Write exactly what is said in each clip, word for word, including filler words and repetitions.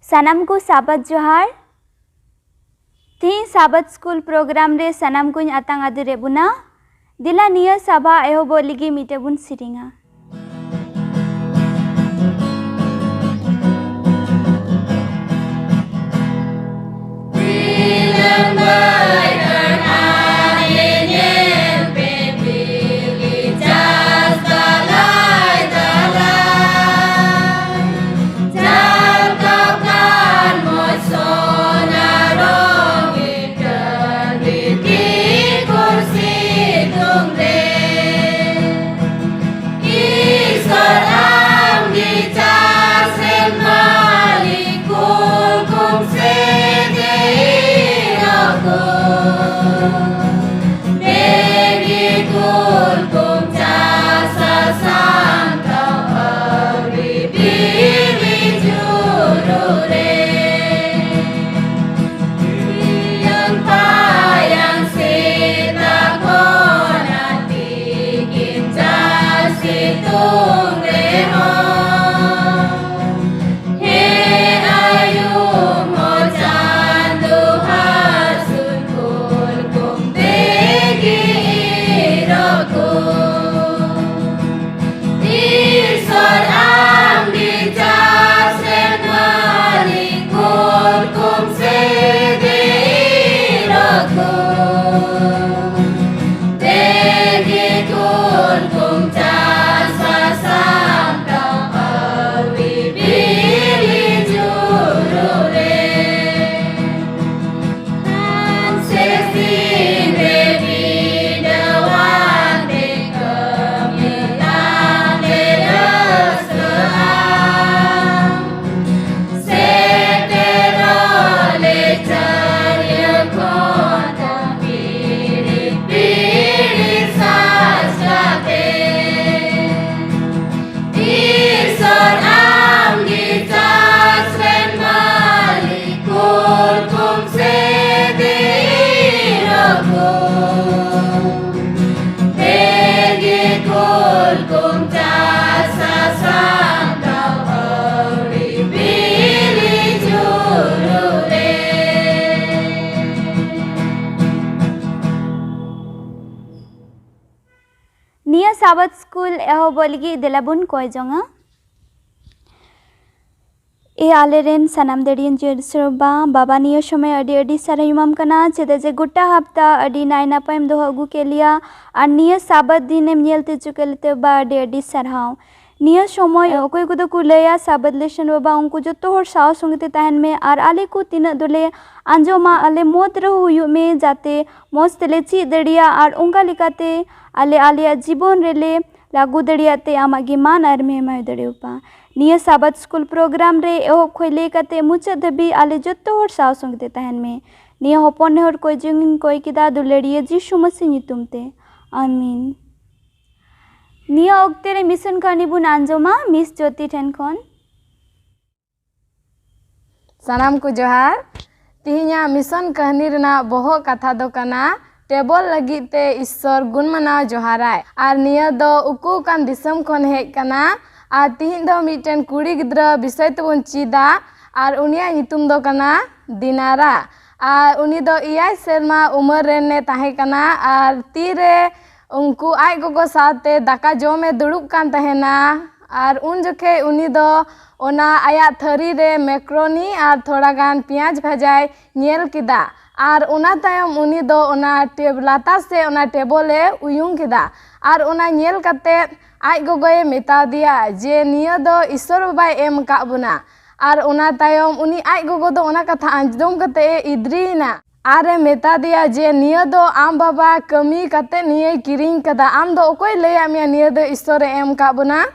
ᱥᱟᱱᱟᱢ ᱠᱚ ᱥᱟᱵᱟᱫ ᱡᱚᱦᱟᱨ᱾ ᱛᱤᱦᱤᱧ ᱥᱟᱵᱟᱫ ᱥᱠᱩᱞ ᱯᱨᱳᱜᱨᱟᱢ ᱨᱮ ᱥᱟᱱᱟᱢ ᱠᱚᱧ ᱟᱛᱟᱝ ᱟᱫᱮᱨᱮᱫ ᱵᱚᱱᱟ᱾ ᱫᱮᱞᱟ ᱱᱤᱭᱟᱹ ᱥᱟᱵᱷᱟ ᱮᱦᱚᱵᱚᱜ ᱞᱟᱹᱜᱤᱫ ᱢᱤᱫᱴᱮᱡ ᱵᱚᱱ ᱥᱮᱨᱮᱧᱟ᱾ ᱱᱤᱭᱟᱹ ᱥᱟᱵᱟᱫ ᱥᱠᱩᱞ ᱮᱦᱚᱵᱚᱜ ᱞᱟᱹᱜᱤᱫ ᱫᱮᱞᱟ ᱵᱚᱱ ᱠᱚᱭ ᱡᱚᱝᱟ᱾ ᱮ ᱟᱞᱮᱨᱮᱱ ᱥᱟᱱᱟᱢ ᱫᱟᱲᱮᱭᱟᱱ ᱡᱤᱭᱚᱱ ᱥᱮᱨᱣᱟ ᱵᱟ, ᱵᱟᱵᱟ, ᱱᱤᱭᱟᱹ ᱥᱚᱢᱚᱭ ᱟᱹᱰᱤ ᱟᱹᱰᱤ ᱥᱟᱨᱦᱟᱣ ᱮᱢᱟᱢ ᱠᱟᱱᱟ, ᱪᱮᱫᱟᱜ ᱡᱮ ᱜᱚᱴᱟ ᱦᱟᱯᱛᱟ ᱟᱹᱰᱤ ᱱᱟᱭ ᱱᱟᱯᱟᱭᱮᱢ ᱫᱚᱦᱚ ᱟᱹᱜᱩ ᱠᱮᱫ ᱞᱮᱭᱟ᱾ ᱟᱨ ᱱᱤᱭᱟᱹ ᱥᱟᱵᱟᱫ ᱫᱤᱱᱮᱢ ᱧᱮᱞ ᱛᱮ ᱦᱚᱪᱚ ᱠᱮᱫ ᱞᱮᱛᱮ ᱵᱟ, ᱟᱹᱰᱤ ᱟᱹᱰᱤ ᱥᱟᱨᱦᱟᱣ᱾ ᱱᱤᱭᱟᱹ ᱥᱚᱢᱚᱭ ᱚᱠᱚᱭ ᱠᱚᱫᱚ ᱠᱚ ᱞᱟᱹᱭᱟ ᱥᱟᱵᱟᱫ ᱞᱮᱥᱚᱱ ᱵᱟᱵᱟ, ᱩᱱᱠᱩ ᱡᱚᱛᱚ ᱦᱚᱲ ᱥᱟᱶ ᱥᱚᱸᱜᱮ ᱛᱮ ᱛᱟᱦᱮᱱ ᱢᱮ ᱟᱨ ᱟᱞᱮ ᱠᱚ ᱛᱤᱱᱟᱹᱜ ᱫᱚᱞᱮ ᱟᱸᱡᱚᱢᱟ, ᱟᱞᱮ ᱢᱚᱛ ᱨᱮᱦᱚᱸ ᱦᱩᱭᱩᱜ ᱢᱮ, ᱡᱟᱛᱮ ᱢᱚᱡᱽ ᱛᱮᱞᱮ ᱪᱮᱫ ᱫᱟᱲᱮᱭᱟᱜ ᱟᱨ ᱚᱱᱠᱟ ᱞᱮᱠᱟᱛᱮ ᱟᱞᱮ ᱟᱞᱮᱭᱟᱜ ᱡᱤᱵᱚᱱ ᱨᱮᱞᱮ ᱞᱟᱹᱜᱩ ᱫᱟᱲᱮᱭᱟᱜ ᱛᱮ ᱟᱢᱟᱜ ᱜᱮ ᱢᱟᱱ ᱟᱨ ᱢᱮᱦᱢᱟᱭ ᱫᱟᱲᱮᱭᱟᱯᱟ᱾ ᱱᱤᱭᱟᱹ ᱥᱟᱵᱟᱫ ᱥᱠᱩᱞ ᱯᱨᱳᱜᱨᱟᱢ ᱨᱮ ᱮᱦᱚᱵ ᱠᱷᱚᱱ ᱞᱟᱹᱭ ᱠᱟᱛᱮ ᱢᱩᱪᱟᱹᱫ ᱫᱷᱟᱹᱵᱤᱡ ᱟᱞᱮ ᱡᱚᱛᱚ ᱦᱚᱲ ᱥᱟᱶ ᱥᱚᱸᱜᱮ ᱛᱮ ᱛᱟᱦᱮᱱ ᱢᱮ᱾ ᱱᱤᱭᱟᱹ ᱦᱚᱯᱚᱱ ᱱᱮᱦᱚᱨ ᱠᱚᱭ ᱡᱚᱝ ᱤᱧ ᱠᱚᱭ ᱠᱮᱫᱟ ᱫᱩᱞᱟᱹᱲᱤᱭᱟᱹ ᱡᱤᱥᱩ ᱢᱟᱹᱥᱤ ᱧᱩᱛᱩᱢ ᱛᱮ, ᱟᱢᱤᱱ᱾ ᱱᱤᱭᱟᱹ ᱚᱠᱛᱮ ᱨᱮ ᱢᱤᱥᱚᱱ ᱠᱟᱹᱦᱱᱤ ᱵᱚᱱ ᱟᱸᱡᱚᱢᱟ ᱢᱤᱥ ᱡᱳᱛᱤ ᱴᱷᱮᱱ ᱠᱷᱚᱱ᱾ ᱥᱟᱱᱟᱢ ᱠᱚ ᱡᱚᱦᱟᱨ᱾ ᱛᱤᱦᱤᱧᱟᱜ ᱢᱤᱥᱚᱱ ᱠᱟᱹᱦᱱᱤ ᱨᱮᱱᱟᱜ ᱵᱚᱦᱚᱜ ᱠᱟᱛᱷᱟ ᱫᱚ ᱠᱟᱱᱟ, ᱴᱮᱵᱚᱞ ᱞᱟᱹᱜᱤᱫ ᱛᱮ ᱤᱥᱥᱚᱨ ᱜᱩᱱ ᱢᱟᱱᱟᱣ ᱡᱚᱦᱟᱨᱟᱭ᱾ ᱟᱨ ᱱᱤᱭᱟᱹ ᱫᱚ ᱩᱠᱩ ᱟᱠᱟᱱ ᱫᱤᱥᱚᱢ ᱠᱷᱚᱱ ᱦᱮᱡ ᱠᱟᱱᱟ᱾ ᱟᱨ ᱛᱤᱦᱤᱧ ᱫᱚ ᱢᱤᱫᱴᱮᱱ ᱠᱩᱲᱤ ᱜᱤᱫᱽᱨᱟᱹ ᱵᱤᱥᱚᱭ ᱛᱮᱵᱚᱱ ᱪᱮᱫᱟ᱾ ᱟᱨ ᱩᱱᱤᱭᱟᱜ ᱧᱩᱛᱩᱢ ᱫᱚ ᱠᱟᱱᱟ ᱫᱤᱱᱟᱨᱟ᱾ ᱟᱨ ᱩᱱᱤ ᱫᱚ ᱮᱭᱟᱭ ᱥᱮᱨᱢᱟ ᱩᱢᱮᱨ ᱨᱮᱱᱮ ᱛᱟᱦᱮᱸ ᱠᱟᱱᱟ᱾ ᱟᱨ ᱛᱤᱨᱮ ᱩᱱᱠᱩ ᱟᱡ ᱜᱚᱜᱚ ᱥᱟᱶᱛᱮ ᱫᱟᱠᱟ ᱡᱚᱢᱮ ᱫᱩᱲᱩᱵ ᱠᱟᱱ ᱛᱟᱦᱮᱱᱟ᱾ ᱟᱨ ᱩᱱ ᱡᱚᱠᱷᱮᱡ ᱩᱱᱤ ᱫᱚ ᱚᱱᱟ ᱟᱭᱟᱜ ᱛᱷᱟᱹᱨᱤ ᱨᱮ ᱢᱮᱠᱨᱚᱱᱤ ᱟᱨ ᱛᱷᱚᱲᱟ ᱜᱟᱱ ᱯᱮᱸᱭᱟᱡᱽ ᱵᱷᱟᱡᱟᱭ ᱧᱮᱞ ᱠᱮᱫᱟ᱾ ᱟᱨ ᱚᱱᱟ ᱛᱟᱭᱚᱢ ᱩᱱᱤ ᱫᱚ ᱚᱱᱟ ᱴᱮᱵ-, ᱞᱟᱛᱟᱨ ᱥᱮ ᱚᱱᱟ ᱴᱮᱵᱚᱞᱮ ᱩᱭᱩᱝ ᱠᱮᱫᱟ᱾ ᱟᱨ ᱚᱱᱟ ᱧᱮᱞ ᱠᱟᱛᱮ ᱟᱡ ᱜᱚᱜᱚᱭ ᱢᱮᱛᱟ ᱫᱮᱭᱟ ᱡᱮ, "ᱱᱤᱭᱟᱹ ᱫᱚ ᱤᱥᱥᱚᱨ ᱵᱟᱵᱟᱭ ᱮᱢ ᱟᱠᱟᱫ ᱵᱚᱱᱟ᱾" ᱟᱨ ᱚᱱᱟ ᱛᱟᱭᱚᱢ ᱩᱱᱤ ᱟᱡ ᱜᱚᱜᱚ ᱫᱚ ᱚᱱᱟ ᱠᱟᱛᱷᱟ ᱟᱸᱡᱚᱢ ᱠᱟᱛᱮ ᱮ ᱤᱫᱽᱨᱤᱭᱮᱱᱟ᱾ ᱟᱨᱮ ᱢᱮᱛᱟ ᱫᱮᱭᱟ ᱡᱮ, "ᱱᱤᱭᱟᱹ ᱫᱚ ᱟᱢ ᱵᱟᱵᱟ ᱠᱟᱹᱢᱤ ᱠᱟᱛᱮ ᱱᱤᱭᱟᱹᱭ ᱠᱤᱨᱤᱧ ᱠᱟᱫᱟ, ᱟᱢ ᱫᱚ ᱚᱠᱚᱭ ᱞᱟᱹᱭᱟᱫ ᱢᱮᱭᱟ ᱱᱤᱭᱟᱹ ᱫᱚ ᱤᱥᱥᱚᱨᱮ ᱮᱢ ᱟᱠᱟᱫ ᱵᱚᱱᱟ?"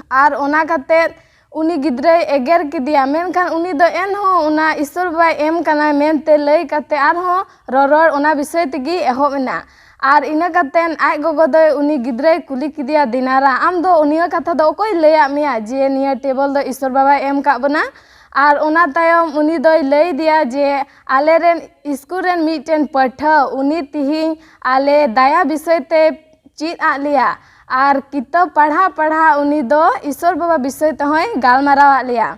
ᱟᱨ ᱚᱱᱟ ᱠᱟᱛᱮ ᱩᱱᱤ ᱜᱤᱫᱽᱨᱟᱹᱭ ᱮᱜᱮᱨ ᱠᱮᱫᱮᱭᱟ, ᱢᱮᱱᱠᱷᱟᱱ ᱩᱱᱤ ᱫᱚ ᱮᱱᱦᱚᱸ ᱚᱱᱟ ᱤᱥᱥᱚᱨ ᱵᱟᱵᱟᱭ ᱮᱢ ᱠᱟᱱᱟ ᱢᱮᱱᱛᱮ ᱞᱟᱹᱭ ᱠᱟᱛᱮ ᱟᱨᱦᱚᱸ ᱨᱚᱨᱚᱲ ᱚᱱᱟ ᱵᱤᱥᱚᱭ ᱛᱮᱜᱮ ᱮᱦᱚᱵ ᱮᱱᱟ᱾ ᱟᱨ ᱤᱱᱟᱹ ᱠᱟᱛᱮ ᱟᱡ ᱜᱚᱜᱚ ᱫᱚᱭ ᱩᱱᱤ ᱜᱤᱫᱽᱨᱟᱹᱭ ᱠᱩᱞᱤ ᱠᱮᱫᱮᱭᱟ, "ᱫᱤᱱᱟᱨᱟ, ᱟᱢ ᱫᱚ ᱱᱤᱭᱟᱹ ᱠᱟᱛᱷᱟ ᱫᱚ ᱚᱠᱚᱭ ᱞᱟᱹᱭᱟᱫ ᱢᱮᱭᱟ ᱡᱮ ᱱᱤᱭᱟᱹ ᱴᱮᱵᱚᱞ ᱫᱚ ᱤᱥᱥᱚᱨ ᱵᱟᱵᱟᱭ ᱮᱢ ᱟᱠᱟᱫ ᱵᱚᱱᱟ?" ᱟᱨ ᱚᱱᱟ ᱛᱟᱭᱚᱢ ᱩᱱᱤ ᱫᱚᱭ ᱞᱟᱹᱭ ᱟᱫᱮᱭᱟ ᱡᱮ, "ᱟᱞᱮᱨᱮᱱ ᱤᱥᱠᱩᱞ ᱨᱮᱱ ᱢᱤᱫᱴᱮᱱ ᱯᱟᱹᱴᱷᱟᱹ, ᱩᱱᱤ ᱛᱤᱦᱤᱧ ᱟᱞᱮ ᱫᱟᱭᱟ ᱵᱤᱥᱚᱭ ᱛᱮ ᱪᱮᱫ ᱟᱫ ᱞᱮᱭᱟ᱾ ᱟᱨ ᱠᱤᱛᱟᱹᱵ ᱯᱟᱲᱦᱟᱣ ᱯᱟᱲᱦᱟᱣ ᱩᱱᱤ ᱫᱚ ᱤᱥᱥᱚᱨ ᱵᱟᱵᱟ ᱵᱤᱥᱚᱭ ᱛᱮᱦᱚᱸᱭ ᱜᱟᱞᱢᱟᱨᱟᱣ ᱟᱫ ᱞᱮᱭᱟ᱾"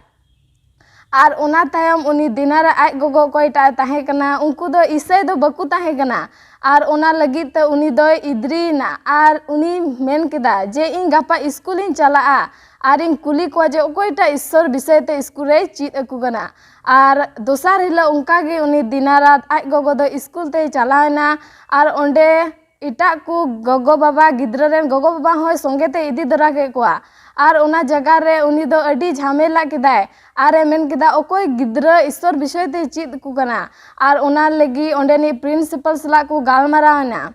ᱟᱨ ᱚᱱᱟ ᱛᱟᱭᱚᱢ ᱩᱱᱤ ᱫᱤᱱᱟᱨᱟ ᱟᱡ ᱜᱚᱜᱚ ᱚᱠᱚᱭᱴᱟᱜ ᱮ ᱛᱟᱦᱮᱸ ᱠᱟᱱᱟ, ᱩᱱᱠᱩ ᱫᱚ ᱤᱥᱟᱹᱭ ᱫᱚ ᱵᱟᱠᱚ ᱛᱟᱦᱮᱸ ᱠᱟᱱᱟ᱾ ᱟᱨ ᱚᱱᱟ ᱞᱟᱹᱜᱤᱫ ᱛᱮ ᱩᱱᱤ ᱫᱚᱭ ᱤᱫᱨᱤᱭᱮᱱᱟ ᱟᱨ ᱩᱱᱤ ᱢᱮᱱ ᱠᱮᱫᱟ ᱡᱮ, "ᱤᱧ ᱜᱟᱯᱟ ᱥᱠᱩᱞᱤᱧ ᱪᱟᱞᱟᱜᱼᱟ ᱟᱨᱤᱧ ᱠᱩᱞᱤ ᱠᱚᱣᱟ ᱡᱮ ᱚᱠᱚᱭᱴᱟᱜ ᱤᱥᱥᱚᱨ ᱵᱤᱥᱚᱭ ᱛᱮ ᱥᱠᱩᱞ ᱨᱮᱭ ᱪᱮᱫ ᱟᱠᱚ ᱠᱟᱱᱟ᱾" ᱟᱨ ᱫᱚᱥᱟᱨ ᱦᱤᱞᱳᱜ ᱚᱱᱠᱟ ᱜᱮ ᱩᱱᱤ ᱫᱤᱱᱟᱨᱟᱛ ᱟᱡ ᱜᱚᱜᱚ ᱫᱚ ᱥᱠᱩᱞ ᱛᱮᱭ ᱪᱟᱞᱟᱣᱮᱱᱟ ᱟᱨ ᱚᱸᱰᱮ ᱮᱴᱟᱜ ᱠᱚ ᱜᱚᱜᱚ ᱵᱟᱵᱟ, ᱜᱤᱫᱽᱨᱟᱹ ᱨᱮᱱ ᱜᱚᱜᱚ ᱵᱟᱵᱟ ᱦᱚᱸᱭ ᱥᱚᱸᱜᱮ ᱛᱮ ᱤᱫᱤ ᱛᱚᱨᱟ ᱠᱮᱫ ᱠᱚᱣᱟ᱾ ᱟᱨ ᱚᱱᱟ ᱡᱟᱭᱜᱟ ᱨᱮ ᱩᱱᱤ ᱫᱚ ᱟᱹᱰᱤ ᱡᱷᱟᱢᱮᱞᱟ ᱠᱮᱫᱟᱭ ᱟᱨ ᱮ ᱢᱮᱱ ᱠᱮᱫᱟ, "ᱚᱠᱚᱭ ᱜᱤᱫᱽᱨᱟᱹ ᱤᱥᱥᱚᱨ ᱵᱤᱥᱚᱭ ᱛᱮ ᱪᱮᱫ ᱟᱠᱚ ᱠᱟᱱᱟ?" ᱟᱨ ᱚᱱᱟ ᱞᱟᱹᱜᱤᱫ ᱚᱸᱰᱮᱱᱤᱡ ᱯᱨᱤᱱᱥᱤᱯᱟᱞ ᱥᱟᱞᱟᱜ ᱠᱚ ᱜᱟᱞᱢᱟᱨᱟᱣ ᱮᱱᱟ᱾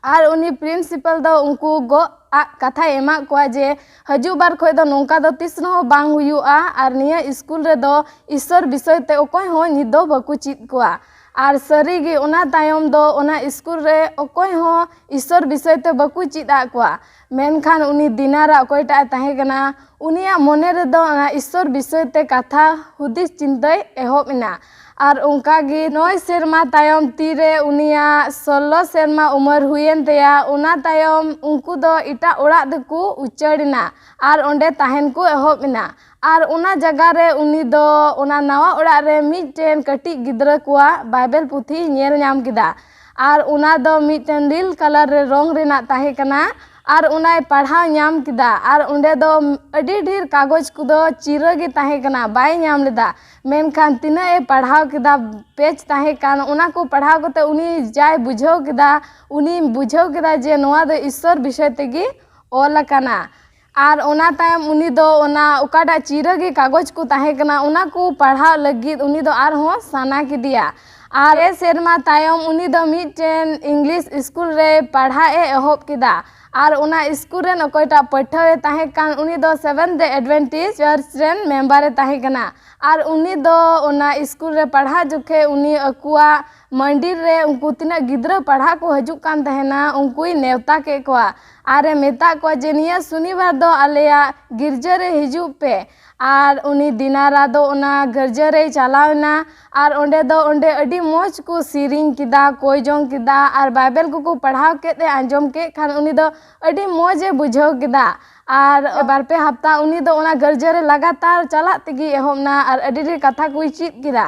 ᱟᱨ ᱩᱱᱤ ᱯᱨᱤᱱᱥᱤᱯᱟᱞ ᱫᱚ ᱩᱱᱠᱩ ᱜᱚᱜ ᱟᱜ ᱠᱟᱛᱷᱟᱭ ᱮᱢᱟᱜ ᱠᱚᱣᱟ ᱡᱮ ᱦᱤᱡᱩᱜ ᱵᱟᱨ ᱠᱷᱚᱱ ᱫᱚ ᱱᱚᱝᱠᱟ ᱫᱚ ᱛᱤᱥ ᱨᱮᱦᱚᱸ ᱵᱟᱝ ᱦᱩᱭᱩᱜᱼᱟ ᱟᱨ ᱱᱤᱭᱟᱹ ᱥᱠᱩᱞ ᱨᱮᱫᱚ ᱤᱥᱥᱚᱨ ᱵᱤᱥᱚᱭ ᱛᱮ ᱚᱠᱚᱭ ᱦᱚᱸ ᱱᱤᱛ ᱫᱚ ᱵᱟᱠᱚ ᱪᱮᱫ ᱠᱚᱣᱟ᱾ ᱟᱨ ᱥᱟᱹᱨᱤᱜᱮ ᱚᱱᱟ ᱛᱟᱭᱚᱢ ᱫᱚ ᱚᱱᱟ ᱥᱠᱩᱞ ᱨᱮ ᱚᱠᱚᱭ ᱦᱚᱸ ᱤᱥᱥᱚᱨ ᱵᱤᱥᱚᱭ ᱛᱮ ᱵᱟᱠᱚ ᱪᱮᱫ ᱟᱫ ᱠᱚᱣᱟ᱾ ᱢᱮᱱᱠᱷᱟᱱ ᱩᱱᱤ ᱫᱤᱱᱟᱨᱟ ᱚᱠᱚᱭᱴᱟᱜ ᱮ ᱛᱟᱦᱮᱸ ᱠᱟᱱᱟ, ᱩᱱᱤᱭᱟᱜ ᱢᱚᱱᱮ ᱨᱮᱫᱚ ᱚᱱᱟ ᱤᱥᱥᱚᱨ ᱵᱤᱥᱚᱭ ᱛᱮ ᱠᱟᱛᱷᱟ ᱦᱩᱫᱤᱥ ᱪᱤᱱᱛᱟᱹᱭ ᱮᱦᱚᱵ ᱮᱱᱟ᱾ ᱟᱨ ᱚᱱᱠᱟ ᱜᱮ ᱱᱚᱭ ᱥᱮᱨᱢᱟ ᱛᱟᱭᱚᱢ ᱛᱤᱨᱮ ᱩᱱᱤᱭᱟᱜ ᱥᱳᱞᱞᱳ ᱥᱮᱨᱢᱟ ᱩᱢᱮᱨ ᱦᱩᱭᱮᱱ ᱛᱟᱭᱟ, ᱚᱱᱟ ᱛᱟᱭᱚᱢ ᱩᱱᱠᱩ ᱫᱚ ᱮᱴᱟᱜ ᱚᱲᱟᱜ ᱛᱮᱠᱚ ᱩᱪᱟᱹᱲ ᱮᱱᱟ ᱟᱨ ᱚᱸᱰᱮ ᱛᱟᱦᱮᱱ ᱠᱚ ᱮᱦᱚᱵ ᱮᱱᱟ᱾ ᱟᱨ ᱚᱱᱟ ᱡᱟᱭᱜᱟ ᱨᱮ ᱩᱱᱤ ᱫᱚ ᱚᱱᱟ ᱱᱟᱣᱟ ᱚᱲᱟᱜ ᱨᱮ ᱢᱤᱫᱴᱮᱱ ᱠᱟᱹᱴᱤᱡ ᱜᱤᱫᱽᱨᱟᱹ ᱠᱚᱣᱟᱜ ᱵᱟᱭᱵᱮᱞ ᱯᱩᱛᱷᱤᱭ ᱧᱮᱞ ᱧᱟᱢ ᱠᱮᱫᱟ᱾ ᱟᱨ ᱚᱱᱟ ᱫᱚ ᱢᱤᱫᱴᱮᱱ ᱞᱤᱞ ᱠᱟᱞᱟᱨ ᱨᱮ ᱨᱚᱝ ᱨᱮᱱᱟᱜ ᱛᱟᱦᱮᱸ ᱠᱟᱱᱟ᱾ ᱟᱨ ᱚᱱᱟᱭ ᱯᱟᱲᱦᱟᱣ ᱧᱟᱢ ᱠᱮᱫᱟ᱾ ᱟᱨ ᱚᱸᱰᱮ ᱫᱚ ᱟᱹᱰᱤ ᱰᱷᱮᱨ ᱠᱟᱜᱚᱡᱽ ᱠᱚᱫᱚ ᱪᱤᱨᱟᱹ ᱜᱮ ᱛᱟᱦᱮᱸ ᱠᱟᱱᱟ, ᱵᱟᱭ ᱧᱟᱢ ᱞᱮᱫᱟ᱾ ᱢᱮᱱᱠᱷᱟᱱ ᱛᱤᱱᱟᱹᱜ ᱮ ᱯᱟᱲᱦᱟᱣ ᱠᱮᱫᱟ, ᱯᱮᱡᱽ ᱛᱟᱦᱮᱸ ᱠᱟᱱ, ᱚᱱᱟ ᱠᱚ ᱯᱟᱲᱦᱟᱣ ᱠᱟᱛᱮ ᱩᱱᱤ ᱡᱟᱭ ᱵᱩᱡᱷᱟᱹᱣ ᱠᱮᱫᱟ, ᱩᱱᱤ ᱵᱩᱡᱷᱟᱹᱣ ᱠᱮᱫᱟ ᱡᱮ ᱱᱚᱣᱟ ᱫᱚ ᱤᱥᱥᱚᱨ ᱵᱤᱥᱚᱭ ᱛᱮᱜᱮ ᱚᱞ ᱟᱠᱟᱱᱟ᱾ ᱟᱨ ᱚᱱᱟ ᱛᱟᱭᱚᱢ ᱩᱱᱤ ᱫᱚ ᱚᱱᱟ ᱚᱠᱟᱴᱟᱜ ᱪᱤᱨᱟᱹ ᱜᱮ ᱠᱟᱜᱚᱡᱽ ᱠᱚ ᱛᱟᱦᱮᱸ ᱠᱟᱱᱟ, ᱚᱱᱟ ᱠᱚ ᱯᱟᱲᱦᱟᱣ ᱞᱟᱹᱜᱤᱫ ᱩᱱᱤ ᱫᱚ ᱟᱨᱦᱚᱸ ᱥᱟᱱᱟ ᱠᱮᱫᱮᱭᱟ᱾ ᱟᱨ ᱯᱮ ᱥᱮᱨᱢᱟ ᱛᱟᱭᱚᱢ ᱩᱱᱤ ᱫᱚ ᱢᱤᱫᱴᱮᱱ ᱤᱝᱞᱤᱥ ᱥᱠᱩᱞ ᱨᱮ ᱯᱟᱲᱦᱟᱜ ᱮ ᱮᱦᱚᱵ ᱠᱮᱫᱟ᱾ ᱟᱨ ᱚᱱᱟ ᱥᱠᱩᱞ ᱨᱮᱱ ᱚᱠᱚᱭᱴᱟᱜ ᱯᱟᱹᱴᱷᱟᱹᱣ ᱮ ᱛᱟᱦᱮᱸ ᱠᱟᱱ, ᱩᱱᱤ ᱫᱚ Seventh Day Adventist Church ᱨᱮᱱ ᱢᱮᱢᱵᱟᱨ ᱮ ᱛᱟᱦᱮᱸ ᱠᱟᱱᱟ᱾ ᱟᱨ ᱩᱱᱤ ᱫᱚ ᱚᱱᱟ ᱥᱠᱩᱞ ᱨᱮ ᱯᱟᱲᱦᱟᱜ ᱡᱚᱠᱷᱮᱡ ᱩᱱᱤ ᱟᱠᱚᱣᱟᱜ ᱢᱟᱱᱰᱤᱨ ᱨᱮ ᱩᱱᱠᱩ ᱛᱤᱱᱟᱹᱜ ᱜᱤᱫᱽᱨᱟᱹ ᱯᱟᱲᱦᱟᱜ ᱠᱚ ᱦᱤᱡᱩᱜ ᱠᱟᱱ ᱛᱟᱦᱮᱱᱟ, ᱩᱱᱠᱩᱭ ᱱᱮᱣᱛᱟ ᱠᱮᱫ ᱠᱚᱣᱟ ᱟᱨ ᱮ ᱢᱮᱛᱟᱫ ᱠᱚᱣᱟ ᱡᱮ, "ᱱᱤᱭᱟᱹ ᱥᱚᱱᱤᱵᱟᱨ ᱫᱚ ᱟᱞᱮᱭᱟᱜ ᱜᱤᱨᱡᱟᱹ ᱨᱮ ᱦᱤᱡᱩᱜ ᱯᱮ᱾" ᱟᱨ ᱩᱱᱤ ᱫᱤᱱᱟᱨᱟ ᱫᱚ ᱚᱱᱟ ᱜᱤᱨᱡᱟᱹ ᱨᱮᱭ ᱪᱟᱞᱟᱣ ᱮᱱᱟ᱾ ᱟᱨ ᱚᱸᱰᱮ ᱫᱚ, ᱚᱸᱰᱮ ᱟᱹᱰᱤ ᱢᱚᱡᱽ ᱠᱚ ᱥᱮᱨᱮᱧ ᱠᱮᱫᱟ, ᱠᱚᱭ ᱡᱚᱝ ᱠᱮᱫᱟ, ᱟᱨ ᱵᱟᱭᱵᱮᱞ ᱠᱚᱠᱚ ᱯᱟᱲᱦᱟᱣ ᱠᱮᱫ ᱮ ᱟᱸᱡᱚᱢ ᱠᱮᱫ ᱠᱷᱟᱱ ᱩᱱᱤ ᱫᱚ ᱟᱹᱰᱤ ᱢᱚᱡᱽ ᱮ ᱵᱩᱡᱷᱟᱹᱣ ᱠᱮᱫᱟ᱾ ᱟᱨ ᱵᱟᱨ ᱯᱮ ᱦᱟᱯᱛᱟ ᱩᱱᱤ ᱫᱚ ᱚᱱᱟ ᱜᱤᱨᱡᱟᱹ ᱨᱮ ᱞᱟᱜᱟᱛᱟᱨ ᱪᱟᱞᱟᱜ ᱛᱮᱜᱮ ᱮᱦᱚᱵ ᱮᱱᱟ ᱟᱨ ᱟᱹᱰᱤ ᱰᱷᱮᱨ ᱠᱟᱛᱷᱟ ᱠᱚᱭ ᱪᱮᱫ ᱠᱮᱫᱟ᱾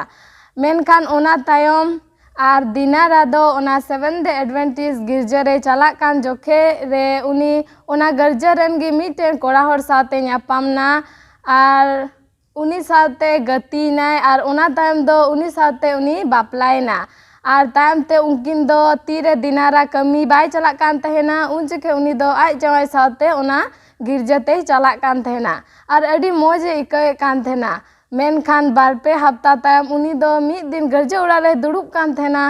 ᱢᱮᱱᱠᱷᱟᱱ ᱚᱱᱟ ᱛᱟᱭᱚᱢ ᱟᱨ ᱫᱤᱱᱟᱨᱟ ᱫᱚ ᱚᱱᱟ Seventh Day Adventist ᱜᱤᱨᱡᱟᱹ ᱨᱮ ᱪᱟᱞᱟᱜ ᱠᱟᱱ ᱡᱚᱠᱷᱮᱡ ᱨᱮ ᱩᱱᱤ ᱚᱱᱟ ᱜᱤᱨᱡᱟᱹ ᱨᱮᱱ ᱜᱮ ᱢᱤᱫᱴᱮᱱ ᱠᱚᱲᱟ ᱦᱚᱲ ᱥᱟᱶᱛᱮ ᱧᱟᱯᱟᱢ ᱱᱟ᱾ ᱟᱨ ᱩᱱᱤ ᱥᱟᱶᱛᱮ ᱜᱟᱛᱮᱭᱮᱱᱟᱭ ᱟᱨ ᱚᱱᱟ ᱛᱟᱭᱚᱢ ᱫᱚ ᱩᱱᱤ ᱥᱟᱶᱛᱮ ᱩᱱᱤ ᱵᱟᱯᱞᱟᱭᱮᱱᱟ᱾ ᱟᱨ ᱛᱟᱭᱚᱢ ᱛᱮ ᱩᱱᱠᱤᱱ ᱫᱚ ᱛᱤᱨᱮ ᱫᱤᱱᱟᱨᱟ ᱠᱟᱹᱢᱤ ᱵᱟᱭ ᱪᱟᱞᱟᱜ ᱠᱟᱱ ᱛᱟᱦᱮᱱᱟ, ᱩᱱ ᱡᱚᱠᱷᱮᱡ ᱩᱱᱤ ᱫᱚ ᱟᱡ ᱡᱟᱶᱟᱭ ᱥᱟᱶᱛᱮ ᱚᱱᱟ ᱜᱤᱨᱡᱟᱹ ᱛᱮᱭ ᱪᱟᱞᱟᱜ ᱠᱟᱱ ᱛᱟᱦᱮᱱᱟ ᱟᱨ ᱟᱹᱰᱤ ᱢᱚᱡᱽ ᱮ ᱟᱹᱭᱠᱟᱹᱣᱮᱫ ᱠᱟᱱ ᱛᱟᱦᱮᱱᱟ᱾ ᱢᱮᱱᱠᱷᱟᱱ ᱵᱟᱨ ᱯᱮ ᱦᱟᱯᱛᱟ ᱛᱟᱭᱚᱢ ᱩᱱᱤ ᱫᱚ ᱢᱤᱫ ᱫᱤᱱ ᱜᱤᱨᱡᱟᱹ ᱚᱲᱟᱜ ᱨᱮ ᱫᱩᱲᱩᱵ ᱠᱟᱱ ᱛᱟᱦᱮᱱᱟ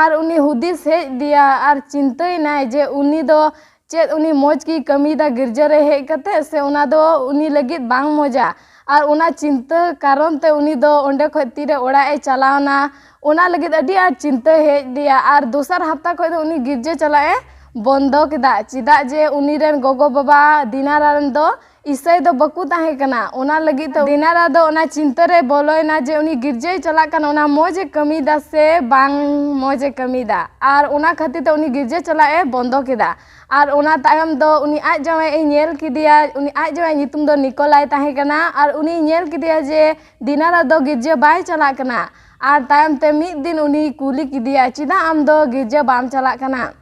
ᱟᱨ ᱩᱱᱤ ᱦᱩᱫᱤᱥ ᱦᱮᱡ ᱟᱫᱮᱭᱟ ᱟᱨ ᱪᱤᱱᱛᱟᱹᱭᱮᱱᱟᱭ ᱡᱮ ᱩᱱᱤ ᱫᱚ ᱪᱮᱫ ᱩᱱᱤ ᱢᱚᱡᱽ ᱜᱮᱭ ᱠᱟᱹᱢᱤᱭᱮᱫᱟ ᱜᱤᱨᱡᱟᱹ ᱨᱮ ᱦᱮᱡ ᱠᱟᱛᱮ, ᱥᱮ ᱚᱱᱟ ᱫᱚ ᱩᱱᱤ ᱞᱟᱹᱜᱤᱫ ᱵᱟᱝ ᱢᱚᱡᱟ? ᱟᱨ ᱚᱱᱟ ᱪᱤᱱᱛᱟᱹ ᱠᱟᱨᱚᱱ ᱛᱮ ᱩᱱᱤ ᱫᱚ ᱚᱸᱰᱮ ᱠᱷᱚᱡ ᱛᱤᱨᱮ ᱚᱲᱟᱜ ᱮ ᱪᱟᱞᱟᱣᱱᱟ, ᱚᱱᱟ ᱞᱟᱹᱜᱤᱫ ᱟᱹᱰᱤ ᱟᱸᱴ ᱪᱤᱱᱛᱟᱹ ᱦᱮᱡ ᱟᱫᱮᱭᱟ᱾ ᱟᱨ ᱫᱚᱥᱟᱨ ᱦᱟᱯᱛᱟ ᱠᱷᱚᱡ ᱫᱚ ᱩᱱᱤ ᱜᱤᱨᱡᱟᱹ ᱪᱟᱞᱟᱜ ᱮ ᱵᱚᱱᱫᱚ ᱠᱮᱫᱟ᱾ ᱪᱮᱫᱟᱜ ᱡᱮ ᱩᱱᱤ ᱨᱮᱱ ᱜᱚᱜᱚ ᱵᱟᱵᱟ ᱫᱤᱱᱟᱨᱟ ᱨᱮᱱ ᱫᱚ ᱤᱥᱟᱹᱭ ᱫᱚ ᱵᱟᱠᱚ ᱛᱟᱦᱮᱸ ᱠᱟᱱᱟ᱾ ᱚᱱᱟ ᱞᱟᱹᱜᱤᱫ ᱛᱮ ᱫᱤᱱᱟᱨᱟ ᱫᱚ ᱚᱱᱟ ᱪᱤᱱᱛᱟᱹ ᱨᱮ ᱵᱚᱞᱚᱭᱮᱱᱟ ᱡᱮ ᱩᱱᱤ ᱜᱤᱨᱡᱟᱹᱭ ᱪᱟᱞᱟᱜ ᱠᱟᱱᱟ, ᱚᱱᱟ ᱢᱚᱡᱽ ᱮ ᱠᱟᱹᱢᱤᱭᱮᱫᱟ ᱥᱮ ᱵᱟᱝ ᱢᱚᱡᱽ ᱮ ᱠᱟᱹᱢᱤᱭᱮᱫᱟ᱾ ᱟᱨ ᱚᱱᱟ ᱠᱷᱟᱹᱛᱤᱨ ᱛᱮ ᱩᱱᱤ ᱜᱤᱨᱡᱟᱹ ᱪᱟᱞᱟᱜ ᱮ ᱵᱚᱱᱫᱚ ᱠᱮᱫᱟ᱾ ᱟᱨ ᱚᱱᱟ ᱛᱟᱭᱚᱢ ᱫᱚ ᱩᱱᱤ ᱟᱡ ᱡᱟᱶᱟᱭ ᱮ ᱧᱮᱞ ᱠᱮᱫᱮᱭᱟ᱾ ᱩᱱᱤ ᱟᱡ ᱡᱟᱶᱟᱭ ᱧᱩᱛᱩᱢ ᱫᱚ ᱱᱤᱠᱳᱞᱟᱭ ᱛᱟᱦᱮᱸ ᱠᱟᱱᱟ᱾ ᱟᱨ ᱩᱱᱤ ᱧᱮᱞ ᱠᱮᱫᱮᱭᱟ ᱡᱮ ᱫᱤᱱᱟᱨᱟ ᱫᱚ ᱜᱤᱨᱡᱟᱹ ᱵᱟᱭ ᱪᱟᱞᱟᱜ ᱠᱟᱱᱟ᱾ ᱟᱨ ᱛᱟᱭᱚᱢ ᱛᱮ ᱢᱤᱫ ᱫᱤᱱ ᱩᱱᱤ ᱠᱩᱞᱤ ᱠᱮᱫᱮᱭᱟ, "ᱪᱮᱫᱟᱜ ᱟᱢ ᱫᱚ ᱜᱤᱨᱡᱟᱹ ᱵᱟᱢ ᱪᱟᱞᱟᱜ ᱠᱟᱱᱟ?"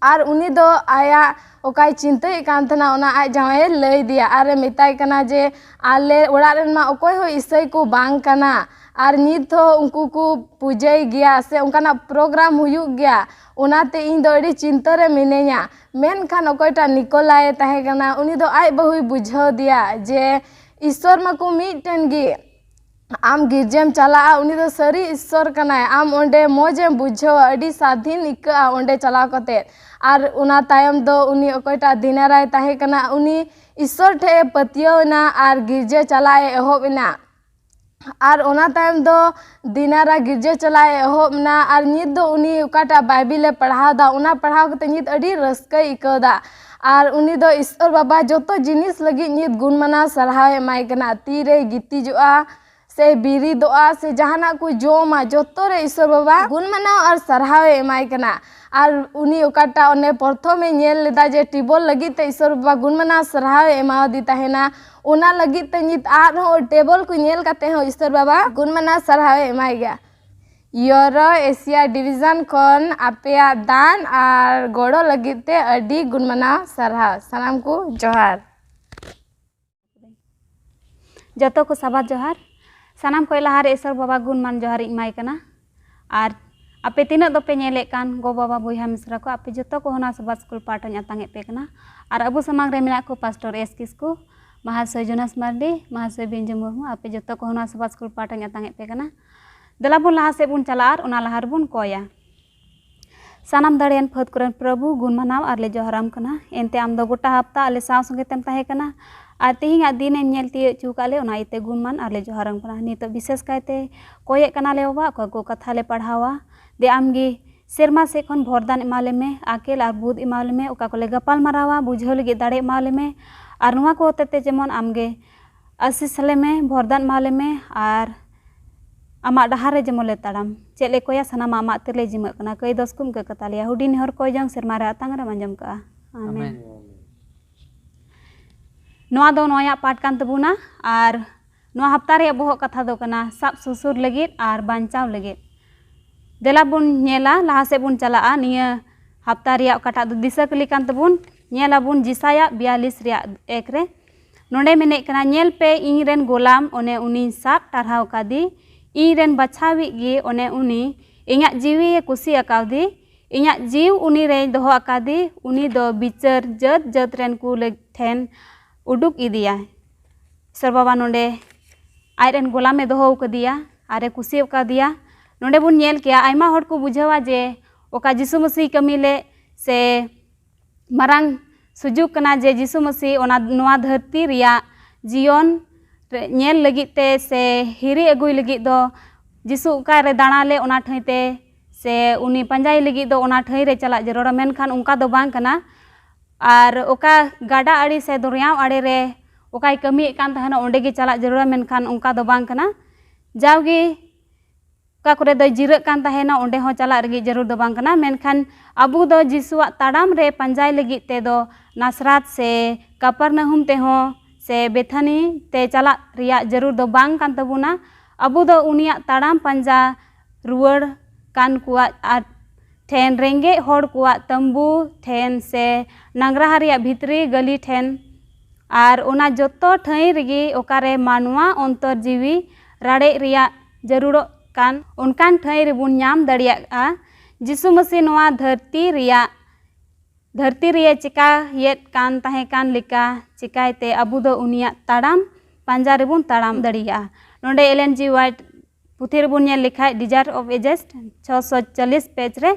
ᱟᱨ ᱩᱱᱤ ᱫᱚ ᱟᱭᱟᱜ ᱚᱠᱟᱭ ᱪᱤᱱᱛᱟᱹᱭᱮᱫ ᱠᱟᱱ ᱛᱟᱦᱮᱱᱟ, ᱚᱱᱟ ᱟᱡ ᱡᱟᱶᱟᱭᱮ ᱞᱟᱹᱭ ᱟᱫᱮᱭᱟ ᱟᱨᱮ ᱢᱮᱛᱟᱭ ᱠᱟᱱᱟ ᱡᱮ, "ᱟᱞᱮ ᱚᱲᱟᱜ ᱨᱮᱱ ᱢᱟ ᱚᱠᱚᱭ ᱦᱚᱸ ᱤᱥᱟᱹᱭ ᱠᱚ ᱵᱟᱝ ᱠᱟᱱᱟ, ᱟᱨ ᱱᱤᱛ ᱦᱚᱸ ᱩᱱᱠᱩ ᱠᱚ ᱯᱩᱡᱟᱹᱭ ᱜᱮᱭᱟ ᱥᱮ ᱚᱱᱠᱟᱱᱟᱜ ᱯᱨᱳᱜᱨᱟᱢ ᱦᱩᱭᱩᱜ ᱜᱮᱭᱟ, ᱚᱱᱟᱛᱮ ᱤᱧ ᱫᱚ ᱟᱹᱰᱤ ᱪᱤᱱᱛᱟᱹ ᱨᱮ ᱢᱤᱱᱟᱹᱧᱟ᱾" ᱢᱮᱱᱠᱷᱟᱱ ᱚᱠᱚᱭᱴᱟᱜ ᱱᱤᱠᱳᱞᱟᱭ ᱮ ᱛᱟᱦᱮᱸ ᱠᱟᱱᱟ, ᱩᱱᱤ ᱫᱚ ᱟᱡ ᱵᱟᱹᱦᱩᱭ ᱵᱩᱡᱷᱟᱹᱣ ᱟᱫᱮᱭᱟ ᱡᱮ ᱤᱥᱥᱚᱨ ᱢᱟᱠᱚ ᱢᱤᱫᱴᱮᱱ ᱜᱮ, ᱟᱢ ᱜᱤᱨᱡᱟᱹᱢ ᱪᱟᱞᱟᱜᱼᱟ, ᱩᱱᱤ ᱫᱚ ᱥᱟᱹᱨᱤ ᱤᱥᱥᱚᱨ ᱠᱟᱱᱟᱭ, ᱟᱢ ᱚᱸᱰᱮ ᱢᱚᱡᱽ ᱮᱢ ᱵᱩᱡᱷᱟᱹᱣᱟ, ᱟᱹᱰᱤ ᱥᱟᱫᱷᱤᱱ ᱟᱹᱭᱠᱟᱹᱜᱼᱟ ᱚᱸᱰᱮ ᱪᱟᱞᱟᱣ ᱠᱟᱛᱮ᱾ ᱟᱨ ᱚᱱᱟ ᱛᱟᱭᱚᱢ ᱫᱚ ᱩᱱᱤ ᱚᱠᱚᱭᱴᱟᱜ ᱫᱤᱱᱟᱨᱟᱭ ᱛᱟᱦᱮᱸ ᱠᱟᱱᱟ, ᱩᱱᱤ ᱤᱥᱥᱚᱨ ᱴᱷᱮᱡ ᱮ ᱯᱟᱹᱛᱭᱟᱹᱣ ᱮᱱᱟ ᱟᱨ ᱜᱤᱨᱡᱟᱹ ᱪᱟᱞᱟᱜ ᱮ ᱮᱦᱚᱵ ᱮᱱᱟ᱾ ᱟᱨ ᱚᱱᱟ ᱛᱟᱭᱚᱢ ᱫᱚ ᱫᱤᱱᱟᱨᱟ ᱜᱤᱨᱡᱟᱹ ᱪᱟᱞᱟᱜ ᱮ ᱮᱦᱚᱵ ᱮᱱᱟ᱾ ᱟᱨ ᱱᱤᱛ ᱫᱚ ᱩᱱᱤ ᱚᱠᱟᱴᱟᱜ ᱵᱟᱭᱵᱮᱞ ᱮ ᱯᱟᱲᱦᱟᱣ ᱮᱫᱟ, ᱚᱱᱟ ᱯᱟᱲᱦᱟᱣ ᱠᱟᱛᱮ ᱱᱤᱛ ᱟᱹᱰᱤ ᱨᱟᱹᱥᱠᱟᱹᱭ ᱟᱹᱭᱠᱟᱹᱣ ᱮᱫᱟ᱾ ᱟᱨ ᱩᱱᱤ ᱫᱚ ᱤᱥᱥᱚᱨ ᱵᱟᱵᱟ ᱡᱚᱛᱚ ᱡᱤᱱᱤᱥ ᱞᱟᱹᱜᱤᱫ ᱱᱤᱛ ᱜᱩᱱ ᱢᱟᱱᱟᱣ ᱥᱟᱨᱦᱟᱣ ᱮ ᱮᱢᱟᱭ ᱠᱟᱱᱟ᱾ ᱛᱤᱨᱮᱭ ᱜᱤᱛᱤᱡᱚᱜᱼᱟ, ᱥᱮ ᱵᱤᱨᱤᱫᱚᱜᱼᱟ, ᱥᱮ ᱡᱟᱦᱟᱱᱟᱜ ᱠᱚ ᱡᱚᱢᱟ, ᱡᱚᱛᱚ ᱨᱮ ᱤᱥᱥᱚᱨ ᱵᱟᱵᱟ ᱜᱩᱱ ᱢᱟᱱᱟᱣ ᱟᱨ ᱥᱟᱨᱦᱟᱣ ᱮ ᱮᱢᱟᱭ ᱠᱟᱱᱟ᱾ ᱟᱨ ᱩᱱᱤ ᱚᱠᱟᱴᱟᱜ ᱚᱱᱮ ᱯᱨᱚᱛᱷᱚᱢᱮ ᱧᱮᱞ ᱞᱮᱫᱟ ᱡᱮ ᱴᱮᱵᱚᱞ ᱞᱟᱹᱜᱤᱫ ᱛᱮ ᱤᱥᱥᱚᱨ ᱵᱟᱵᱟ ᱜᱩᱱ ᱢᱟᱱᱟᱣ ᱥᱟᱨᱦᱟᱣ ᱮ ᱮᱢᱟᱣᱟᱫᱮ ᱛᱟᱦᱮᱱᱟ, ᱚᱱᱟ ᱞᱟᱹᱜᱤᱫ ᱛᱮ ᱱᱤᱛ ᱟᱨᱦᱚᱸ ᱴᱮᱵᱚᱞ ᱠᱚ ᱧᱮᱞ ᱠᱟᱛᱮ ᱦᱚᱸ ᱤᱥᱥᱚᱨ ᱵᱟᱵᱟ ᱜᱩᱱ ᱢᱟᱱᱟᱣ ᱥᱟᱨᱦᱟᱣ ᱮ ᱮᱢᱟᱭ ᱜᱮᱭᱟ᱾ ᱤᱭᱩᱨᱳ ᱮᱥᱤᱭᱟ ᱰᱤᱵᱤᱡᱚᱱ ᱠᱷᱚᱱ ᱟᱯᱮᱭᱟᱜ ᱫᱟᱱ ᱟᱨ ᱜᱚᱲᱚ ᱞᱟᱹᱜᱤᱫ ᱛᱮ ᱟᱹᱰᱤ ᱜᱩᱱᱢᱟᱱᱟᱣ ᱥᱟᱨᱦᱟᱣ᱾ ᱥᱟᱱᱟᱢ ᱠᱚ ᱡᱚᱦᱟᱨ᱾ ᱡᱚᱛᱚ ᱠᱚ ᱥᱟᱵᱟᱫ ᱡᱚᱦᱟᱨ᱾ ᱥᱟᱱᱟᱢ ᱠᱷᱚᱱ ᱞᱟᱦᱟᱨᱮ ᱤᱥᱚᱨ ᱵᱟᱵᱟ ᱜᱩᱱᱢᱟᱱ ᱡᱚᱦᱟᱨ ᱤᱧ ᱮᱢᱟᱭ ᱠᱟᱱᱟ᱾ ᱟᱨ ᱟᱯᱮ ᱛᱤᱱᱟᱹᱜ ᱫᱚᱯᱮ ᱧᱮᱞᱮᱫ ᱠᱟᱱ ᱜᱚ ᱵᱟᱵᱟ ᱵᱚᱭᱦᱟ ᱢᱤᱥᱨᱟ ᱠᱚ, ᱟᱯᱮ ᱡᱚᱛᱚ ᱠᱚ ᱦᱚᱸ ᱱᱚᱣᱟ ᱥᱟᱵᱟᱫ ᱥᱠᱩᱞ ᱯᱟᱦᱴᱟᱧ ᱟᱛᱟᱝ ᱮᱫ ᱯᱮ ᱠᱟᱱᱟ᱾ ᱟᱨ ᱟᱵᱚ ᱥᱟᱢᱟᱝ ᱨᱮ ᱢᱮᱱᱟᱜ ᱠᱚ ᱯᱟᱥᱴᱚᱨ ᱮᱥ ᱠᱤᱥᱠᱩ, ᱢᱟᱦᱟᱥᱚᱭ ᱡᱳᱱᱟᱥ ᱢᱟᱨᱰᱤ, ᱢᱟᱦᱟᱥᱚᱭ ᱵᱤᱧᱡᱩ ᱢᱩᱨᱢᱩ, ᱟᱯᱮ ᱡᱚᱛᱚ ᱠᱚ ᱦᱚᱸ ᱱᱚᱣᱟ ᱥᱟᱵᱟᱫ ᱥᱠᱩᱞ ᱯᱟᱦᱴᱟᱧ ᱟᱛᱟᱝ ᱮᱫ ᱯᱮ ᱠᱟᱱᱟ᱾ ᱫᱮᱞᱟ ᱵᱚᱱ ᱞᱟᱦᱟ ᱥᱮᱫ ᱵᱚᱱ ᱪᱟᱞᱟᱜᱼᱟ ᱟᱨ ᱚᱱᱟ ᱞᱟᱦᱟ ᱨᱮᱵᱚᱱ ᱠᱚᱭᱟ᱾ ᱥᱟᱱᱟᱢ ᱫᱟᱲᱮᱭᱟᱱ ᱯᱷᱟᱹᱫ ᱠᱚᱨᱮᱱ ᱯᱨᱚᱵᱷᱩ, ᱜᱩᱱ ᱢᱟᱱᱟᱣ ᱟᱨ ᱞᱮ ᱡᱚᱦᱟᱨᱟᱢ ᱠᱟᱱᱟ᱾ ᱮᱱᱛᱮ ᱟᱢ ᱫᱚ ᱜᱚᱴᱟ ᱦᱟᱯᱛᱟ ᱟᱞᱮ ᱥᱟᱶ ᱥᱚᱸᱜᱮ ᱛᱮᱢ ᱛᱟᱦᱮᱸ ᱠᱟᱱᱟ ᱟᱨ ᱛᱮᱦᱮᱧᱟᱜ ᱫᱤᱱ ᱮᱢ ᱧᱮᱞ ᱛᱤᱭᱳᱜ ᱦᱚᱪᱚ ᱟᱠᱟᱫ ᱞᱮ, ᱚᱱᱟ ᱤᱭᱟᱹᱛᱮ ᱜᱩᱱ ᱢᱟᱱ ᱟᱨ ᱞᱮ ᱡᱚᱦᱟᱨᱟᱢ ᱠᱟᱱᱟ᱾ ᱱᱤᱛᱚᱜ ᱵᱤᱥᱮᱥ ᱠᱟᱭᱛᱮ ᱠᱚᱭᱮᱫ ᱠᱟᱱᱟ ᱞᱮ ᱵᱟᱵᱟ, ᱚᱠᱟ ᱠᱚ ᱠᱟᱛᱷᱟ ᱞᱮ ᱯᱟᱲᱦᱟᱣᱟ, ᱫᱮ ᱟᱢ ᱜᱮ ᱥᱮᱨᱢᱟ ᱥᱮᱫ ᱠᱷᱚᱱ ᱵᱷᱚᱨᱫᱟᱱ ᱮᱢᱟ ᱞᱮ ᱢᱮ, ᱟᱠᱮᱞ ᱟᱨ ᱵᱩᱫ ᱮᱢᱟ ᱞᱮ ᱢᱮ, ᱚᱠᱟ ᱠᱚᱞᱮ ᱜᱟᱯᱟᱞ ᱢᱟᱨᱟᱣᱟ ᱵᱩᱡᱷᱟᱹᱣ ᱞᱟᱹᱜᱤᱫ ᱫᱟᱲᱮ ᱮᱢᱟ ᱞᱮ ᱢᱮ᱾ ᱟᱨ ᱱᱚᱣᱟ ᱠᱚ ᱦᱚᱛᱮ ᱛᱮ ᱡᱮᱢᱚᱱ ᱟᱢ ᱜᱮ ᱟᱥᱤᱥ ᱞᱮ ᱢᱮ, ᱵᱷᱚᱨᱫᱟᱱ ᱮᱢᱟ ᱞᱮ ᱢᱮ ᱟᱨ ᱟᱢᱟᱜ ᱰᱟᱦᱟᱨ ᱨᱮ ᱡᱮᱢᱚᱱ ᱞᱮ ᱛᱟᱲᱟᱢ᱾ ᱪᱮᱫ ᱞᱮ ᱠᱚᱭᱟ ᱥᱟᱱᱟᱢᱟᱜ ᱟᱢᱟᱜ ᱛᱮᱞᱮ ᱡᱤᱢᱟᱹᱜ ᱠᱟᱱᱟ᱾ ᱠᱟᱹᱭ ᱫᱚᱥ ᱠᱚᱢ ᱤᱠᱟᱹ ᱠᱟᱛᱟ ᱞᱮᱭᱟ᱾ ᱦᱩᱰᱤᱧ ᱱᱮᱦᱚᱨ ᱠᱚᱭ ᱡᱚᱝ ᱥᱮᱨᱢᱟ ᱨᱮ ᱟᱛᱟᱝ ᱨᱮᱢ ᱟᱸᱡᱚᱢ ᱠᱟᱜᱼᱟ᱾ ᱟᱢᱮᱱ᱾ ᱟᱢᱮᱱ᱾ ᱱᱚᱣᱟ ᱫᱚ ᱱᱚᱣᱟᱭᱟᱜ ᱯᱟᱴ ᱠᱟᱱ ᱛᱟᱵᱚᱱᱟ ᱟᱨ ᱱᱚᱣᱟ ᱦᱟᱯᱛᱟ ᱨᱮᱭᱟᱜ ᱵᱚᱦᱚᱜ ᱠᱟᱛᱷᱟ ᱫᱚ ᱠᱟᱱᱟ ᱥᱟᱵ ᱥᱩᱥᱩᱨ ᱞᱟᱹᱜᱤᱫ ᱟᱨ ᱵᱟᱧᱪᱟᱣ ᱞᱟᱹᱜᱤᱫ᱾ ᱫᱮᱞᱟ ᱵᱚᱱ ᱧᱮᱞᱟ, ᱞᱟᱦᱟ ᱥᱮᱫ ᱵᱚᱱ ᱪᱟᱞᱟᱜᱼᱟ᱾ ᱱᱤᱭᱟᱹ ᱦᱟᱯᱛᱟ ᱨᱮᱭᱟᱜ ᱚᱠᱟᱴᱟᱜ ᱫᱚ ᱫᱤᱥᱟᱹ ᱠᱟᱹᱞᱤ ᱠᱟᱱ ᱛᱟᱵᱚᱱ, ᱧᱮᱞ ᱟᱵᱚᱱ ᱡᱤᱥᱟᱭᱟ ᱵᱤᱭᱟᱞᱤᱥ ᱨᱮᱭᱟᱜ ᱮᱠ ᱨᱮ᱾ ᱱᱚᱰᱮ ᱢᱮᱱᱮᱫ ᱠᱟᱱᱟ, "ᱧᱮᱞ ᱯᱮ, ᱤᱧ ᱨᱮᱱ ᱜᱳᱞᱟᱢ ᱚᱱᱮ ᱩᱱᱤᱧ ᱥᱟᱵ ᱴᱟᱨᱦᱟᱣ ᱠᱟᱫᱮ, ᱤᱧ ᱨᱮᱱ ᱵᱟᱪᱷᱟᱣᱤᱡ ᱜᱮ ᱚᱱᱮ ᱩᱱᱤ, ᱤᱧᱟᱜ ᱡᱤᱣᱤᱭᱮ ᱠᱩᱥᱤ ᱟᱠᱟᱣᱫᱮ, ᱤᱧᱟᱜ ᱡᱤᱣ ᱩᱱᱤ ᱨᱮᱭ ᱫᱚᱦᱚ ᱟᱠᱟᱫᱮ, ᱩᱱᱤ ᱫᱚ ᱵᱤᱪᱟᱹᱨ ᱡᱟᱹᱛ ᱡᱟᱹᱛ ᱨᱮᱱ ᱠᱚ ᱞᱟᱹᱜ-, ᱴᱷᱮᱱ ᱩᱰᱩᱠ ᱤᱫᱤᱭᱟᱭ᱾" ᱥᱚᱨ ᱵᱟᱵᱟ ᱱᱚᱰᱮ ᱟᱡ ᱨᱮᱱ ᱜᱳᱞᱟᱢᱮ ᱫᱚᱦᱚ ᱟᱠᱟᱫᱮᱭᱟ ᱟᱨᱮ ᱠᱩᱥᱤ ᱟᱠᱟᱫᱮᱭᱟ᱾ ᱱᱚᱰᱮ ᱵᱚᱱ ᱧᱮᱞ ᱠᱮᱭᱟ, ᱟᱭᱢᱟ ᱦᱚᱲ ᱠᱚ ᱵᱩᱡᱷᱟᱹᱣᱟ ᱡᱮ ᱚᱠᱟ ᱡᱤᱥᱩ ᱢᱟᱹᱥᱤ ᱠᱟᱹᱢᱤ ᱞᱮᱫ ᱥᱮ ᱢᱟᱨᱟᱝ ᱥᱩᱡᱩᱜᱽ ᱠᱟᱱᱟ ᱡᱮ ᱡᱤᱥᱩ ᱢᱟᱹᱥᱤ ᱚᱱᱟ, ᱱᱚᱣᱟ ᱫᱷᱟᱹᱨᱛᱤ ᱨᱮᱭᱟᱜ ᱡᱤᱭᱚᱱ ᱨᱮ ᱧᱮᱞ ᱞᱟᱹᱜᱤᱫ ᱛᱮ ᱥᱮ ᱦᱤᱨᱤ ᱟᱹᱜᱩᱭ ᱞᱟᱹᱜᱤᱫ ᱫᱚ ᱡᱤᱥᱩ ᱚᱠᱟᱨᱮ ᱫᱟᱬᱟ ᱞᱮ ᱚᱱᱟ ᱴᱷᱟᱹᱭ ᱛᱮ ᱥᱮ ᱩᱱᱤ ᱯᱟᱸᱡᱟᱭ ᱞᱟᱹᱜᱤᱫ ᱫᱚ ᱚᱱᱟ ᱴᱷᱟᱹᱭ ᱨᱮ ᱪᱟᱞᱟᱜ ᱡᱟᱹᱨᱩᱲᱟ, ᱢᱮᱱᱠᱷᱟᱱ ᱚᱱᱠᱟ ᱫᱚ ᱵᱟᱝ ᱠᱟᱱᱟ᱾ ᱟᱨ ᱚᱠᱟ ᱜᱟᱰᱟ ᱟᱲᱮ ᱥᱮ ᱫᱚᱨᱭᱟᱣ ᱟᱲᱮ ᱨᱮ ᱚᱠᱟᱭ ᱠᱟᱹᱢᱤᱭᱮᱫ ᱠᱟᱱ ᱛᱟᱦᱮᱱᱟ ᱚᱸᱰᱮ ᱜᱮ ᱪᱟᱞᱟᱜ ᱡᱟᱹᱨᱩᱲᱟ, ᱢᱮᱱᱠᱷᱟᱱ ᱚᱱᱠᱟ ᱫᱚ ᱵᱟᱝ ᱠᱟᱱᱟ᱾ ᱡᱟᱣᱜᱮ ᱚᱠᱟ ᱠᱚᱨᱮ ᱫᱚᱭ ᱡᱤᱨᱟᱹᱜ ᱠᱟᱱ ᱛᱟᱦᱮᱱᱟ, ᱚᱸᱰᱮ ᱦᱚᱸ ᱪᱟᱞᱟᱜ ᱞᱟᱹᱜᱤᱫ ᱡᱟᱹᱨᱩᱲ ᱫᱚ ᱵᱟᱝ ᱠᱟᱱᱟ, ᱢᱮᱱᱠᱷᱟᱱ ᱟᱵᱚ ᱫᱚ ᱡᱤᱥᱩᱣᱟᱜ ᱛᱟᱲᱟᱢ ᱨᱮ ᱯᱟᱸᱡᱟᱭ ᱞᱟᱹᱜᱤᱫ ᱛᱮᱫᱚ ᱱᱟᱥᱨᱟᱛ ᱥᱮ ᱠᱟᱯᱟᱨᱱᱟᱦᱩᱢ ᱛᱮᱦᱚᱸ ᱥᱮ ᱵᱮᱛᱷᱟᱱᱤ ᱛᱮ ᱪᱟᱞᱟᱜ ᱨᱮᱭᱟᱜ ᱡᱟᱹᱨᱩᱲ ᱫᱚ ᱵᱟᱝ ᱠᱟᱱ ᱛᱟᱵᱚᱱᱟ᱾ ᱟᱵᱚ ᱫᱚ ᱩᱱᱤᱭᱟᱜ ᱛᱟᱲᱟᱢ ᱯᱟᱸᱡᱟ ᱨᱩᱣᱟᱹᱲ ᱠᱟᱱ ᱠᱚᱣᱟᱜ ᱟᱨ ᱴᱷᱮᱱ, ᱨᱮᱸᱜᱮᱡ ᱦᱚᱲ ᱠᱚᱣᱟᱜ ᱛᱟᱹᱢᱵᱩ ᱴᱷᱮᱱ ᱥᱮ ᱱᱟᱝᱨᱟᱦᱟ ᱨᱮᱭᱟᱜ ᱵᱷᱤᱛᱨᱤ ᱜᱟᱹᱞᱤ ᱴᱷᱮᱱ, ᱟᱨ ᱚᱱᱟ ᱡᱚᱛᱚ ᱴᱷᱟᱹᱭ ᱨᱮᱜᱮ ᱚᱠᱟᱨᱮ ᱢᱟᱱᱣᱟ ᱚᱱᱛᱚᱨ ᱡᱤᱣᱤ ᱨᱟᱲᱮᱡ ᱨᱮᱭᱟᱜ ᱡᱟᱹᱨᱩᱲᱚᱜ ᱠᱟᱱ, ᱚᱱᱠᱟᱱ ᱴᱷᱟᱹᱭ ᱨᱮᱵᱚᱱ ᱧᱟᱢ ᱫᱟᱲᱮᱭᱟᱜᱼᱟ᱾ ᱡᱤᱥᱩ ᱢᱟᱹᱥᱤ ᱱᱚᱣᱟ ᱫᱷᱟᱹᱨᱛᱤ ᱨᱮᱭᱟᱜ, ᱫᱷᱟᱹᱨᱛᱤ ᱨᱮᱭ ᱪᱤᱠᱟᱹᱭᱮᱫ ᱠᱟᱱ ᱛᱟᱦᱮᱸ ᱠᱟᱱ ᱞᱮᱠᱟ ᱪᱤᱠᱟᱹᱭᱛᱮ ᱟᱵᱚ ᱫᱚ ᱩᱱᱤᱭᱟᱜ ᱛᱟᱲᱟᱢ ᱯᱟᱸᱡᱟ ᱨᱮᱵᱚᱱ ᱛᱟᱲᱟᱢ ᱫᱟᱲᱮᱭᱟᱜᱼᱟ᱾ ᱱᱚᱰᱮ ᱮᱞ ᱮᱱ ᱡᱤ ᱣᱟᱭᱤᱴ ᱯᱩᱛᱷᱤ ᱨᱮᱵᱚᱱ ᱧᱮᱞ ᱞᱮᱠᱷᱟᱡ, Desire of Ages ᱪᱷᱚᱥᱚ ᱪᱚᱞᱞᱤᱥ ᱯᱮᱡᱽ ᱨᱮ,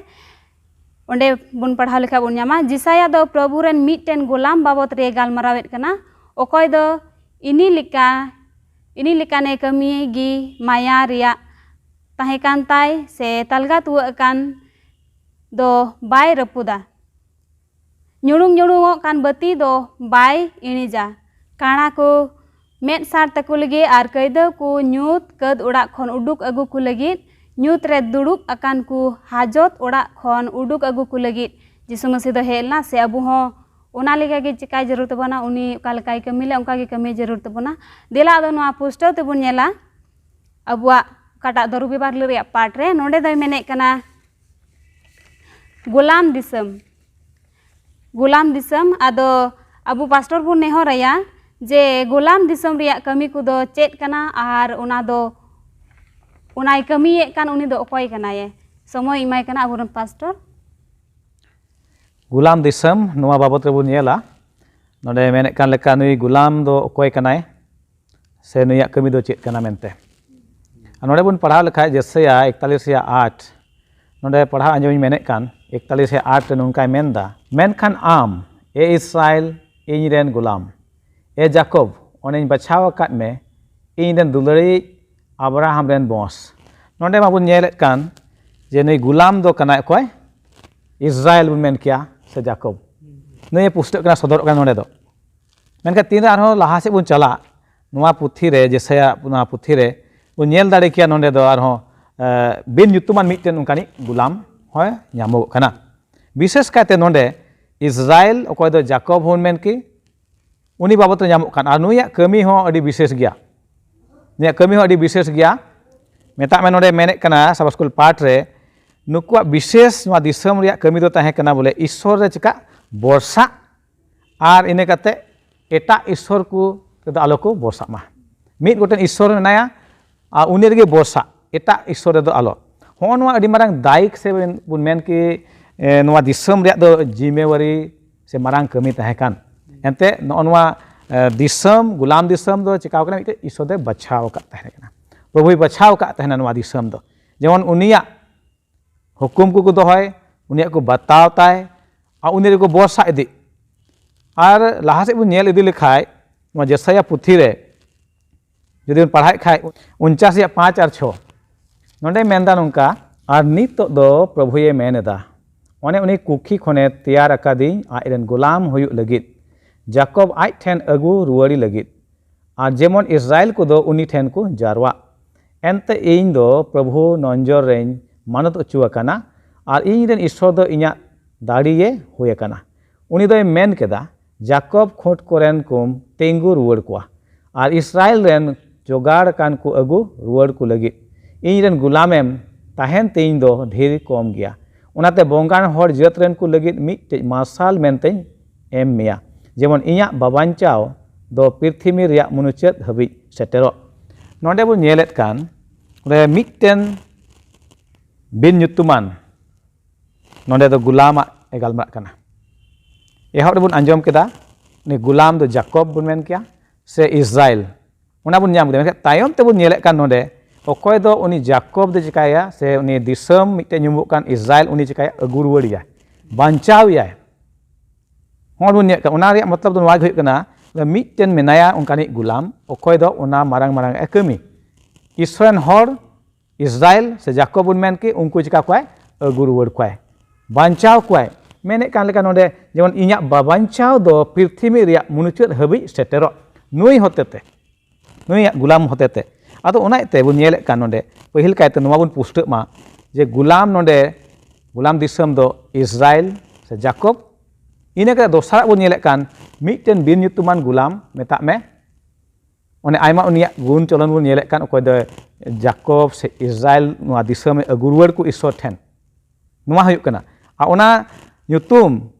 ᱚᱸᱰᱮ ᱵᱚᱱ ᱯᱟᱲᱦᱟᱣ ᱞᱮᱠᱷᱟᱡ ᱵᱚᱱ ᱧᱟᱢᱟ, ᱡᱤᱥᱟᱭᱟ ᱫᱚ ᱯᱨᱚᱵᱷᱩ ᱨᱮᱱ ᱢᱤᱫᱴᱮᱱ ᱜᱳᱞᱟᱢ ᱵᱟᱵᱚᱫ ᱨᱮ ᱜᱟᱞᱢᱟᱨᱟᱣᱮᱫ ᱠᱟᱱᱟ, ᱚᱠᱚᱭ ᱫᱚ ᱤᱱᱤ ᱞᱮᱠᱟ, ᱤᱱᱤ ᱞᱮᱠᱟᱱᱮ ᱠᱟᱹᱢᱤ ᱜᱮ ᱢᱟᱭᱟ ᱨᱮᱭᱟᱜ ᱛᱟᱦᱮᱸ ᱠᱟᱱ ᱛᱟᱭ ᱥᱮ ᱛᱟᱞᱜᱟ ᱛᱩᱣᱟᱹᱜ ᱟᱠᱟᱱ ᱫᱚ ᱵᱟᱭ ᱨᱟᱹᱯᱩᱫᱟ᱾ ᱧᱩᱲᱩᱝ ᱧᱩᱲᱩᱝᱚᱜ ᱠᱟᱱ ᱵᱟᱹᱛᱤ ᱫᱚ ᱵᱟᱭ ᱤᱬᱤᱡᱟ᱾ ᱠᱟᱬᱟ ᱠᱚ ᱢᱮᱫ ᱥᱟᱲ ᱛᱟᱠᱚ ᱞᱟᱹᱜᱤᱫ ᱟᱨ ᱠᱟᱹᱭᱫᱟᱹᱣ ᱠᱚ ᱧᱩᱛ ᱠᱟᱹᱛ ᱚᱲᱟᱜ ᱠᱷᱚᱱ ᱩᱰᱩᱠ ᱟᱹᱜᱩ ᱠᱚ ᱞᱟᱹᱜᱤᱫ, ᱧᱩᱛ ᱨᱮ ᱫᱩᱲᱩᱵ ᱟᱠᱟᱱ ᱠᱚ ᱦᱟᱡᱚᱛ ᱚᱲᱟᱜ ᱠᱷᱚᱱ ᱩᱰᱩᱠ ᱟᱹᱜᱩ ᱠᱚ ᱞᱟᱹᱜᱤᱫ ᱡᱤᱥᱩ ᱢᱟᱹᱥᱤ ᱫᱚ ᱦᱮᱡ ᱞᱮᱱᱟ, ᱥᱮ ᱟᱵᱚ ᱦᱚᱸ ᱚᱱᱟ ᱞᱮᱠᱟ ᱜᱮ ᱪᱮᱠᱟᱭ ᱡᱟᱹᱨᱩᱲ ᱛᱟᱵᱚᱱᱟ, ᱩᱱᱤ ᱚᱠᱟ ᱞᱮᱠᱟᱭ ᱠᱟᱹᱢᱤ ᱞᱮᱫ, ᱚᱱᱠᱟ ᱜᱮ ᱠᱟᱹᱢᱤ ᱡᱟᱹᱨᱩᱲ ᱛᱟᱵᱚᱱᱟ᱾ ᱫᱮᱞᱟ ᱟᱫᱚ ᱱᱚᱣᱟ ᱯᱩᱥᱴᱟᱹᱣ ᱛᱮᱵᱚᱱ ᱧᱮᱞᱟ ᱟᱵᱚᱣᱟᱜ ᱚᱠᱟᱴᱟᱜ ᱫᱚ ᱨᱚᱵᱤᱵᱟᱨ ᱦᱤᱞᱳᱜ ᱨᱮᱭᱟᱜ ᱯᱟᱴ ᱨᱮ᱾ ᱱᱚᱰᱮ ᱫᱚᱭ ᱢᱮᱱᱮᱫ ᱠᱟᱱᱟ, ᱜᱳᱞᱟᱢ ᱫᱤᱥᱚᱢ, ᱜᱳᱞᱟᱢ ᱫᱤᱥᱚᱢ᱾ ᱟᱫᱚ ᱟᱵᱚ ᱯᱟᱥᱴᱚᱨ ᱵᱚᱱ ᱱᱮᱦᱚᱨ ᱟᱭᱟ ᱡᱮ ᱜᱳᱞᱟᱢ ᱫᱤᱥᱚᱢ ᱨᱮᱭᱟᱜ ᱠᱟᱹᱢᱤ ᱠᱚᱫᱚ ᱪᱮᱫ ᱠᱟᱱᱟ ᱟᱨ ᱚᱱᱟ ᱫᱚ, ᱚᱱᱟᱭ ᱠᱟᱹᱢᱤᱭᱮᱫ ᱠᱟᱱ ᱩᱱᱤ ᱫᱚ ᱚᱠᱚᱭ ᱠᱟᱱᱟᱭ? ᱥᱚᱢᱚᱭ ᱮᱢᱟᱭ ᱠᱟᱱᱟ ᱟᱵᱚᱨᱮᱱ ᱯᱟᱥᱴᱚᱨ᱾ ᱜᱩᱞᱟᱢ ᱫᱤᱥᱚᱢ, ᱱᱚᱣᱟ ᱵᱟᱵᱚᱛ ᱨᱮᱵᱚᱱ ᱧᱮᱞᱟ᱾ ᱱᱚᱰᱮ ᱢᱮᱱᱮᱫ ᱠᱟᱱ ᱞᱮᱠᱟ, ᱱᱩᱭ ᱜᱩᱞᱟᱢ ᱫᱚ ᱚᱠᱚᱭ ᱠᱟᱱᱟᱭ ᱥᱮ ᱱᱩᱭᱟᱜ ᱠᱟᱹᱢᱤ ᱫᱚ ᱪᱮᱫ ᱠᱟᱱᱟ ᱢᱮᱱᱛᱮ᱾ ᱟᱨ ᱱᱚᱰᱮ ᱵᱚᱱ ᱯᱟᱲᱦᱟᱣ ᱞᱮᱠᱷᱟᱡ, ᱡᱮᱥᱟᱭᱟ ᱮᱠᱛᱟᱞᱤᱥ ᱨᱮᱭᱟᱜ ᱟᱴ, ᱱᱚᱰᱮ ᱯᱟᱲᱦᱟᱣ ᱟᱸᱡᱚᱢᱤᱧ ᱢᱮᱱᱮᱫ ᱠᱟᱱ, ᱮᱠᱛᱟᱞᱤᱥ ᱨᱮᱭᱟᱜ ᱟᱴ ᱨᱮ ᱱᱚᱝᱠᱟᱭ ᱢᱮᱱᱫᱟ, "ᱢᱮᱱᱠᱷᱟᱱ ᱟᱢ, ᱮ ᱤᱥᱨᱟᱭᱮᱞ, ᱤᱧ ᱨᱮᱱ ᱜᱩᱞᱟᱢ, ᱮ ᱡᱟᱠᱚᱵ, ᱚᱱᱮᱧ ᱵᱟᱪᱷᱟᱣ ᱟᱠᱟᱫ ᱢᱮ, ᱤᱧ ᱨᱮᱱ ᱫᱩᱞᱟᱹᱲᱤᱡ ᱟᱵᱨᱟᱦᱟᱢ ᱨᱮᱱ ᱵᱚᱸᱥ᱾" ᱱᱚᱰᱮ ᱢᱟᱵᱚᱱ ᱧᱮᱞᱮᱫ ᱠᱟᱱ ᱡᱮ ᱱᱩᱭ ᱜᱩᱞᱟᱢ ᱫᱚ ᱠᱟᱱᱟᱭ ᱚᱠᱚᱭ? ᱤᱥᱨᱟᱭᱮᱞ ᱵᱚᱱ ᱢᱮᱱ ᱠᱮᱭᱟ ᱥᱮ ᱡᱟᱠᱚᱵ᱾ ᱱᱩᱭᱮ ᱯᱩᱥᱴᱟᱹᱜ ᱠᱟᱱᱟ, ᱥᱚᱫᱚᱨᱚᱜ ᱠᱟᱱᱟ ᱱᱚᱰᱮ ᱫᱚ᱾ ᱢᱮᱱᱠᱷᱟᱱ ᱛᱤᱱᱨᱮ ᱟᱨᱦᱚᱸ ᱞᱟᱦᱟ ᱥᱮᱫ ᱵᱚᱱ ᱪᱟᱞᱟᱜ, ᱱᱚᱣᱟ ᱯᱩᱛᱷᱤ ᱨᱮ, ᱡᱮᱥᱟᱭᱟ ᱱᱚᱣᱟ ᱯᱩᱛᱷᱤ ᱨᱮ ᱵᱚᱱ ᱧᱮᱞ ᱫᱟᱲᱮ ᱠᱮᱭᱟ, ᱱᱚᱰᱮ ᱫᱚ ᱟᱨᱦᱚᱸ ᱮ, ᱵᱤᱱ ᱧᱩᱛᱩᱢᱟᱱ ᱢᱤᱫᱴᱮᱱ ᱚᱱᱠᱟᱱᱤᱡ ᱜᱩᱞᱟᱢ ᱦᱚᱸᱭ ᱧᱟᱢᱚᱜᱚᱜ ᱠᱟᱱᱟ᱾ ᱵᱤᱥᱮᱥ ᱠᱟᱭᱛᱮ ᱱᱚᱰᱮ ᱤᱥᱨᱟᱭᱮᱞ, ᱚᱠᱚᱭ ᱫᱚ ᱡᱟᱠᱚᱵ ᱦᱚᱸᱵᱚᱱ ᱢᱮᱱ ᱠᱮ, ᱩᱱᱤ ᱵᱟᱵᱚᱛ ᱨᱮ ᱧᱟᱢᱚᱜ ᱠᱟᱱ, ᱟᱨ ᱱᱩᱭᱟᱜ ᱠᱟᱹᱢᱤ ᱦᱚᱸ ᱟᱹᱰᱤ ᱵᱤᱥᱮᱥ ᱜᱮᱭᱟ᱾ ᱱᱩᱭᱟᱜ ᱠᱟᱹᱢᱤ ᱦᱚᱸ ᱟᱹᱰᱤ ᱵᱤᱥᱮᱥ ᱜᱮᱭᱟ᱾ ᱢᱮᱛᱟᱜ ᱢᱮ, ᱱᱚᱰᱮ ᱢᱮᱱᱮᱫ ᱠᱟᱱᱟ ᱥᱟᱵᱟᱥᱠᱩᱞ ᱯᱟᱴ ᱨᱮ, ᱱᱩᱠᱩᱣᱟᱜ ᱵᱤᱥᱮᱥ ᱱᱚᱣᱟ ᱫᱤᱥᱚᱢ ᱨᱮᱭᱟᱜ ᱠᱟᱹᱢᱤ ᱫᱚ ᱛᱟᱦᱮᱸ ᱠᱟᱱᱟ ᱵᱚᱞᱮ ᱤᱥᱥᱚᱨ ᱨᱮ ᱪᱮᱠᱟ ᱵᱚᱨᱥᱟᱜ, ᱟᱨ ᱤᱱᱟᱹ ᱠᱟᱛᱮ ᱮᱴᱟᱜ ᱤᱥᱥᱚᱨ ᱠᱚ ᱨᱮᱫᱚ ᱟᱞᱚ ᱠᱚ ᱵᱚᱨᱥᱟᱜ ᱢᱟ᱾ ᱢᱤᱫ ᱜᱚᱴᱮᱱ ᱤᱥᱥᱚᱨ ᱢᱮᱱᱟᱭᱟ, ᱟᱨ ᱩᱱᱤ ᱨᱮᱜᱮ ᱵᱚᱨᱥᱟᱜ, ᱮᱴᱟᱜ ᱤᱥᱥᱚᱨ ᱨᱮᱫᱚ ᱟᱞᱚ᱾ ᱦᱚᱸᱜᱼᱚ ᱱᱚᱣᱟ ᱟᱹᱰᱤ ᱢᱟᱨᱟᱝ ᱫᱟᱭᱤᱠ ᱥᱮ ᱵᱚᱱ ᱢᱮᱱ ᱠᱤ, ᱮ, ᱱᱚᱣᱟ ᱫᱤᱥᱚᱢ ᱨᱮᱭᱟᱜ ᱫᱚ ᱡᱤᱢᱮᱣᱟᱨᱤ ᱥᱮ ᱢᱟᱨᱟᱝ ᱠᱟᱹᱢᱤ ᱛᱟᱦᱮᱸ ᱠᱟᱱ᱾ ᱮᱱᱛᱮ ᱱᱚᱜᱼᱚ ᱱᱚᱣᱟ, ᱮ, ᱫᱤᱥᱚᱢ, ᱜᱩᱞᱟᱢ ᱫᱤᱥᱚᱢ ᱫᱚ ᱪᱮᱠᱟᱣ ᱠᱟᱱᱟ? ᱢᱤᱫᱴᱮᱡ ᱤᱥᱥᱚᱨ ᱫᱚᱭ ᱵᱟᱪᱷᱟᱣ ᱟᱠᱟᱫ ᱛᱟᱦᱮᱸ ᱠᱟᱱᱟ, ᱯᱨᱚᱵᱷᱩᱭ ᱵᱟᱪᱷᱟᱣ ᱟᱠᱟᱫ ᱛᱟᱦᱮᱱᱟ ᱱᱚᱣᱟ ᱫᱤᱥᱚᱢ ᱫᱚ᱾ ᱡᱮᱢᱚᱱ ᱩᱱᱤᱭᱟᱜ ᱦᱩᱠᱩᱢ ᱠᱚᱠᱚ ᱫᱚᱦᱚᱭ, ᱩᱱᱤᱭᱟᱜ ᱠᱚ ᱵᱟᱛᱟᱣ ᱛᱟᱭ, ᱟᱨ ᱩᱱᱤ ᱨᱮᱠᱚ ᱵᱚᱨᱥᱟ ᱤᱫᱤᱜ᱾ ᱟᱨ ᱞᱟᱦᱟ ᱥᱮᱫ ᱵᱚᱱ ᱧᱮᱞ ᱤᱫᱤ ᱞᱮᱠᱷᱟᱡ, ᱱᱚᱣᱟ ᱡᱮᱥᱟᱭᱟ ᱯᱩᱛᱷᱤ ᱨᱮ ᱡᱩᱫᱤ ᱵᱚᱱ ᱯᱟᱲᱦᱟᱜ ᱠᱷᱟᱡ, ᱩᱱᱪᱟᱥ ᱨᱮᱭᱟᱜ ᱯᱟᱸᱪ ᱟᱨ ᱪᱷᱚ, ᱱᱚᱰᱮ ᱢᱮᱱᱫᱟ ᱱᱚᱝᱠᱟ, ᱟᱨ ᱱᱤᱛᱚᱜ ᱫᱚ ᱯᱨᱚᱵᱷᱩᱭᱮ ᱢᱮᱱ ᱮᱫᱟ, ᱚᱱᱮ ᱩᱱᱤ ᱠᱩᱠᱷᱤ ᱠᱷᱚᱱᱮ ᱛᱮᱭᱟᱨ ᱟᱠᱟᱫᱤᱧ ᱟᱡ ᱨᱮᱱ ᱜᱩᱞᱟᱢ ᱦᱩᱭᱩᱜ ᱞᱟᱹᱜᱤᱫ, ᱡᱟᱠᱚᱵ ᱟᱡ ᱴᱷᱮᱱ ᱟᱹᱜᱩ ᱨᱩᱣᱟᱹᱲᱤ ᱞᱟᱹᱜᱤᱫ, ᱟᱨ ᱡᱮᱢᱚᱱ ᱤᱥᱨᱟᱭᱮᱞ ᱠᱚᱫᱚ ᱩᱱᱤ ᱴᱷᱮᱱ ᱠᱚ ᱡᱟᱨᱣᱟᱜ᱾ ᱮᱱᱛᱮ ᱤᱧ ᱫᱚ ᱯᱨᱚᱵᱷᱩ ᱱᱚᱡᱚᱨ ᱨᱮᱧ ᱢᱟᱱᱚᱛ ᱦᱚᱪᱚ ᱟᱠᱟᱱᱟ, ᱟᱨ ᱤᱧ ᱨᱮᱱ ᱤᱥᱥᱚᱨ ᱫᱚ ᱤᱧᱟᱜ ᱫᱟᱲᱮᱭᱮ ᱦᱩᱭ ᱟᱠᱟᱱᱟ᱾ ᱩᱱᱤ ᱫᱚᱭ ᱢᱮᱱ ᱠᱮᱫᱟ, ᱡᱟᱠᱚᱵ ᱠᱷᱩᱸᱴ ᱠᱚᱨᱮᱱ ᱠᱚᱢ ᱛᱤᱸᱜᱩ ᱨᱩᱣᱟᱹᱲ ᱠᱚᱣᱟ, ᱟᱨ ᱤᱥᱨᱟᱭᱮᱞ ᱨᱮᱱ ᱡᱚᱜᱟᱲ ᱟᱠᱟᱱ ᱠᱚ ᱟᱹᱜᱩ ᱨᱩᱣᱟᱹᱲ ᱠᱚ ᱞᱟᱹᱜᱤᱫ᱾ ᱤᱧ ᱨᱮᱱ ᱜᱩᱞᱟᱢᱮᱢ ᱛᱟᱦᱮᱱ ᱛᱮ ᱤᱧ ᱫᱚ ᱰᱷᱮᱨ ᱠᱚᱢ ᱜᱮᱭᱟ᱾ ᱚᱱᱟᱛᱮ ᱵᱚᱝᱜᱟᱱ ᱦᱚᱲ ᱡᱟᱹᱛ ᱨᱮᱱ ᱠᱚ ᱞᱟᱹᱜᱤᱫ ᱢᱤᱫᱴᱮᱡ ᱢᱟᱨᱥᱟᱞ ᱢᱮᱱᱛᱮᱧ ᱮᱢ ᱢᱮᱭᱟ, ᱡᱮᱢᱚᱱ ᱤᱧᱟᱜ ᱵᱟᱵᱟᱧᱪᱟᱣ ᱫᱚ ᱯᱨᱤᱛᱷᱤᱢᱤ ᱨᱮᱭᱟᱜ ᱢᱩᱪᱟᱹᱫ ᱦᱟᱹᱵᱤᱡ ᱥᱮᱴᱮᱨᱚᱜ᱾ ᱱᱚᱰᱮ ᱵᱚᱱ ᱧᱮᱞᱮᱫ ᱠᱟᱱ, ᱚᱸᱰᱮ ᱢᱤᱫᱴᱮᱱ ᱵᱤᱱ ᱧᱩᱛᱩᱢᱟᱱ, ᱱᱚᱰᱮ ᱫᱚ ᱜᱩᱞᱟᱢᱟᱜ ᱮ ᱜᱟᱞᱢᱟᱨᱟᱜ ᱠᱟᱱᱟ᱾ ᱮᱦᱚᱵ ᱨᱮᱵᱚᱱ ᱟᱸᱡᱚᱢ ᱠᱮᱫᱟ, ᱩᱱᱤ ᱜᱩᱞᱟᱢ ᱫᱚ ᱡᱟᱠᱚᱵ ᱵᱚᱱ ᱢᱮᱱ ᱠᱮᱭᱟ, ᱥᱮ ᱤᱥᱨᱟᱭᱮᱞ, ᱚᱱᱟ ᱵᱚᱱ ᱧᱟᱢ ᱠᱮᱫᱟ᱾ ᱢᱮᱱᱠᱷᱟᱱ ᱛᱟᱭᱚᱢ ᱛᱮᱵᱚᱱ ᱧᱮᱞᱮᱫ ᱠᱟᱱ ᱱᱚᱰᱮ, ᱚᱠᱚᱭ ᱫᱚ ᱩᱱᱤ ᱡᱟᱠᱚᱵ ᱫᱚ ᱪᱤᱠᱟᱭᱟ, ᱥᱮ ᱩᱱᱤ ᱫᱤᱥᱚᱢ ᱢᱤᱫᱴᱮᱱ ᱧᱩᱢᱚᱜ ᱠᱟᱱ ᱤᱥᱨᱟᱭᱮᱞ, ᱩᱱᱤ ᱪᱤᱠᱟᱭᱟ? ᱟᱹᱜᱩ ᱨᱩᱣᱟᱹᱲᱮᱭᱟᱭ, ᱵᱟᱧᱪᱟᱣᱮᱭᱟᱭ᱾ ᱦᱚᱸ ᱵᱚᱱ ᱧᱮᱞᱮᱫ ᱠᱟᱱ, ᱚᱱᱟ ᱨᱮᱭᱟᱜ ᱢᱚᱛᱞᱚᱵ ᱫᱚ ᱱᱚᱣᱟ ᱜᱮ ᱦᱩᱭᱩᱜ ᱠᱟᱱᱟ, ᱢᱤᱫᱴᱮᱱ ᱢᱮᱱᱟᱭᱟ ᱚᱱᱠᱟᱱᱤᱡ ᱜᱩᱞᱟᱢ, ᱚᱠᱚᱭ ᱫᱚ ᱚᱱᱟ ᱢᱟᱨᱟᱝ ᱢᱟᱨᱟᱝ ᱮ ᱠᱟᱹᱢᱤ᱾ ᱤᱥᱨᱟᱭᱮᱞ ᱦᱚᱲ, ᱤᱥᱨᱟᱭᱮᱞ ᱥᱮ ᱡᱟᱠᱚᱵ ᱵᱚᱱ ᱢᱮᱱ ᱠᱮ, ᱩᱱᱠᱩ ᱪᱤᱠᱟ ᱠᱚᱣᱟᱭ? ᱟᱹᱜᱩ ᱨᱩᱣᱟᱹᱲ ᱠᱚᱣᱟᱭ, ᱵᱟᱧᱪᱟᱣ ᱠᱚᱣᱟᱭ᱾ ᱢᱮᱱᱮᱫ ᱠᱟᱱ ᱞᱮᱠᱟ ᱱᱚᱰᱮ, ᱡᱮᱢᱚᱱ ᱤᱧᱟᱜ ᱵᱟᱵᱟᱧᱪᱟᱣ ᱫᱚ ᱯᱨᱤᱛᱷᱤᱵᱤ ᱨᱮᱭᱟᱜ ᱢᱩᱪᱟᱹᱫ ᱦᱟᱹᱵᱤᱡ ᱥᱮᱴᱮᱨᱚᱜ, ᱱᱩᱭ ᱦᱚᱛᱮᱛᱮ, ᱱᱩᱭᱟᱜ ᱜᱩᱞᱟᱢ ᱦᱚᱛᱮᱛᱮ᱾ ᱟᱫᱚ ᱚᱱᱟ ᱤᱭᱟᱹᱛᱮ ᱵᱚᱱ ᱧᱮᱞᱮᱫ ᱠᱟᱱ ᱱᱚᱰᱮ, ᱯᱟᱹᱦᱤᱞ ᱠᱟᱭᱛᱮ ᱱᱚᱣᱟ ᱵᱚᱱ ᱯᱩᱥᱴᱟᱹᱜ ᱢᱟ ᱡᱮ ᱜᱩᱞᱟᱢ ᱱᱚᱰᱮ, ᱜᱩᱞᱟᱢ ᱫᱤᱥᱚᱢ ᱫᱚ ᱤᱥᱨᱟᱭᱮᱞ ᱥᱮ ᱡᱟᱠᱚᱵ᱾ ᱤᱱᱟᱹ ᱠᱟᱛᱮ ᱫᱚᱥᱟᱨᱟᱜ ᱵᱚᱱ ᱧᱮᱞᱮᱫ ᱠᱟᱱ ᱢᱤᱫᱴᱮᱱ ᱵᱤᱱ ᱧᱩᱛᱩᱢᱟᱱ ᱜᱩᱞᱟᱢ, ᱢᱮᱛᱟᱜ ᱢᱮ ᱚᱱᱮ ᱟᱭᱢᱟ ᱩᱱᱤᱭᱟᱜ ᱜᱩᱱ ᱪᱚᱞᱚᱱ ᱵᱚᱱ ᱧᱮᱞᱮᱫ ᱠᱟᱱ, ᱚᱠᱚᱭ ᱫᱚ ᱡᱟᱠᱚᱵ ᱥᱮ ᱤᱥᱨᱟᱭᱮᱞ ᱱᱚᱣᱟ ᱫᱤᱥᱚᱢ ᱮ ᱟᱹᱜᱩ ᱨᱩᱣᱟᱹᱲ ᱠᱚ ᱤᱥᱥᱚᱨ ᱴᱷᱮᱱ, ᱱᱚᱣᱟ ᱦᱩᱭᱩᱜ ᱠᱟᱱᱟ᱾ ᱟᱨ ᱚᱱᱟ ᱧᱩᱛᱩᱢ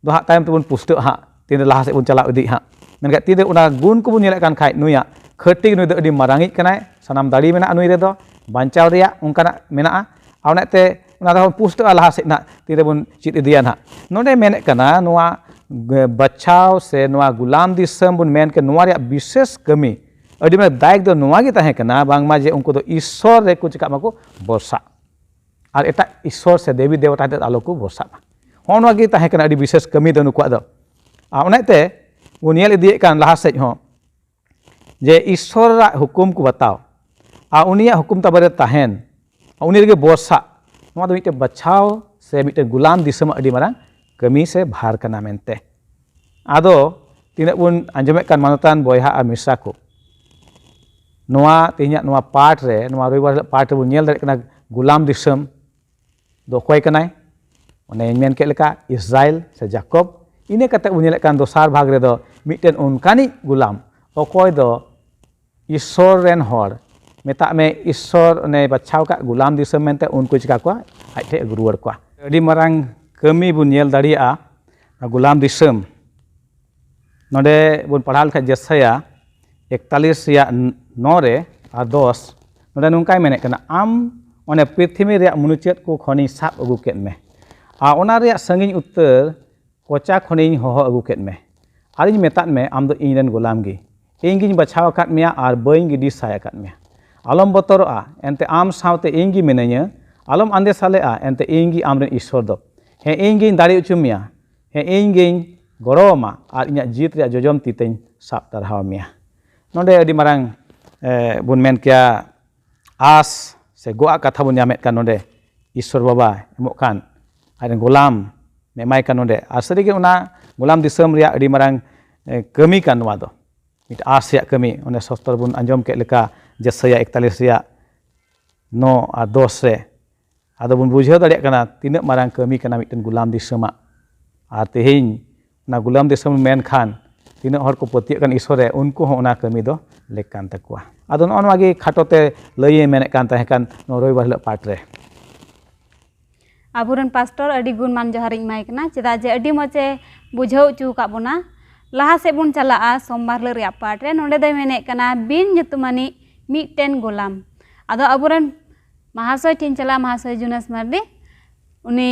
ᱫᱚ ᱦᱟᱸᱜ ᱛᱟᱭᱚᱢ ᱛᱮᱵᱚᱱ ᱯᱩᱥᱴᱟᱹᱜᱼᱟ ᱦᱟᱸᱜ, ᱛᱤᱱᱨᱮ ᱞᱟᱦᱟ ᱥᱮᱫ ᱵᱚᱱ ᱪᱟᱞᱟᱣ ᱤᱫᱤᱜ ᱦᱟᱸᱜ᱾ ᱢᱮᱱᱠᱷᱟᱱ ᱛᱤᱨᱮ ᱚᱱᱟ ᱜᱩᱱ ᱠᱚᱵᱚᱱ ᱧᱮᱞᱮᱫ ᱠᱟᱱ ᱠᱷᱟᱡ, ᱱᱩᱭᱟᱜ ᱠᱷᱟᱹᱴᱤ ᱱᱩᱭ ᱫᱚ ᱟᱹᱰᱤ ᱢᱟᱨᱟᱝᱤᱡ ᱠᱟᱱᱟᱭ, ᱥᱟᱱᱟᱢ ᱫᱟᱲᱮ ᱢᱮᱱᱟᱜᱼᱟ ᱱᱩᱭ ᱨᱮᱫᱚ, ᱵᱟᱧᱪᱟᱣ ᱨᱮᱭᱟᱜ ᱚᱱᱠᱟᱱᱟᱜ ᱢᱮᱱᱟᱜᱼᱟ᱾ ᱟᱨ ᱚᱱᱟᱛᱮ ᱚᱱᱟ ᱨᱮᱦᱚᱸ ᱯᱩᱥᱴᱟᱹᱜᱼᱟ ᱞᱟᱦᱟ ᱥᱮᱫ ᱱᱟᱦᱟᱜ, ᱛᱤᱨᱮᱵᱚᱱ ᱪᱮᱫ ᱤᱫᱤᱭᱟ ᱱᱟᱦᱟᱜ᱾ ᱱᱚᱰᱮ ᱢᱮᱱᱮᱫ ᱠᱟᱱᱟ, ᱱᱚᱣᱟ ᱜ- ᱵᱟᱪᱷᱟᱣ ᱥᱮ ᱱᱚᱣᱟ ᱜᱩᱞᱟᱢ ᱫᱤᱥᱚᱢ ᱵᱚᱱ ᱢᱮᱱ ᱠᱮᱫ, ᱱᱚᱣᱟ ᱨᱮᱭᱟᱜ ᱵᱤᱥᱮᱥ ᱠᱟᱹᱢᱤ, ᱟᱹᱰᱤ ᱢᱟᱨᱟᱝ ᱫᱟᱭᱤᱛ ᱫᱚ ᱱᱚᱣᱟ ᱜᱮ ᱛᱟᱦᱮᱸ ᱠᱟᱱᱟ, ᱵᱟᱝᱢᱟ ᱡᱮ ᱩᱱᱠᱩ ᱫᱚ ᱤᱥᱥᱚᱨ ᱨᱮᱠᱚ ᱪᱮᱠᱟᱜ ᱢᱟᱠᱚ, ᱵᱷᱚᱨᱥᱟᱜ᱾ ᱟᱨ ᱮᱴᱟᱜ ᱤᱥᱥᱚᱨ ᱥᱮ ᱫᱮᱵᱤ ᱫᱮᱵᱚᱛᱟ ᱴᱷᱮᱱ ᱟᱞᱚ ᱠᱚ ᱵᱷᱚᱨᱥᱟᱜ ᱢᱟ᱾ ᱦᱚᱸᱜᱼᱚ ᱱᱚᱣᱟ ᱜᱮ ᱛᱟᱦᱮᱸ ᱠᱟᱱᱟ ᱟᱹᱰᱤ ᱵᱤᱥᱮᱥ ᱠᱟᱹᱢᱤ ᱫᱚ ᱱᱩᱠᱩᱣᱟᱜ ᱫᱚ᱾ ᱟᱨ ᱚᱱᱟᱛᱮ ᱵᱚᱱ ᱧᱮᱞ ᱤᱫᱤᱭᱮᱫ ᱠᱟᱱ ᱞᱟᱦᱟ ᱥᱮᱫ ᱦᱚᱸ, ᱡᱮ ᱤᱥᱥᱚᱨᱟᱜ ᱦᱩᱠᱩᱢ ᱠᱚ ᱵᱟᱛᱟᱣ ᱟᱨ ᱩᱱᱤᱭᱟᱜ ᱦᱩᱠᱩᱢ ᱛᱟᱵᱟ ᱨᱮ ᱛᱟᱦᱮᱱ, ᱩᱱᱤ ᱨᱮᱜᱮ ᱵᱚᱨᱥᱟᱜ, ᱱᱚᱣᱟ ᱫᱚ ᱢᱤᱫᱴᱮᱱ ᱵᱟᱪᱷᱟᱣ ᱥᱮ ᱢᱤᱫᱴᱮᱱ ᱜᱩᱞᱟᱢ ᱫᱤᱥᱚᱢᱟᱜ ᱟᱹᱰᱤ ᱢᱟᱨᱟᱝ ᱠᱟᱹᱢᱤ ᱥᱮ ᱵᱷᱟᱨ ᱠᱟᱱᱟ ᱢᱮᱱᱛᱮ᱾ ᱟᱫᱚ ᱛᱤᱱᱟᱹᱜ ᱵᱚᱱ ᱟᱸᱡᱚᱢᱮᱫ ᱠᱟᱱ ᱢᱟᱱᱚᱛᱟᱱ ᱵᱚᱭᱦᱟ ᱟᱨ ᱢᱤᱥᱨᱟ ᱠᱚ, ᱱᱚᱣᱟ ᱛᱮᱦᱮᱧᱟᱜ ᱱᱚᱣᱟ ᱯᱟᱴ ᱨᱮ, ᱱᱚᱣᱟ ᱨᱚᱵᱤᱵᱟᱨ ᱦᱤᱞᱳᱜ ᱯᱟᱴ ᱨᱮᱵᱚᱱ ᱧᱮᱞ ᱫᱟᱲᱮᱭᱟᱜ ᱠᱟᱱᱟ, ᱜᱩᱞᱟᱢ ᱫᱤᱥᱚᱢ ᱫᱚ ᱚᱠᱚᱭ ᱠᱟᱱᱟᱭ? ᱚᱱᱮᱧ ᱢᱮᱱ ᱠᱮᱫ ᱞᱮᱠᱟ, ᱤᱥᱨᱟᱭᱮᱞ ᱥᱮ ᱡᱟᱠᱚᱵ᱾ ᱤᱱᱟᱹ ᱠᱟᱛᱮ ᱵᱚᱱ ᱧᱮᱞᱮᱫ ᱠᱟᱱ ᱫᱚᱥᱟᱨ ᱵᱷᱟᱜᱽ ᱨᱮᱫᱚ ᱢᱤᱫᱴᱮᱱ ᱚᱱᱠᱟᱱᱤᱡ ᱜᱩᱞᱟᱢ, ᱚᱠᱚᱭ ᱫᱚ ᱤᱥᱥᱚᱨ ᱨᱮᱱ ᱦᱚᱲ, ᱢᱮᱛᱟᱜ ᱢᱮ ᱤᱥᱥᱚᱨ ᱚᱱᱮ ᱵᱟᱪᱷᱟᱣ ᱠᱟᱜ ᱜᱩᱞᱟᱢ ᱫᱤᱥᱚᱢ ᱢᱮᱱᱛᱮ ᱩᱱᱠᱩ ᱪᱤᱠᱟ ᱠᱚᱣᱟ? ᱟᱡ ᱴᱷᱮᱱ ᱟᱹᱜᱩ ᱨᱩᱣᱟᱹᱲ ᱠᱚᱣᱟ᱾ ᱟᱹᱰᱤ ᱢᱟᱨᱟᱝ ᱠᱟᱹᱢᱤ ᱵᱚᱱ ᱧᱮᱞ ᱫᱟᱲᱮᱭᱟᱜᱼᱟ ᱜᱩᱞᱟᱢ ᱫᱤᱥᱚᱢ᱾ ᱱᱚᱰᱮ ᱵᱚᱱ ᱯᱟᱲᱦᱟᱣ ᱞᱮᱠᱷᱟᱱ ᱡᱮᱥᱟᱭᱟ ᱮᱠᱛᱟᱞᱤᱥ ᱨᱮᱭᱟᱜ ᱱᱚ ᱨᱮ ᱟᱨ ᱫᱚᱥ, ᱱᱚᱰᱮ ᱱᱚᱝᱠᱟᱭ ᱢᱮᱱᱮᱫ ᱠᱟᱱᱟ, ᱟᱢ ᱚᱱᱮ ᱯᱨᱤᱛᱷᱤᱵᱤ ᱨᱮᱭᱟᱜ ᱢᱩᱪᱟᱹᱫ ᱠᱚ ᱠᱷᱚᱱᱤᱧ ᱥᱟᱵ ᱟᱹᱜᱩ ᱠᱮᱫ ᱢᱮ, ᱟᱨ ᱚᱱᱟ ᱨᱮᱭᱟᱜ ᱥᱟᱺᱜᱤᱧ ᱩᱛᱟᱹᱨ ᱠᱚᱪᱟ ᱠᱷᱚᱱᱤᱧ ᱦᱚᱦᱚ ᱟᱹᱜᱩ ᱠᱮᱫ ᱢᱮ, ᱟᱨᱤᱧ ᱢᱮᱛᱟᱫ ᱢᱮ, ᱟᱢ ᱫᱚ ᱤᱧ ᱨᱮᱱ ᱜᱩᱞᱟᱢ ᱜᱮ, ᱤᱧ ᱜᱤᱧ ᱵᱟᱪᱷᱟᱣ ᱟᱠᱟᱫ ᱢᱮᱭᱟ ᱟᱨ ᱵᱟᱹᱧ ᱜᱤᱰᱤ ᱥᱟᱭ ᱟᱠᱟᱫ ᱢᱮᱭᱟ᱾ ᱟᱞᱚᱢ ᱵᱚᱛᱚᱨᱚᱜᱼᱟ, ᱮᱱᱛᱮ ᱟᱢ ᱥᱟᱶᱛᱮ ᱤᱧ ᱜᱮ ᱢᱤᱱᱟᱹᱧᱟ᱾ ᱟᱞᱚᱢ ᱟᱸᱫᱮ ᱥᱟᱞᱮᱜᱼᱟ, ᱮᱱᱛᱮ ᱤᱧ ᱜᱮ ᱟᱢ ᱨᱮᱱ ᱤᱥᱥᱚᱨ ᱫᱚ᱾ ᱦᱮᱸ, ᱤᱧ ᱜᱤᱧ ᱫᱟᱲᱮ ᱦᱚᱪᱚ ᱢᱮᱭᱟ᱾ ᱦᱮᱸ, ᱤᱧ ᱜᱤᱧ ᱜᱚᱲᱚ ᱟᱢᱟ ᱟᱨ ᱤᱧᱟᱹᱜ ᱡᱤᱛ ᱨᱮᱭᱟᱜ ᱡᱚᱡᱚᱢ ᱛᱤ ᱛᱮᱧ ᱥᱟᱵ ᱴᱟᱨᱦᱟᱣ ᱢᱮᱭᱟ᱾ ᱱᱚᱰᱮ ᱟᱹᱰᱤ ᱢᱟᱨᱟᱝ, ᱮ, ᱵᱚᱱ ᱢᱮᱱ ᱠᱮᱭᱟ, ᱟᱥ ᱥᱮ ᱜᱚᱜ ᱟᱜ ᱠᱟᱛᱷᱟ ᱵᱚᱱ ᱧᱟᱢᱮᱫ ᱠᱟᱱ ᱱᱚᱰᱮ, ᱤᱥᱥᱚᱨ ᱵᱟᱵᱟ ᱮᱢᱚᱜ ᱠᱟᱱ, ᱟᱡ ᱨᱮᱱ ᱜᱳᱞᱟᱢ ᱮᱢᱟᱭ ᱠᱟᱱ ᱱᱚᱰᱮ᱾ ᱟᱨ ᱥᱟᱹᱨᱤᱜᱮ ᱚᱱᱟ ᱜᱳᱞᱟᱢ ᱫᱤᱥᱚᱢ ᱨᱮᱭᱟᱜ ᱟᱹᱰᱤ ᱢᱟᱨᱟᱝ, ᱮ, ᱠᱟᱹᱢᱤ ᱠᱟᱱ ᱱᱚᱣᱟ ᱫᱚ, ᱢᱤᱫ ᱟᱥ ᱨᱮᱭᱟᱜ ᱠᱟᱹᱢᱤ᱾ ᱚᱱᱮ ᱥᱚᱥᱛᱚᱨ ᱵᱚᱱ ᱟᱸᱡᱚᱢ ᱠᱮᱫ ᱞᱮᱠᱟ, ᱡᱮᱥᱟᱭᱟ ᱮᱠᱛᱟᱞᱤᱥ ᱨᱮᱭᱟᱜ ᱱᱚ ᱟᱨ ᱫᱚᱥ ᱨᱮ, ᱟᱫᱚ ᱵᱚᱱ ᱵᱩᱡᱷᱟᱹᱣ ᱫᱟᱲᱮᱭᱟᱜ ᱠᱟᱱᱟ ᱛᱤᱱᱟᱹᱜ ᱢᱟᱨᱟᱝ ᱠᱟᱹᱢᱤ ᱠᱟᱱᱟ ᱢᱤᱫᱴᱮᱱ ᱜᱩᱞᱟᱢ ᱫᱤᱥᱚᱢᱟᱜ᱾ ᱟᱨ ᱛᱮᱦᱮᱧ ᱚᱱᱟ ᱜᱩᱞᱟᱢ ᱫᱤᱥᱚᱢ ᱢᱮᱱᱠᱷᱟᱱ, ᱛᱤᱱᱟᱹᱜ ᱦᱚᱲ ᱠᱚ ᱯᱟᱹᱛᱭᱟᱹᱜ ᱠᱟᱱ ᱤᱥᱚᱨ ᱨᱮ, ᱩᱱᱠᱩ ᱦᱚᱸ ᱚᱱᱟ ᱠᱟᱹᱢᱤ ᱫᱚ ᱞᱮᱠ ᱠᱟᱱ ᱛᱟᱠᱚᱣᱟ᱾ ᱟᱫᱚ ᱱᱚᱜᱼᱚ ᱱᱚᱣᱟ ᱜᱮ ᱠᱷᱟᱴᱚ ᱛᱮ ᱞᱟᱹᱭ ᱤᱧ ᱢᱮᱱᱮᱫ ᱠᱟᱱ ᱛᱟᱦᱮᱸ ᱠᱟᱱ ᱱᱚᱣᱟ ᱨᱚᱵᱤᱵᱟᱨ ᱦᱤᱞᱳᱜ ᱯᱟᱴ ᱨᱮ᱾ ᱟᱵᱚᱨᱮᱱ ᱯᱟᱥᱴᱚᱨ ᱟᱹᱰᱤ ᱜᱩᱱᱢᱟᱱ ᱡᱚᱦᱟᱨᱤᱧ ᱮᱢᱟᱭ ᱠᱟᱱᱟ, ᱪᱮᱫᱟᱜ ᱡᱮ ᱟᱹᱰᱤ ᱢᱚᱡᱽ ᱮ ᱵᱩᱡᱷᱟᱹᱣ ᱦᱚᱪᱚ ᱟᱠᱟᱫ ᱵᱚᱱᱟ᱾ ᱞᱟᱦᱟ ᱥᱮᱫ ᱵᱚᱱ ᱪᱟᱞᱟᱜᱼᱟ ᱥᱳᱢᱵᱟᱨ ᱦᱤᱞᱳᱜ ᱨᱮᱭᱟᱜ ᱯᱟᱴ ᱨᱮ᱾ ᱱᱚᱰᱮ ᱫᱚᱭ ᱢᱮᱱᱮᱫ ᱠᱟᱱᱟ ᱵᱤᱱ ᱧᱩᱛᱩᱢᱟᱱᱤᱡ ᱢᱤᱫᱴᱮᱱ ᱜᱳᱞᱟᱢ᱾ ᱟᱫᱚ ᱟᱵᱚᱨᱮᱱ ᱢᱟᱦᱟᱥᱚᱭ ᱴᱷᱮᱱ ᱪᱟᱞᱟᱜᱼᱟ, ᱢᱟᱦᱟᱥᱚᱭ ᱡᱩᱱᱟᱥ ᱢᱟᱨᱰᱤ, ᱩᱱᱤ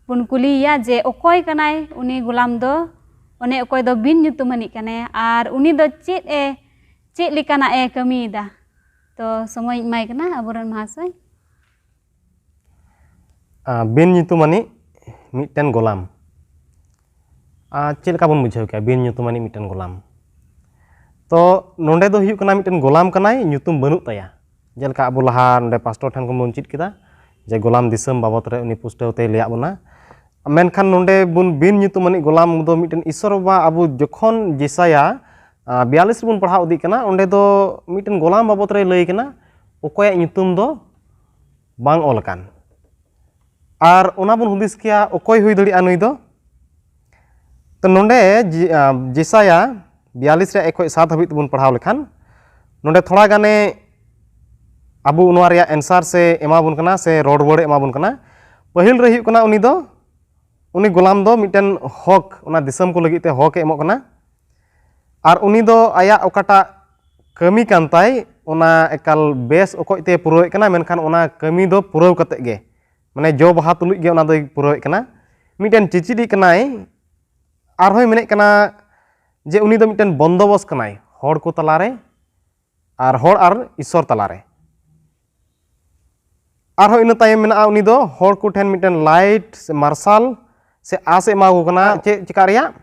ᱵᱚᱱ ᱠᱩᱞᱤᱭᱮᱭᱟ ᱡᱮ ᱚᱠᱚᱭ ᱠᱟᱱᱟᱭ ᱩᱱᱤ ᱜᱳᱞᱟᱢ ᱫᱚ, ᱚᱱᱮ ᱚᱠᱚᱭ ᱫᱚ ᱵᱤᱱ ᱧᱩᱛᱩᱢᱟᱱᱤᱡ ᱠᱟᱱᱟᱭ ᱟᱨ ᱩᱱᱤ ᱫᱚ ᱪᱮᱫ ᱮ, ᱪᱮᱫ ᱞᱮᱠᱟᱱᱟᱜ ᱮ ᱠᱟᱹᱢᱤᱭᱮᱫᱟ᱾ ᱛᱚ ᱥᱚᱢᱚᱭ ᱤᱧ ᱮᱢᱟᱭ ᱠᱟᱱᱟ ᱟᱵᱚᱨᱮᱱ ᱢᱟᱦᱟᱥᱚᱭ᱾ ᱟᱸ, ᱵᱤᱱ ᱧᱩᱛᱩᱢᱟᱱᱤᱡ ᱢᱤᱫᱴᱮᱱ ᱜᱳᱞᱟᱢ᱾ ᱟᱸ, ᱪᱮᱫ ᱞᱮᱠᱟ ᱵᱚᱱ ᱵᱩᱡᱷᱟᱹᱣ ᱠᱮᱭᱟ ᱵᱤᱱ ᱧᱩᱛᱩᱢᱟᱱᱤᱡ ᱢᱤᱫᱴᱮᱱ ᱜᱳᱞᱟᱢ? ᱛᱚ ᱱᱚᱰᱮ ᱫᱚ ᱦᱩᱭᱩᱜ ᱠᱟᱱᱟ ᱢᱤᱫᱴᱮᱱ ᱜᱳᱞᱟᱢ ᱠᱟᱱᱟᱭ, ᱧᱩᱛᱩᱢ ᱵᱟᱹᱱᱩᱜ ᱛᱟᱭᱟ᱾ ᱡᱮᱞᱮᱠᱟ ᱟᱵᱚ ᱞᱟᱦᱟ ᱱᱚᱰᱮ ᱯᱟᱥᱴᱚᱨ ᱴᱷᱮᱱ ᱠᱷᱚᱱ ᱵᱚᱱ ᱪᱮᱫ ᱠᱮᱫᱟ ᱡᱮ ᱜᱳᱞᱟᱢ ᱫᱤᱥᱚᱢ ᱵᱟᱵᱚᱛ ᱨᱮ ᱩᱱᱤ ᱯᱩᱥᱴᱟᱹᱣ ᱛᱮᱭ ᱞᱟᱹᱭᱟᱫ ᱵᱚᱱᱟ᱾ ᱢᱮᱱᱠᱷᱟᱱ ᱱᱚᱰᱮ ᱵᱚᱱ ᱵᱤᱱ ᱧᱩᱛᱩᱢᱟᱱᱤᱡ ᱜᱳᱞᱟᱢ ᱫᱚ ᱢᱤᱫᱴᱮᱱ ᱤᱥᱚᱨ ᱵᱟᱵᱟ ᱟᱵᱚ ᱡᱚᱠᱷᱚᱱ ᱡᱮᱥᱟᱭᱟ, ᱟᱸ, ᱵᱤᱭᱟᱞᱤᱥ ᱨᱮᱵᱚᱱ ᱯᱟᱲᱦᱟᱣ ᱤᱫᱤᱜ ᱠᱟᱱᱟ, ᱚᱸᱰᱮ ᱫᱚ ᱢᱤᱫᱴᱮᱱ ᱜᱳᱞᱟᱢ ᱵᱟᱵᱚᱛ ᱨᱮᱭ ᱞᱟᱹᱭ ᱠᱟᱱᱟ, ᱚᱠᱚᱭᱟᱜ ᱧᱩᱛᱩᱢ ᱫᱚ ᱵᱟᱝ ᱚᱞ ᱟᱠᱟᱱ᱾ ᱟᱨ ᱚᱱᱟ ᱵᱚᱱ ᱦᱩᱫᱤᱥ ᱠᱮᱭᱟ ᱚᱠᱚᱭ ᱦᱩᱭ ᱫᱟᱲᱮᱭᱟᱜᱼᱟ ᱱᱩᱭ ᱫᱚ᱾ ᱛᱚ ᱱᱚᱰᱮ ᱡᱮ-, ᱟᱸ, ᱡᱮᱥᱟᱭᱟ ᱵᱤᱭᱟᱞᱤᱥ ᱨᱮᱭᱟᱜ ᱮᱠ ᱠᱷᱚᱱ ᱥᱟᱛ ᱦᱟᱹᱵᱤᱡ ᱛᱮᱵᱚᱱ ᱯᱟᱲᱦᱟᱣ ᱞᱮᱠᱷᱟᱱ ᱱᱚᱰᱮ ᱛᱷᱚᱲᱟ ᱜᱟᱱᱮ ᱟᱵᱚ ᱱᱚᱣᱟ ᱨᱮᱭᱟᱜ answer ᱥᱮ ᱮᱢᱟ ᱵᱚᱱ ᱠᱟᱱᱟ ᱥᱮ ᱨᱚᱲ ᱨᱩᱣᱟᱹᱲ ᱮ ᱮᱢᱟ ᱵᱚᱱ ᱠᱟᱱᱟ᱾ ᱯᱟᱹᱦᱤᱞ ᱨᱮ ᱦᱩᱭᱩᱜ ᱠᱟᱱᱟ ᱩᱱᱤ ᱫᱚ, ᱩᱱᱤ ᱜᱳᱞᱟᱢ ᱫᱚ ᱢᱤᱫᱴᱮᱱ ᱦᱚᱠ, ᱚᱱᱟ ᱫᱤᱥᱚᱢ ᱠᱚ ᱞᱟᱹᱜᱤᱫ ᱛᱮ ᱦᱚᱠ ᱮ ᱮᱢᱚᱜ ᱠᱟᱱᱟ᱾ ᱟᱨ ᱩᱱᱤ ᱫᱚ ᱟᱭᱟᱜ ᱚᱠᱟᱴᱟᱜ ᱠᱟᱹᱢᱤ ᱠᱟᱱ ᱛᱟᱭ ᱚᱱᱟ ᱮᱠᱟᱞ ᱵᱮᱥ ᱚᱠᱚᱡ ᱛᱮ ᱯᱩᱨᱟᱹᱣᱮᱫ ᱠᱟᱱᱟ, ᱢᱮᱱᱠᱷᱟᱱ ᱚᱱᱟ ᱠᱟᱹᱢᱤ ᱫᱚ ᱯᱩᱨᱟᱹᱣ ᱠᱟᱛᱮᱫ ᱜᱮ, ᱢᱟᱱᱮ ᱡᱚ ᱵᱟᱦᱟ ᱛᱩᱞᱩᱡ ᱜᱮ ᱚᱱᱟ ᱫᱚᱭ ᱯᱩᱨᱟᱹᱣᱮᱫ ᱠᱟᱱᱟ᱾ ᱢᱤᱫᱴᱮᱱ ᱪᱤᱪᱤᱫᱤᱡ ᱠᱟᱱᱟᱭ, ᱟᱨᱦᱚᱸᱭ ᱢᱮᱱᱮᱫ ᱠᱟᱱᱟ ᱡᱮ ᱩᱱᱤ ᱫᱚ ᱢᱤᱫᱴᱮᱱ ᱵᱚᱱᱫᱚᱵᱚᱥ ᱠᱟᱱᱟᱭ ᱦᱚᱲ ᱠᱚ ᱛᱟᱞᱟᱨᱮ ᱟᱨ ᱦᱚᱲ ᱟᱨ ᱤᱥᱥᱚᱨ ᱛᱟᱞᱟᱨᱮ᱾ ᱟᱨᱦᱚᱸ ᱤᱱᱟᱹ ᱛᱟᱭᱚᱢ ᱢᱮᱱᱟᱜᱼᱟ, ᱩᱱᱤ ᱫᱚ ᱦᱚᱲ ᱠᱚᱴᱷᱮᱱ ᱢᱤᱫᱴᱮᱱ light ᱥᱮ ᱢᱟᱨᱥᱟᱞ ᱥᱮ ᱟᱸᱥ ᱮ ᱮᱢᱟ ᱠᱚ ᱠᱟᱱᱟ᱾ ᱪᱮᱫ ᱪᱮᱠᱟ ᱨᱮᱭᱟᱜ?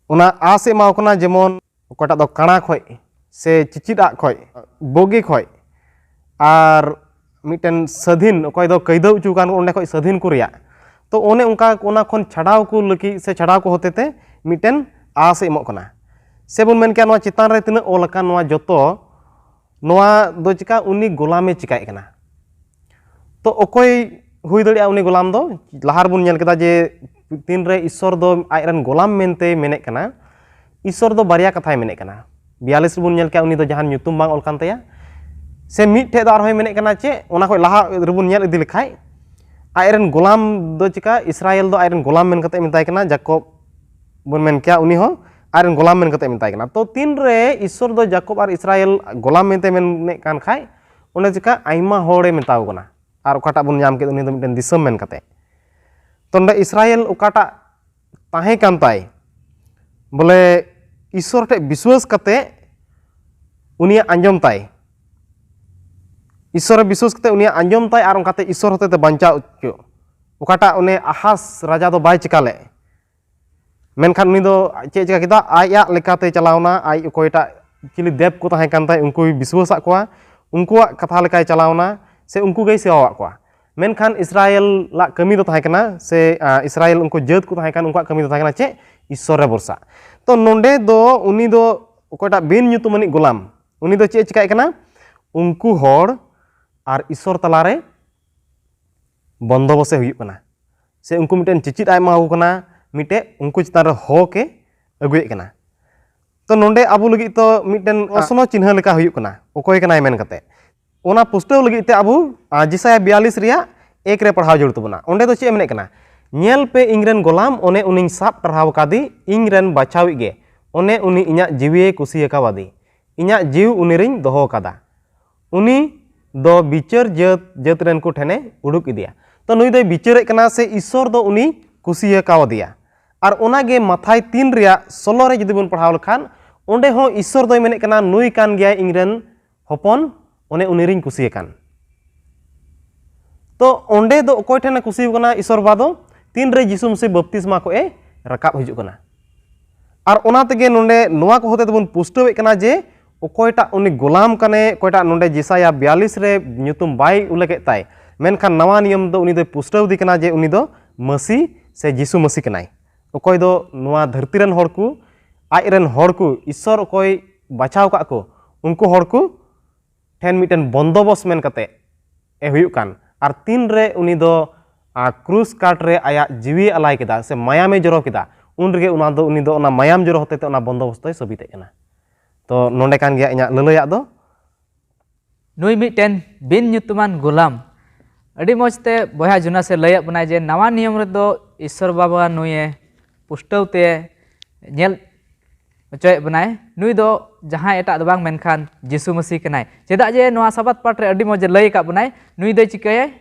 ᱚᱱᱟ ᱟᱸᱥ ᱮ ᱮᱢᱟ ᱠᱚ ᱠᱟᱱᱟ, ᱡᱮᱢᱚᱱ ᱚᱠᱚᱭᱴᱟᱜ ᱫᱚ ᱠᱟᱬᱟ ᱠᱷᱚᱡ ᱥᱮ ᱪᱤᱪᱤᱫ ᱟᱜ ᱠᱷᱚᱡ, ᱵᱳᱜᱮ ᱠᱷᱚᱡ, ᱟᱨ ᱢᱤᱫᱴᱮᱱ ᱥᱟᱹᱫᱷᱤᱱ, ᱚᱠᱚᱭ ᱫᱚ ᱠᱟᱹᱭᱫᱟᱹᱣ ᱦᱚᱪᱚ ᱟᱠᱟᱱ ᱠᱚ, ᱚᱸᱰᱮ ᱠᱷᱚᱡ ᱥᱟᱹᱫᱷᱤᱱ ᱠᱚ ᱨᱮᱭᱟᱜ᱾ ᱛᱚ ᱚᱱᱮ ᱚᱱᱠᱟ ᱚᱱᱟ ᱠᱷᱚᱱ ᱪᱷᱟᱰᱟᱣ ᱠᱚ ᱞᱟᱹᱜᱤᱫ ᱥᱮ ᱪᱷᱟᱰᱟᱣ ᱠᱚ ᱦᱚᱛᱮ ᱛᱮ ᱢᱤᱫᱴᱮᱱ ᱟᱸᱥ ᱮ ᱮᱢᱚᱜ ᱠᱟᱱᱟ᱾ ᱥᱮ ᱵᱚᱱ ᱢᱮᱱ ᱠᱮᱭᱟ ᱱᱚᱣᱟ ᱪᱮᱛᱟᱱ ᱨᱮ ᱛᱤᱱᱟᱹᱜ ᱚᱞ ᱟᱠᱟᱱ ᱱᱚᱣᱟ ᱡᱚᱛᱚ, ᱱᱚᱣᱟ ᱫᱚ ᱪᱤᱠᱟ ᱩᱱᱤ ᱜᱳᱞᱟᱢᱮ ᱪᱤᱠᱟᱭᱮᱫ ᱠᱟᱱᱟ᱾ ᱛᱚ ᱚᱠᱚᱭ ᱦᱩᱭ ᱫᱟᱲᱮᱭᱟᱜᱼᱟ ᱩᱱᱤ ᱜᱳᱞᱟᱢ ᱫᱚ? ᱞᱟᱦᱟ ᱨᱮᱵᱚᱱ ᱧᱮᱞ ᱠᱮᱫᱟ ᱡᱮ ᱛᱤᱱᱨᱮ ᱤᱥᱥᱚᱨ ᱫᱚ ᱟᱡ ᱨᱮᱱ ᱜᱳᱞᱟᱢ ᱢᱮᱱᱛᱮ ᱢᱮᱱᱮᱫ ᱠᱟᱱᱟ, ᱤᱥᱥᱚᱨ ᱫᱚ ᱵᱟᱨᱭᱟ ᱠᱟᱛᱷᱟᱭ ᱢᱮᱱᱮᱫ ᱠᱟᱱᱟ᱾ ᱵᱤᱭᱟᱞᱤᱥ ᱨᱮᱵᱚᱱ ᱧᱮᱞ ᱠᱮᱜᱼᱟ, ᱩᱱᱤ ᱫᱚ ᱡᱟᱦᱟᱱ ᱧᱩᱛᱩᱢ ᱵᱟᱝ ᱚᱞ ᱠᱟᱱ ᱛᱟᱭᱟ᱾ ᱥᱮ ᱢᱤᱫ ᱴᱷᱮᱡ ᱫᱚ ᱟᱨᱦᱚᱸᱭ ᱢᱮᱱᱮᱫ ᱠᱟᱱᱟ ᱪᱮᱫ, ᱚᱱᱟ ᱠᱷᱚᱡ ᱞᱟᱦᱟ ᱨᱮᱵᱚᱱ ᱧᱮᱞ ᱤᱫᱤ ᱞᱮᱠᱷᱟᱡ, ᱟᱡ ᱨᱮᱱ ᱜᱳᱞᱟᱢ ᱫᱚ ᱪᱤᱠᱟ, ᱤᱥᱨᱟᱭᱮᱞ ᱫᱚ ᱟᱡ ᱨᱮᱱ ᱜᱳᱞᱟᱢ ᱢᱮᱱ ᱠᱟᱛᱮ ᱢᱮᱛᱟᱭ ᱠᱟᱱᱟ, ᱡᱟᱠᱚᱵ ᱵᱚᱱ ᱢᱮᱱ ᱠᱮᱭᱟ, ᱩᱱᱤ ᱦᱚᱸ ᱟᱡ ᱨᱮᱱ ᱜᱳᱞᱟᱢ ᱢᱮᱱ ᱠᱟᱛᱮ ᱢᱮᱛᱟᱭ ᱠᱟᱱᱟ᱾ ᱛᱚ ᱛᱤᱱᱨᱮ ᱤᱥᱥᱚᱨ ᱫᱚ ᱡᱟᱠᱚᱵ ᱟᱨ ᱤᱥᱨᱟᱭᱮᱞ ᱜᱳᱞᱟᱢ ᱢᱮᱱᱛᱮ ᱢᱮᱱᱮᱫ ᱠᱟᱱ ᱠᱷᱟᱡ, ᱚᱸᱰᱮ ᱪᱤᱠᱟ ᱟᱭᱢᱟ ᱦᱚᱲᱮ ᱢᱮᱛᱟᱣ ᱠᱟᱱᱟ᱾ ᱟᱨ ᱚᱠᱟᱴᱟᱜ ᱵᱚᱱ ᱧᱟᱢ ᱠᱮᱫ, ᱩᱱᱤ ᱫᱚ ᱢᱤᱫᱴᱮᱱ ᱫᱤᱥᱚᱢ ᱢᱮᱱ ᱠᱟᱛᱮ᱾ ᱛᱚ ᱱᱚᱰᱮ ᱤᱥᱨᱟᱭᱮᱞ ᱚᱠᱟᱴᱟᱜ ᱛᱟᱦᱮᱸ ᱠᱟᱱ ᱛᱟᱭ, ᱵᱚᱞᱮ ᱤᱥᱥᱚᱨ ᱴᱷᱮᱡ ᱵᱤᱥᱣᱟᱹᱥ ᱠᱟᱛᱮ ᱩᱱᱤᱭᱟᱜ ᱟᱸᱡᱚᱢ ᱛᱟᱭ, ᱤᱥᱥᱚᱨᱮ ᱵᱤᱥᱣᱟᱹᱥ ᱠᱟᱛᱮ ᱩᱱᱤᱭᱟᱜ ᱟᱸᱡᱚᱢ ᱛᱟᱭ ᱟᱨ ᱚᱱᱠᱟᱛᱮ ᱤᱥᱥᱚᱨ ᱦᱚᱛᱮᱛᱮ ᱵᱟᱧᱪᱟᱣ ᱦᱚᱪᱚ, ᱚᱠᱟᱴᱟᱜ ᱚᱱᱮ ᱟᱦᱟᱥ ᱨᱟᱡᱟ ᱫᱚ ᱵᱟᱭ ᱪᱤᱠᱟ ᱞᱮᱫ᱾ ᱢᱮᱱᱠᱷᱟᱱ ᱩᱱᱤ ᱫᱚ ᱪᱮᱫ ᱪᱤᱠᱟ ᱠᱮᱫᱟ? ᱟᱡᱟᱜ ᱞᱮᱠᱟᱛᱮ ᱪᱟᱞᱟᱣᱱᱟ, ᱟᱡ ᱚᱠᱚᱭᱴᱟᱜ ᱪᱤᱞᱤ ᱫᱮᱵ ᱠᱚ ᱛᱟᱦᱮᱸ ᱠᱟᱱ ᱛᱟᱭ, ᱩᱱᱠᱩᱭ ᱵᱤᱥᱣᱟᱹᱥᱟᱜ ᱠᱚᱣᱟ, ᱩᱱᱠᱩᱣᱟᱜ ᱠᱟᱛᱷᱟ ᱞᱮᱠᱟᱭ ᱪᱟᱞᱟᱣᱱᱟ, ᱥᱮ ᱩᱱᱠᱩ ᱜᱮᱭ ᱥᱮᱵᱟᱣᱟᱜ ᱠᱚᱣᱟ᱾ ᱢᱮᱱᱠᱷᱟᱱ ᱤᱥᱨᱟᱭᱮᱞᱟᱜ ᱠᱟᱹᱢᱤ ᱫᱚ ᱛᱟᱦᱮᱸ ᱠᱟᱱᱟ, ᱥᱮ, ᱟ, ᱤᱥᱨᱟᱭᱮᱞ ᱩᱱᱠᱩ ᱡᱟᱹᱛ ᱠᱚ ᱛᱟᱦᱮᱸ ᱠᱟᱱ, ᱩᱱᱠᱩᱣᱟᱜ ᱠᱟᱹᱢᱤ ᱫᱚ ᱛᱟᱦᱮᱸ ᱠᱟᱱᱟ ᱪᱮᱫ? ᱤᱥᱥᱚᱨ ᱨᱮ ᱵᱷᱚᱨᱥᱟ᱾ ᱛᱚ ᱱᱚᱰᱮ ᱫᱚ ᱩᱱᱤ ᱫᱚ ᱚᱠᱚᱭᱴᱟᱜ ᱵᱤᱱ ᱧᱩᱛᱩᱢᱟᱱᱤᱡ ᱜᱳᱞᱟᱢ, ᱩᱱᱤ ᱫᱚ ᱪᱮᱫ ᱮ ᱪᱤᱠᱟᱭᱮᱫ ᱠᱟᱱᱟ? ᱩᱱᱠᱩ ᱦᱚᱲ ᱟᱨ ᱤᱥᱥᱚᱨ ᱛᱟᱞᱟᱨᱮ ᱵᱚᱱᱫᱚᱵᱚᱥᱮ ᱦᱩᱭᱩᱜ ᱠᱟᱱᱟ, ᱥᱮ ᱩᱱᱠᱩ ᱢᱤᱫᱴᱮᱱ ᱪᱮᱪᱮᱫ ᱮ ᱮᱢᱟ ᱠᱚ ᱠᱟᱱᱟ, ᱢᱤᱫᱴᱮᱡ ᱩᱱᱠᱩ ᱪᱮᱛᱟᱱ ᱨᱮ ᱦᱚᱠ ᱮ ᱟᱹᱜᱩᱭᱮᱫ ᱠᱟᱱᱟ᱾ ᱛᱚ ᱱᱚᱰᱮ ᱟᱵᱚ ᱞᱟᱹᱜᱤᱫ ᱛᱚ ᱢᱤᱫᱴᱮᱱ ᱯᱨᱚᱥᱱᱚ ᱪᱤᱱᱦᱟᱹ ᱞᱮᱠᱟ ᱦᱩᱭᱩᱜ ᱠᱟᱱᱟ, ᱚᱠᱚᱭ ᱠᱟᱱᱟᱭ ᱢᱮᱱ ᱠᱟᱛᱮ᱾ ᱚᱱᱟ ᱯᱩᱥᱴᱟᱹᱣ ᱞᱟᱹᱜᱤᱫ ᱛᱮ ᱟᱵᱚ, ᱟ, ᱡᱮᱥᱟᱭᱟ ᱵᱤᱭᱟᱞᱤᱥ ᱨᱮᱭᱟᱜ ᱮᱠ ᱨᱮ ᱯᱟᱲᱦᱟᱣ ᱡᱟᱹᱨᱩᱲ ᱛᱟᱵᱚᱱᱟ᱾ ᱚᱸᱰᱮ ᱫᱚ ᱪᱮᱫ ᱮ ᱢᱮᱱᱮᱫ ᱠᱟᱱᱟ? "ᱧᱮᱞ ᱯᱮ, ᱤᱧ ᱨᱮᱱ ᱜᱳᱞᱟᱢ, ᱚᱱᱮ ᱩᱱᱤᱧ ᱥᱟᱵ ᱴᱟᱨᱦᱟᱣ ᱟᱠᱟᱫᱮ, ᱤᱧ ᱨᱮᱱ ᱵᱟᱪᱷᱟᱣᱤᱡ ᱜᱮ, ᱚᱱᱮ ᱩᱱᱤ ᱤᱧᱟᱜ ᱡᱤᱣᱤᱭᱮ ᱠᱩᱥᱤ ᱟᱠᱟᱣᱟᱫᱮ, ᱤᱧᱟᱜ ᱡᱤᱣᱤ ᱩᱱᱤ ᱨᱤᱧ ᱫᱚᱦᱚ ᱟᱠᱟᱫᱟ᱾ ᱩᱱᱤ ᱫᱚ ᱵᱤᱪᱟᱹᱨ ᱡᱟᱹᱛ, ᱡᱟᱹᱛ ᱨᱮᱱ ᱠᱚ ᱴᱷᱮᱱᱮ ᱩᱰᱩᱠ ᱤᱫᱤᱭᱟ᱾" ᱛᱚ ᱱᱩᱭ ᱫᱚᱭ ᱵᱤᱪᱟᱹᱨᱮᱫ ᱠᱟᱱᱟ, ᱥᱮ ᱤᱥᱥᱚᱨ ᱫᱚ ᱩᱱᱤ ᱠᱩᱥᱤ ᱟᱠᱟᱣᱟᱫᱮᱭᱟ᱾ ᱟᱨ ᱚᱱᱟᱜᱮ ᱢᱟᱛᱷᱟᱭ ᱛᱤᱱ ᱨᱮᱭᱟᱜ ᱥᱳᱞᱳ ᱨᱮ ᱡᱩᱫᱤ ᱵᱚᱱ ᱯᱟᱲᱦᱟᱣ ᱞᱮᱠᱷᱟᱱ, ᱚᱸᱰᱮ ᱦᱚᱸ ᱤᱥᱥᱚᱨ ᱫᱚᱭ ᱢᱮᱱᱮᱫ ᱠᱟᱱᱟ, "ᱱᱩᱭ ᱠᱟᱱ ᱜᱮᱭᱟᱭ ᱤᱧ ᱨᱮᱱ ᱦᱚᱯᱚᱱ, ᱚᱱᱮ ᱩᱱᱤ ᱨᱤᱧ ᱠᱩᱥᱤ ᱟᱠᱟᱱ᱾" ᱛᱚ ᱚᱸᱰᱮ ᱫᱚ ᱚᱠᱚᱭ ᱴᱷᱮᱱᱮ ᱠᱩᱥᱤ ᱟᱠᱟᱱᱟ ᱤᱥᱥᱚᱨ ᱵᱟᱵᱟ ᱫᱚ? ᱛᱤᱱᱨᱮ ᱡᱤᱥᱩ ᱢᱟᱹᱥᱤ ᱵᱟᱯᱛᱤᱥᱢᱟ ᱠᱷᱚᱱ ᱮ ᱨᱟᱠᱟᱵ ᱦᱤᱡᱩᱜ ᱠᱟᱱᱟ᱾ ᱟᱨ ᱚᱱᱟ ᱛᱮᱜᱮ ᱱᱚᱰᱮ ᱱᱚᱣᱟ ᱠᱚ ᱦᱚᱛᱮ ᱛᱮᱵᱚᱱ ᱯᱩᱥᱴᱟᱹᱣᱮᱫ ᱠᱟᱱᱟ ᱡᱮ ᱚᱠᱚᱭᱴᱟᱜ ᱩᱱᱤ ᱜᱳᱞᱟᱢ ᱠᱟᱱᱮ, ᱚᱠᱚᱭᱴᱟᱜ ᱱᱚᱰᱮ ᱡᱮᱥᱟᱭᱟ ᱵᱤᱭᱟᱞᱤᱥ ᱨᱮ ᱧᱩᱛᱩᱢ ᱵᱟᱭ ᱩᱞᱞᱮᱠᱷ ᱮᱫ ᱛᱟᱭ, ᱢᱮᱱᱠᱷᱟᱱ ᱱᱟᱣᱟ ᱱᱤᱭᱚᱢ ᱫᱚ ᱩᱱᱤ ᱫᱚᱭ ᱯᱩᱥᱴᱟᱹᱣ ᱮᱫᱮ ᱠᱟᱱᱟ ᱡᱮ ᱩᱱᱤ ᱫᱚ ᱢᱟᱹᱥᱤ ᱥᱮ ᱡᱤᱥᱩ ᱢᱟᱹᱥᱤ ᱠᱟᱱᱟᱭ, ᱚᱠᱚᱭ ᱫᱚ ᱱᱚᱣᱟ ᱫᱷᱟᱹᱨᱛᱤ ᱨᱮᱱ ᱦᱚᱲ ᱠᱚ, ᱟᱡ ᱨᱮᱱ ᱦᱚᱲ ᱠᱚ, ᱤᱥᱥᱚᱨ ᱚᱠᱚᱭ ᱵᱟᱪᱷᱟᱣ ᱠᱟᱜ ᱠᱚ, ᱩᱱᱠᱩ ᱦᱚᱲ ᱠᱚ ᱴᱷᱮᱱ ᱢᱤᱫᱴᱮᱱ ᱵᱚᱱᱫᱚᱵᱚᱥ ᱢᱮᱱ ᱠᱟᱛᱮ ᱮ ᱦᱩᱭᱩᱜ ᱠᱟᱱ᱾ ᱟᱨ ᱛᱤᱱ ᱨᱮ ᱩᱱᱤ ᱫᱚ ᱟᱨ ᱠᱨᱩᱥ ᱠᱟᱴ ᱨᱮ ᱟᱭᱟᱜ ᱡᱤᱣᱤ ᱟᱞᱟᱭ ᱠᱮᱫᱟ ᱥᱮ ᱢᱟᱭᱟᱢᱮ ᱡᱚᱨᱚ ᱠᱮᱫᱟ, ᱩᱱ ᱨᱮᱜᱮ ᱚᱱᱟ ᱫᱚ, ᱩᱱᱤ ᱫᱚ ᱚᱱᱟ ᱢᱟᱭᱟᱢ ᱡᱚᱨᱚ ᱦᱚᱛᱮᱛᱮ ᱚᱱᱟ ᱵᱚᱱᱫᱚᱵᱚᱥᱛᱚᱭ ᱥᱟᱹᱵᱤᱛᱮᱫ ᱠᱟᱱᱟ᱾ ᱛᱚ ᱱᱚᱰᱮ ᱠᱟᱱ ᱜᱮᱭᱟ ᱤᱧᱟᱹᱜ ᱞᱟᱹᱞᱟᱹᱭᱟᱜ ᱫᱚ᱾ ᱱᱩᱭ ᱢᱤᱫᱴᱮᱱ ᱵᱤᱱ ᱧᱩᱛᱩᱢᱟᱱ ᱜᱩᱞᱟᱢ᱾ ᱟᱹᱰᱤ ᱢᱚᱡᱽ ᱛᱮ ᱵᱚᱭᱦᱟ ᱡᱩᱱᱟᱥᱮ ᱞᱟᱹᱭᱟᱫ ᱵᱚᱱᱟᱭ ᱡᱮ ᱱᱟᱣᱟ ᱱᱤᱭᱚᱢ ᱨᱮᱫᱚ ᱤᱥᱥᱚᱨ ᱵᱟᱵᱟ ᱱᱩᱭᱮ ᱯᱩᱥᱴᱟᱹᱣ ᱛᱮ ᱧᱮᱞ ᱦᱚᱪᱚᱭᱮᱫ ᱵᱚᱱᱟᱭ᱾ ᱱᱩᱭ ᱫᱚ ᱡᱟᱦᱟᱸᱭ ᱮᱴᱟᱜ ᱫᱚ ᱵᱟᱝ, ᱢᱮᱱᱠᱷᱟᱱ ᱡᱤᱥᱩ ᱢᱟᱹᱥᱤ ᱠᱟᱱᱟᱭ᱾ ᱪᱮᱫᱟᱜ ᱡᱮ ᱱᱚᱣᱟ ᱥᱟᱵᱟᱛ ᱯᱟᱴ ᱨᱮ ᱟᱹᱰᱤ ᱢᱚᱡᱽ ᱮ ᱞᱟᱹᱭ ᱟᱠᱟᱫ ᱵᱚᱱᱟᱭ, ᱱᱩᱭ ᱫᱚᱭ ᱪᱤᱠᱟᱹᱭᱟᱭ?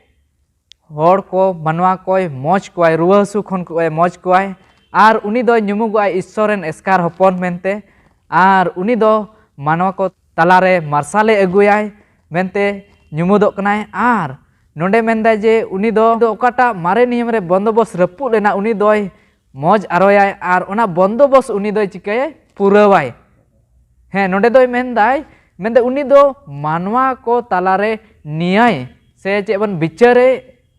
ᱦᱚᱲ ᱠᱚ, ᱢᱟᱱᱣᱟ ᱠᱚᱭ ᱢᱚᱡᱽ ᱠᱚᱣᱟᱭ, ᱨᱩᱣᱟᱹ ᱦᱟᱹᱥᱩ ᱠᱷᱚᱱ ᱠᱚᱭ ᱢᱚᱡᱽ ᱠᱚᱣᱟᱭ᱾ ᱟᱨ ᱩᱱᱤ ᱫᱚᱭ ᱧᱩᱢᱩᱜᱚᱜᱼᱟᱭ ᱤᱥᱥᱚᱨ ᱨᱮᱱ ᱮᱥᱠᱟᱨ ᱦᱚᱯᱚᱱ ᱢᱮᱱᱛᱮ᱾ ᱟᱨ ᱩᱱᱤ ᱫᱚ ᱢᱟᱱᱣᱟ ᱠᱚ ᱛᱟᱞᱟᱨᱮ ᱢᱟᱨᱥᱟᱞᱮ ᱟᱹᱜᱩᱭᱟᱭ ᱢᱮᱱᱛᱮ ᱧᱩᱢᱩᱫᱚᱜ ᱠᱟᱱᱟᱭ᱾ ᱟᱨ ᱱᱚᱰᱮ ᱢᱮᱱᱫᱟᱭ ᱡᱮ ᱩᱱᱤ ᱫᱚ ᱚᱠᱟᱴᱟᱜ ᱢᱟᱨᱮ ᱱᱤᱭᱚᱢ ᱨᱮ ᱵᱚᱱᱫᱚᱵᱚᱥ ᱨᱟᱹᱯᱩᱫ ᱞᱮᱱᱟ, ᱩᱱᱤ ᱫᱚᱭ ᱢᱚᱡᱽ ᱟᱨᱚᱭᱟᱭ ᱟᱨ ᱚᱱᱟ ᱵᱚᱱᱫᱚᱵᱚᱥ ᱩᱱᱤ ᱫᱚᱭ ᱪᱤᱠᱟᱹᱭᱟᱭ? ᱯᱩᱨᱟᱹᱣᱟᱭ᱾ ᱦᱮᱸ, ᱱᱚᱰᱮ ᱫᱚᱭ ᱢᱮᱱᱫᱟᱭ, ᱢᱮᱱᱫᱟᱭ ᱩᱱᱤ ᱫᱚ ᱢᱟᱱᱣᱟ ᱠᱚ ᱛᱟᱞᱟᱨᱮ ᱱᱮᱭᱟᱭ ᱥᱮ ᱪᱮᱫ ᱵᱚᱱ ᱵᱤᱪᱟᱹᱨᱮ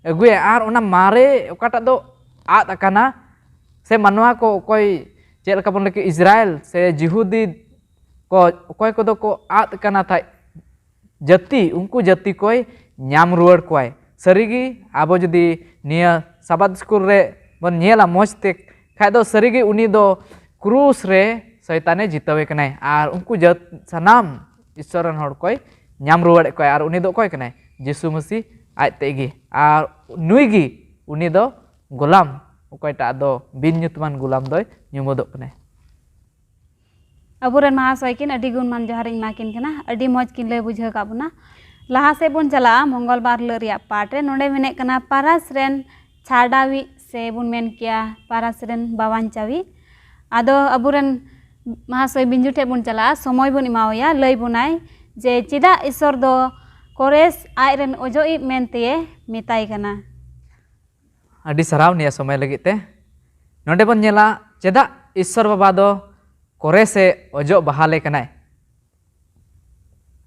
ᱟᱹᱜᱩᱭᱟ ᱟᱨ ᱚᱱᱟ ᱢᱟᱨᱮ ᱚᱠᱟᱴᱟᱜ ᱫᱚ ᱟᱫ ᱟᱠᱟᱱᱟ ᱥᱮ ᱢᱟᱱᱣᱟ ᱠᱚ ᱚᱠᱚᱭ ᱪᱮᱫ ᱞᱮᱠᱟ ᱵᱚᱱ ᱞᱟᱹᱭ ᱠᱮᱫ ᱤᱥᱨᱟᱭᱮᱞ ᱥᱮ ᱡᱤᱦᱩᱫᱤ ᱠᱚ ᱚᱠᱚᱭ ᱠᱚᱫᱚ ᱠᱚ ᱟᱫ ᱟᱠᱟᱱᱟ ᱛᱟᱦᱮᱸᱫ, ᱡᱟᱹᱛᱤ, ᱩᱱᱠᱩ ᱡᱟᱹᱛᱤ ᱠᱚᱭ ᱧᱟᱢ ᱨᱩᱣᱟᱹᱲ ᱠᱚᱣᱟᱭ᱾ ᱥᱟᱹᱨᱤᱜᱮ ᱟᱵᱚ ᱡᱩᱫᱤ ᱱᱤᱭᱟᱹ ᱥᱟᱵᱟᱫ ᱥᱠᱩᱞ ᱨᱮ ᱵᱚᱱ ᱧᱮᱞᱟ ᱢᱚᱡᱽ ᱛᱮ ᱠᱷᱟᱡ ᱫᱚ ᱥᱟᱹᱨᱤᱜᱮ ᱩᱱᱤ ᱫᱚ ᱠᱨᱩᱥ ᱨᱮ ᱥᱚᱭᱛᱟᱱᱮ ᱡᱤᱛᱟᱹᱣᱮ ᱠᱟᱱᱟᱭ ᱟᱨ ᱩᱱᱠᱩ ᱡᱟᱹᱛ ᱥᱟᱱᱟᱢ ᱤᱥᱥᱚᱨ ᱨᱮᱱ ᱦᱚᱲ ᱠᱚᱭ ᱧᱟᱢ ᱨᱩᱣᱟᱹᱲᱮᱫ ᱠᱚᱣᱟᱭ᱾ ᱟᱨ ᱩᱱᱤ ᱫᱚ ᱚᱠᱚᱭ ᱠᱟᱱᱟᱭ? ᱡᱤᱥᱩ ᱢᱟᱹᱥᱤ ᱟᱡ ᱛᱮᱫ ᱜᱮ᱾ ᱟᱨ ᱱᱩᱭ ᱜᱮ ᱩᱱᱤ ᱫᱚ ᱜᱳᱞᱟᱢ, ᱚᱠᱚᱭᱴᱟᱜ ᱫᱚ ᱵᱤᱱ ᱧᱩᱛᱩᱢᱟᱱ ᱜᱳᱞᱟᱢ ᱫᱚᱭ ᱧᱩᱢᱩᱫᱚᱜ ᱠᱟᱱᱟᱭ᱾ ᱟᱵᱚᱨᱮᱱ ᱢᱟᱦᱟᱥᱚᱭ ᱠᱤᱱ ᱟᱹᱰᱤ ᱜᱩᱱᱢᱟᱱ ᱡᱚᱦᱟᱨ ᱤᱧ ᱮᱢᱟ ᱠᱤᱱ ᱠᱟᱱᱟ᱾ ᱟᱹᱰᱤ ᱢᱚᱡᱽ ᱠᱤᱱ ᱞᱟᱹᱭ ᱵᱩᱡᱷᱟᱹᱣ ᱟᱠᱟᱫ ᱵᱚᱱᱟ᱾ ᱞᱟᱦᱟ ᱥᱮᱫ ᱵᱚᱱ ᱪᱟᱞᱟᱜᱼᱟ ᱢᱚᱝᱜᱚᱞ ᱵᱟᱨ ᱦᱤᱞᱳᱜ ᱨᱮᱭᱟᱜ ᱯᱟᱴ ᱨᱮ᱾ ᱱᱚᱰᱮ ᱢᱮᱱᱮᱫ ᱠᱟᱱᱟ ᱯᱟᱨᱟᱥ ᱨᱮᱱ ᱪᱷᱟᱰᱟᱣᱤᱡ ᱥᱮ ᱵᱚᱱ ᱢᱮᱱ ᱠᱮᱭᱟ ᱯᱟᱨᱟᱥ ᱨᱮᱱ ᱵᱟᱣᱟᱧᱪᱟᱣᱤᱡ᱾ ᱟᱫᱚ ᱟᱵᱚᱨᱮᱱ ᱢᱟᱦᱟᱥᱚᱭ ᱵᱤᱧᱡᱩ ᱴᱷᱮᱱ ᱵᱚᱱ ᱪᱟᱞᱟᱜᱼᱟ, ᱥᱚᱢᱚᱭ ᱵᱚᱱ ᱮᱢᱟᱣᱟᱭᱟ, ᱞᱟᱹᱭ ᱵᱚᱱᱟᱭ ᱡᱮ ᱪᱮᱫᱟᱜ ᱤᱥᱥᱚᱨ ᱫᱚ ᱠᱚᱨᱮᱥ ᱟᱡ ᱨᱮᱱ ᱚᱡᱚᱜᱤᱡ ᱢᱮᱱᱛᱮᱭ ᱢᱮᱛᱟᱭ ᱠᱟᱱᱟ᱾ ᱟᱹᱰᱤ ᱥᱟᱨᱦᱟᱣ ᱱᱤᱭᱟᱹ ᱥᱚᱢᱚᱭ ᱞᱟᱹᱜᱤᱫ ᱛᱮ᱾ ᱱᱚᱰᱮ ᱵᱚᱱ ᱧᱮᱞᱟ ᱪᱮᱫᱟᱜ ᱤᱥᱥᱚᱨ ᱵᱟᱵᱟ ᱫᱚ ᱠᱚᱨᱮᱥᱮ ᱚᱡᱚᱜ ᱵᱟᱦᱟᱞᱮ ᱠᱟᱱᱟᱭ᱾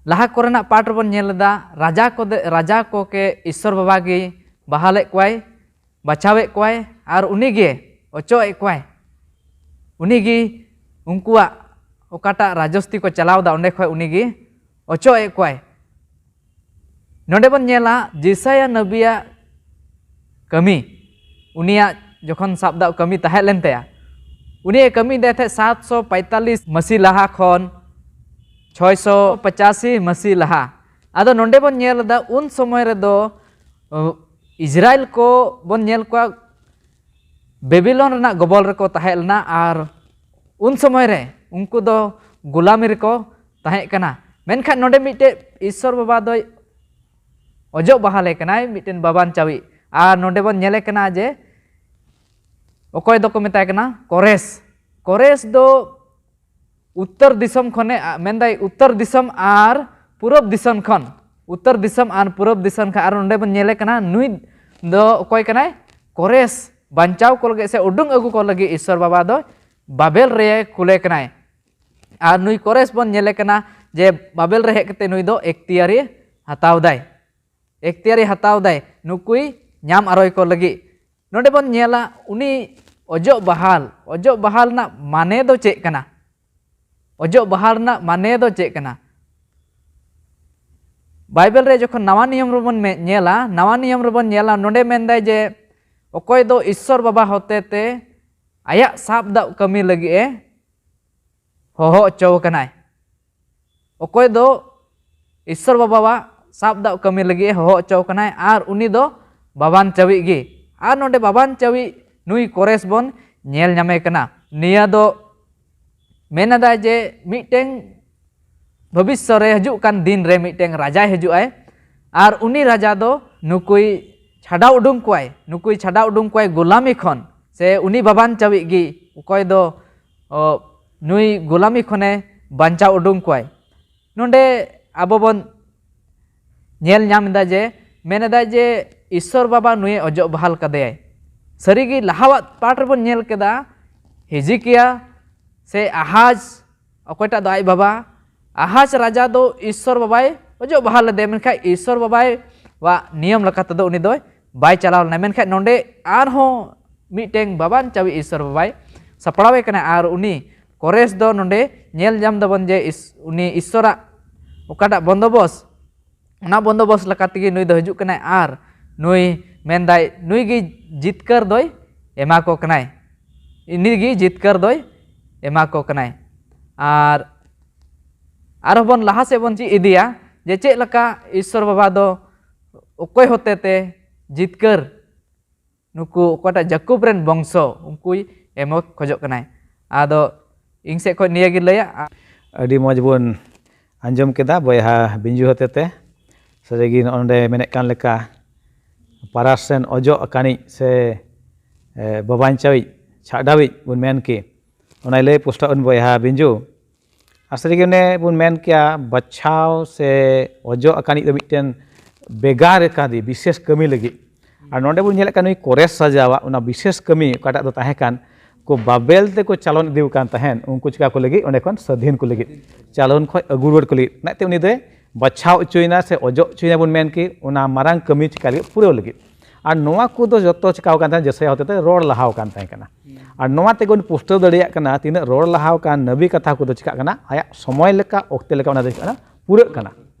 ᱞᱟᱦᱟ ᱠᱚᱨᱮᱱᱟᱜ ᱯᱟᱴ ᱨᱮᱵᱚᱱ ᱧᱮᱞ ᱞᱮᱫᱟ ᱨᱟᱡᱟ ᱠᱚᱫᱮ ᱨᱟᱡᱟ ᱠᱚ ᱠᱮ ᱤᱥᱥᱚᱨ ᱵᱟᱵᱟ ᱜᱮ ᱵᱟᱦᱟᱞᱮᱫ ᱠᱚᱣᱟᱭ, ᱵᱟᱪᱷᱟᱣᱮᱫ ᱠᱚᱣᱟᱭ ᱟᱨ ᱩᱱᱤ ᱜᱮ ᱚᱪᱚᱜ ᱮᱫ ᱠᱚᱣᱟᱭ᱾ ᱩᱱᱤ ᱜᱮ ᱩᱱᱠᱩᱣᱟᱜ ᱚᱠᱟᱴᱟᱜ ᱨᱟᱡᱚᱥᱛᱤ ᱠᱚ ᱪᱟᱞᱟᱣ ᱮᱫᱟ ᱚᱸᱰᱮ ᱠᱷᱚᱱ ᱩᱱᱤ ᱜᱮ ᱚᱪᱚᱜ ᱮᱫ ᱠᱚᱣᱟᱭ᱾ ᱱᱚᱰᱮ ᱵᱚᱱ ᱧᱮᱞᱟ ᱡᱮᱥᱟᱭᱟ ᱱᱟᱵᱤᱭᱟᱜ ᱠᱟᱹᱢᱤ, ᱩᱱᱤᱭᱟᱜ ᱡᱚᱠᱷᱚᱱ ᱥᱟᱵ ᱫᱟᱜ ᱠᱟᱹᱢᱤ ᱛᱟᱦᱮᱸ ᱞᱮᱱ ᱛᱟᱭᱟ, ᱩᱱᱤᱭᱮ ᱠᱟᱹᱢᱤ ᱤᱫᱤᱭ ᱛᱟᱦᱮᱸᱫ ᱥᱟᱛᱥᱚ ᱯᱚᱸᱭᱛᱟᱞᱤᱥ ᱢᱟᱹᱥᱤ ᱞᱟᱦᱟ ᱠᱷᱚᱱ ᱪᱷᱚᱭᱥᱚ ᱯᱚᱸᱪᱟᱥᱤ ᱢᱟᱹᱥᱤ ᱞᱟᱦᱟ᱾ ᱟᱫᱚ ᱱᱚᱰᱮ ᱵᱚᱱ ᱧᱮᱞ ᱮᱫᱟ, ᱩᱱ ᱥᱚᱢᱚᱭ ᱨᱮᱫᱚ ᱚ, ᱤᱥᱨᱟᱭᱮᱞ ᱠᱚ ᱵᱚᱱ ᱧᱮᱞ ᱠᱚᱣᱟ ᱵᱮᱵᱤᱞᱚᱱ ᱨᱮᱱᱟᱜ ᱜᱚᱵᱚᱞ ᱨᱮᱠᱚ ᱛᱟᱦᱮᱸ ᱞᱮᱱᱟ, ᱟᱨ ᱩᱱ ᱥᱚᱢᱚᱭ ᱨᱮ ᱩᱱᱠᱩ ᱫᱚ ᱜᱩᱞᱟᱢᱤ ᱨᱮᱠᱚ ᱛᱟᱦᱮᱸ ᱠᱟᱱᱟ᱾ ᱢᱮᱱᱠᱷᱟᱱ ᱱᱚᱰᱮ ᱢᱤᱫᱴᱮᱡ ᱤᱥᱥᱚᱨ ᱵᱟᱵᱟ ᱫᱚᱭ ᱚᱡᱚᱜ ᱵᱟᱦᱟᱞᱮ ᱠᱟᱱᱟᱭ, ᱢᱤᱫᱴᱮᱱ ᱵᱟᱵᱟᱱ ᱪᱟᱣᱤᱡ, ᱟᱨ ᱱᱚᱰᱮ ᱵᱚᱱ ᱧᱮᱞᱮ ᱠᱟᱱᱟ ᱡᱮ ᱚᱠᱚᱭ ᱫᱚᱠᱚ ᱢᱮᱛᱟᱭ ᱠᱟᱱᱟ ᱠᱚᱨᱮᱥ᱾ ᱠᱚᱨᱮᱥ ᱫᱚ ᱩᱛᱛᱚᱨ ᱫᱤᱥᱚᱢ ᱠᱷᱚᱱᱮ, ᱟ, ᱢᱮᱱᱫᱟᱭ ᱩᱛᱛᱚᱨ ᱫᱤᱥᱚᱢ ᱟᱨ ᱯᱩᱨᱩᱵ ᱫᱤᱥᱚᱢ ᱠᱷᱚᱱ, ᱩᱛᱛᱚᱨ ᱫᱤᱥᱚᱢ ᱟᱨ ᱯᱩᱨᱩᱵ ᱫᱤᱥᱚᱢ ᱠᱷᱚᱱ, ᱟᱨ ᱱᱚᱰᱮ ᱵᱚᱱ ᱧᱮᱞᱮ ᱠᱟᱱᱟ, ᱱᱩᱭ ᱫᱚ ᱚᱠᱚᱭ ᱠᱟᱱᱟᱭ? ᱠᱚᱨᱮᱥ᱾ ᱵᱟᱧᱪᱟᱣ ᱠᱚ ᱞᱟᱹᱜᱤᱫ ᱥᱮ ᱩᱰᱩᱝ ᱟᱹᱜᱩ ᱠᱚ ᱞᱟᱹᱜᱤᱫ ᱤᱥᱥᱚᱨ ᱵᱟᱵᱟ ᱫᱚ ᱵᱟᱵᱮᱞ ᱨᱮ ᱠᱩᱞᱮ ᱠᱟᱱᱟᱭ᱾ ᱟᱨ ᱱᱩᱭ ᱠᱚᱨᱮᱥ ᱵᱚᱱ ᱧᱮᱞᱮ ᱠᱟᱱᱟ ᱡᱮ ᱵᱟᱵᱮᱞ ᱨᱮ ᱦᱮᱡ ᱠᱟᱛᱮ ᱱᱩᱭ ᱫᱚ ᱮᱠᱛᱤᱭᱟᱨᱤ ᱦᱟᱛᱟᱣ ᱫᱟᱭ, ᱮᱠᱛᱤᱭᱟᱨᱤ ᱦᱟᱛᱟᱣ ᱫᱟᱭ ᱱᱩᱠᱩᱭ ᱧᱟᱢ ᱟᱨᱚᱭ ᱠᱚ ᱞᱟᱹᱜᱤᱫ᱾ ᱱᱚᱰᱮ ᱵᱚᱱ ᱧᱮᱞᱟ ᱩᱱᱤ ᱚᱡᱚᱜ ᱵᱟᱦᱟᱞ, ᱚᱡᱚᱜ ᱵᱟᱦᱟᱞ ᱨᱮᱱᱟᱜ ᱢᱟᱱᱮ ᱫᱚ ᱪᱮᱫ ᱠᱟᱱᱟ? ᱚᱡᱚᱜ ᱵᱟᱦᱟᱞ ᱨᱮᱱᱟᱜ ᱢᱟᱱᱮ ᱫᱚ ᱪᱮᱫ ᱠᱟᱱᱟ? ᱵᱟᱭᱵᱮᱞ ᱨᱮ ᱡᱚᱠᱷᱚᱱ ᱱᱟᱣᱟ ᱱᱤᱭᱚᱢ ᱨᱮᱵᱚᱱ ᱢᱮ-, ᱧᱮᱞᱟ, ᱱᱟᱣᱟ ᱱᱤᱭᱚᱢ ᱨᱮᱵᱚᱱ ᱧᱮᱞᱟ, ᱱᱚᱰᱮ ᱢᱮᱱᱫᱟᱭ ᱡᱮ ᱚᱠᱚᱭ ᱫᱚ ᱤᱥᱥᱚᱨ ᱵᱟᱵᱟ ᱦᱚᱛᱮ ᱛᱮ ᱟᱭᱟᱜ ᱥᱟᱵ ᱫᱟᱜ ᱠᱟᱹᱢᱤ ᱞᱟᱹᱜᱤᱫ ᱮ ᱦᱚᱦᱚ ᱦᱚᱪᱚ ᱟᱠᱟᱱᱟᱭ, ᱚᱠᱚᱭ ᱫᱚ ᱤᱥᱥᱚᱨ ᱵᱟᱵᱟᱣᱟᱜ ᱥᱟᱵ ᱫᱟᱜ ᱠᱟᱹᱢᱤ ᱞᱟᱹᱜᱤᱫ ᱮ ᱦᱚᱦᱚ ᱦᱚᱪᱚ ᱟᱠᱟᱱᱟᱭ, ᱟᱨ ᱩᱱᱤ ᱫᱚ ᱵᱟᱵᱟᱱ ᱪᱟᱣᱤᱡ ᱜᱮ᱾ ᱟᱨ ᱱᱚᱰᱮ ᱵᱟᱵᱟᱱ ᱪᱟᱣᱤᱡ ᱱᱩᱭ ᱠᱚᱨᱮᱥ ᱵᱚᱱ ᱧᱮᱞ ᱧᱟᱢᱮ ᱠᱟᱱᱟ᱾ ᱱᱤᱭᱟᱹ ᱫᱚ ᱢᱮᱱ ᱮᱫᱟᱭ ᱡᱮ ᱢᱤᱫᱴᱮᱱ ᱵᱷᱚᱵᱤᱥᱥᱚ ᱨᱮ, ᱦᱤᱡᱩᱜ ᱠᱟᱱ ᱫᱤᱱ ᱨᱮ ᱢᱤᱫᱴᱮᱱ ᱨᱟᱡᱟᱭ ᱦᱤᱡᱩᱜ ᱟᱭ, ᱟᱨ ᱩᱱᱤ ᱨᱟᱡᱟ ᱫᱚ ᱱᱩᱠᱩᱭ ᱪᱷᱟᱰᱟᱣ ᱩᱰᱩᱝ ᱠᱚᱣᱟᱭ, ᱱᱩᱠᱩᱭ ᱪᱷᱟᱰᱟᱣ ᱩᱰᱩᱝ ᱠᱚᱣᱟᱭ ᱜᱩᱞᱟᱢᱤ ᱠᱷᱚᱱ, ᱥᱮ ᱩᱱᱤ ᱵᱟᱵᱟᱱ ᱪᱟᱣᱤᱡ ᱜᱮ ᱚᱠᱚᱭ ᱫᱚ, ᱚ, ᱱᱩᱭ ᱜᱩᱞᱟᱢᱤ ᱠᱷᱚᱱᱮ ᱵᱟᱧᱪᱟᱣ ᱩᱰᱩᱝ ᱠᱚᱣᱟᱭ᱾ ᱱᱚᱰᱮ ᱟᱵᱚ ᱵᱚᱱ ᱧᱮᱞ ᱧᱟᱢ ᱮᱫᱟ ᱡᱮ ᱢᱮᱱ ᱮᱫᱟᱭ ᱡᱮ ᱤᱥᱥᱚᱨ ᱵᱟᱵᱟ ᱱᱩᱭᱮ ᱚᱡᱚᱜ ᱵᱟᱦᱟᱞ ᱠᱟᱫᱮᱭᱟᱭ᱾ ᱥᱟᱹᱨᱤᱜᱮ ᱞᱟᱦᱟᱣᱟᱜ ᱯᱟᱴ ᱨᱮᱵᱚᱱ ᱧᱮᱞ ᱠᱮᱫᱟ, ᱦᱤᱡᱤᱠᱤᱭᱟ ᱥᱮ ᱟᱦᱟᱡᱽ, ᱚᱠᱚᱭᱴᱟᱜ ᱫᱚ ᱟᱡ ᱵᱟᱵᱟ, ᱟᱦᱟᱡᱽ ᱨᱟᱡᱟ ᱫᱚ ᱤᱥᱥᱚᱨ ᱵᱟᱵᱟᱭ ᱚᱡᱚᱜ ᱵᱟᱦᱟᱞ ᱞᱮᱫᱮᱭᱟ, ᱢᱮᱱᱠᱷᱟᱱ ᱤᱥᱥᱚᱨ ᱵᱟᱵᱟᱭ ᱣᱟᱜ ᱱᱤᱭᱚᱢ ᱞᱮᱠᱟ ᱛᱮᱫᱚ ᱩᱱᱤ ᱫᱚᱭ ᱵᱟᱭ ᱪᱟᱞᱟᱣ ᱞᱮᱱᱟ᱾ ᱢᱮᱱᱠᱷᱟᱱ ᱱᱚᱰᱮ ᱟᱨᱦᱚᱸ ᱢᱤᱫᱴᱮᱱ ᱵᱟᱵᱟᱱ ᱪᱟᱣᱤ ᱤᱥᱥᱚᱨ ᱵᱟᱵᱟᱭ ᱥᱟᱯᱲᱟᱣᱮ ᱠᱟᱱᱟ, ᱟᱨ ᱩᱱᱤ ᱠᱚᱨᱮᱥ ᱫᱚ ᱱᱚᱰᱮ ᱧᱮᱞ ᱧᱟᱢ ᱫᱟᱵᱚᱱ ᱡᱮ ᱤᱥ-, ᱩᱱᱤ ᱤᱥᱥᱚᱨᱟᱜ ᱚᱠᱟᱴᱟᱜ ᱵᱚᱱᱫᱚᱵᱚᱥ, ᱚᱱᱟ ᱵᱚᱱᱫᱚᱵᱚᱥ ᱞᱮᱠᱟ ᱛᱮᱜᱮ ᱱᱩᱭ ᱫᱚ ᱦᱤᱡᱩᱜ ᱠᱟᱱᱟᱭ ᱟᱨ ᱱᱩᱭ ᱢᱮᱱᱫᱟᱭ, ᱱᱩᱭ ᱜᱮ ᱡᱤᱛᱠᱟᱹᱨ ᱫᱚᱭ ᱮᱢᱟ ᱠᱚ ᱠᱟᱱᱟᱭ, ᱩᱱᱤ ᱜᱮ ᱡᱤᱛᱠᱟᱹᱨ ᱫᱚᱭ ᱮᱢᱟ ᱠᱚ ᱠᱟᱱᱟᱭ᱾ ᱟᱨ ᱟᱨᱦᱚᱸ ᱵᱚᱱ ᱞᱟᱦᱟ ᱥᱮᱫ ᱵᱚᱱ ᱪᱮᱫ ᱤᱫᱤᱭᱟ ᱡᱮ ᱪᱮᱫ ᱞᱮᱠᱟ ᱤᱥᱥᱚᱨ ᱵᱟᱵᱟ ᱫᱚ ᱚᱠᱚᱭ ᱦᱚᱛᱮᱛᱮ ᱡᱤᱛᱠᱟᱹᱨ, ᱱᱩᱠᱩ ᱚᱠᱟᱴᱟᱜ ᱡᱟᱠᱩᱵ ᱨᱮᱱ ᱵᱚᱝᱥᱚ, ᱩᱱᱠᱩᱭ ᱮᱢᱚᱜ ᱠᱷᱚᱡᱚᱜ ᱠᱟᱱᱟᱭ᱾ ᱟᱫᱚ ᱤᱧ ᱥᱮᱫ ᱠᱷᱚᱱ ᱱᱤᱭᱟᱹ ᱜᱮ ᱞᱟᱹᱭᱟ᱾ ᱟᱹᱰᱤ ᱢᱚᱡᱽ ᱵᱚᱱ ᱟᱸᱡᱚᱢ ᱠᱮᱫᱟ ᱵᱚᱭᱦᱟ ᱵᱤᱧᱡᱩ ᱦᱚᱛᱮᱛᱮ᱾ ᱥᱟᱹᱨᱤᱜᱮ ᱱᱚᱜᱼᱚ ᱱᱚᱰᱮ ᱢᱮᱱᱮᱫ ᱠᱟᱱ ᱞᱮᱠᱟ, ᱯᱟᱨᱟᱥ ᱨᱮᱱ ᱚᱡᱚᱜ ᱟᱠᱟᱱᱤᱡ ᱥᱮ, ᱮ, ᱵᱟᱵᱟᱧᱪᱟᱣᱤᱡ, ᱪᱷᱟᱰᱟᱣᱤᱡ ᱵᱚᱱ ᱢᱮᱱ ᱠᱮ, ᱚᱱᱟᱭ ᱞᱟᱹᱭ ᱯᱩᱥᱴᱟᱹᱣ ᱵᱚᱭᱦᱟ ᱵᱤᱧᱡᱩ᱾ ᱟᱨ ᱥᱟᱹᱨᱤᱜᱮ ᱚᱱᱮ ᱵᱚᱱ ᱢᱮᱱ ᱠᱮᱭᱟ, ᱵᱟᱪᱷᱟᱣ ᱥᱮ ᱚᱡᱚᱜ ᱟᱠᱟᱱᱤᱡ ᱫᱚ ᱢᱤᱫᱴᱮᱱ ᱵᱷᱮᱜᱟᱨ ᱟᱠᱟᱫᱮ ᱵᱤᱥᱮᱥ ᱠᱟᱹᱢᱤ ᱞᱟᱹᱜᱤᱫ᱾ ᱟᱨ ᱱᱚᱰᱮ ᱵᱚᱱ ᱧᱮᱞᱮᱫ ᱠᱟᱱ ᱱᱩᱭ ᱠᱚᱨᱮᱥ ᱨᱟᱡᱟᱣᱟᱜ ᱚᱱᱟ ᱵᱤᱥᱮᱥ ᱠᱟᱹᱢᱤ ᱚᱠᱟᱴᱟᱜ ᱫᱚ ᱛᱟᱦᱮᱸ ᱠᱟᱱ, ᱠᱚ ᱵᱟᱵᱮᱞ ᱛᱮᱠᱚ ᱪᱟᱞᱚᱱ ᱤᱫᱤ ᱠᱟᱱ ᱛᱟᱦᱮᱸᱱ, ᱩᱱᱠᱩ ᱪᱤᱠᱟ ᱠᱚ ᱞᱟᱹᱜᱤᱫ, ᱚᱸᱰᱮ ᱠᱷᱚᱱ ᱥᱟᱹᱫᱷᱤᱱ ᱠᱚ ᱞᱟᱹᱜᱤᱫ, ᱪᱟᱞᱚᱱ ᱠᱷᱚᱱ ᱟᱹᱜᱩ ᱨᱩᱣᱟᱹᱲ ᱠᱚ ᱞᱟᱹᱜᱤᱫ᱾ ᱚᱱᱟᱛᱮ ᱩᱱᱤ ᱫᱚᱭ ᱵᱟᱪᱷᱟᱣ ᱦᱚᱪᱚᱭᱮᱱᱟ ᱥᱮ ᱚᱡᱚᱜ ᱦᱚᱪᱚᱭᱮᱱᱟ ᱵᱚᱱ ᱢᱮᱱ ᱠᱮ, ᱚᱱᱟ ᱢᱟᱨᱟᱝ ᱠᱟᱹᱢᱤ ᱪᱤᱠᱟ ᱞᱟᱹᱜᱤᱫ, ᱯᱩᱨᱟᱹᱣ ᱞᱟᱹᱜᱤᱫ᱾ ᱟᱨ ᱱᱚᱣᱟ ᱠᱚᱫᱚ ᱡᱚᱛᱚ ᱪᱤᱠᱟᱣ ᱠᱟᱱ ᱛᱟᱦᱮᱸᱱᱟ, ᱡᱮᱥᱟᱭᱟ ᱦᱚᱛᱮᱛᱮ ᱨᱚᱲ ᱞᱟᱦᱟᱣ ᱠᱟᱱ ᱛᱟᱦᱮᱸ ᱠᱟᱱᱟ᱾ ᱟᱨ ᱱᱚᱣᱟ ᱛᱮᱜᱮ ᱵᱚᱱ ᱯᱩᱥᱴᱟᱹᱣ ᱫᱟᱲᱮᱭᱟᱜ ᱠᱟᱱᱟ, ᱛᱤᱱᱟᱹᱜ ᱨᱚᱲ ᱞᱟᱦᱟᱣ ᱠᱟᱱ ᱱᱟᱵᱤ ᱠᱟᱛᱷᱟ ᱠᱚᱫᱚ ᱪᱤᱠᱟᱜ ᱠᱟᱱᱟ, ᱟᱭᱟᱜ ᱥᱚᱢᱚᱭ ᱞᱮᱠᱟ, ᱚᱠᱛᱮ ᱞᱮᱠᱟ ᱚᱱᱟ ᱫᱚ ᱪᱤᱠᱟᱜ ᱠᱟᱱᱟ, ᱯᱩᱨᱟᱹᱜ ᱠᱟᱱᱟ᱾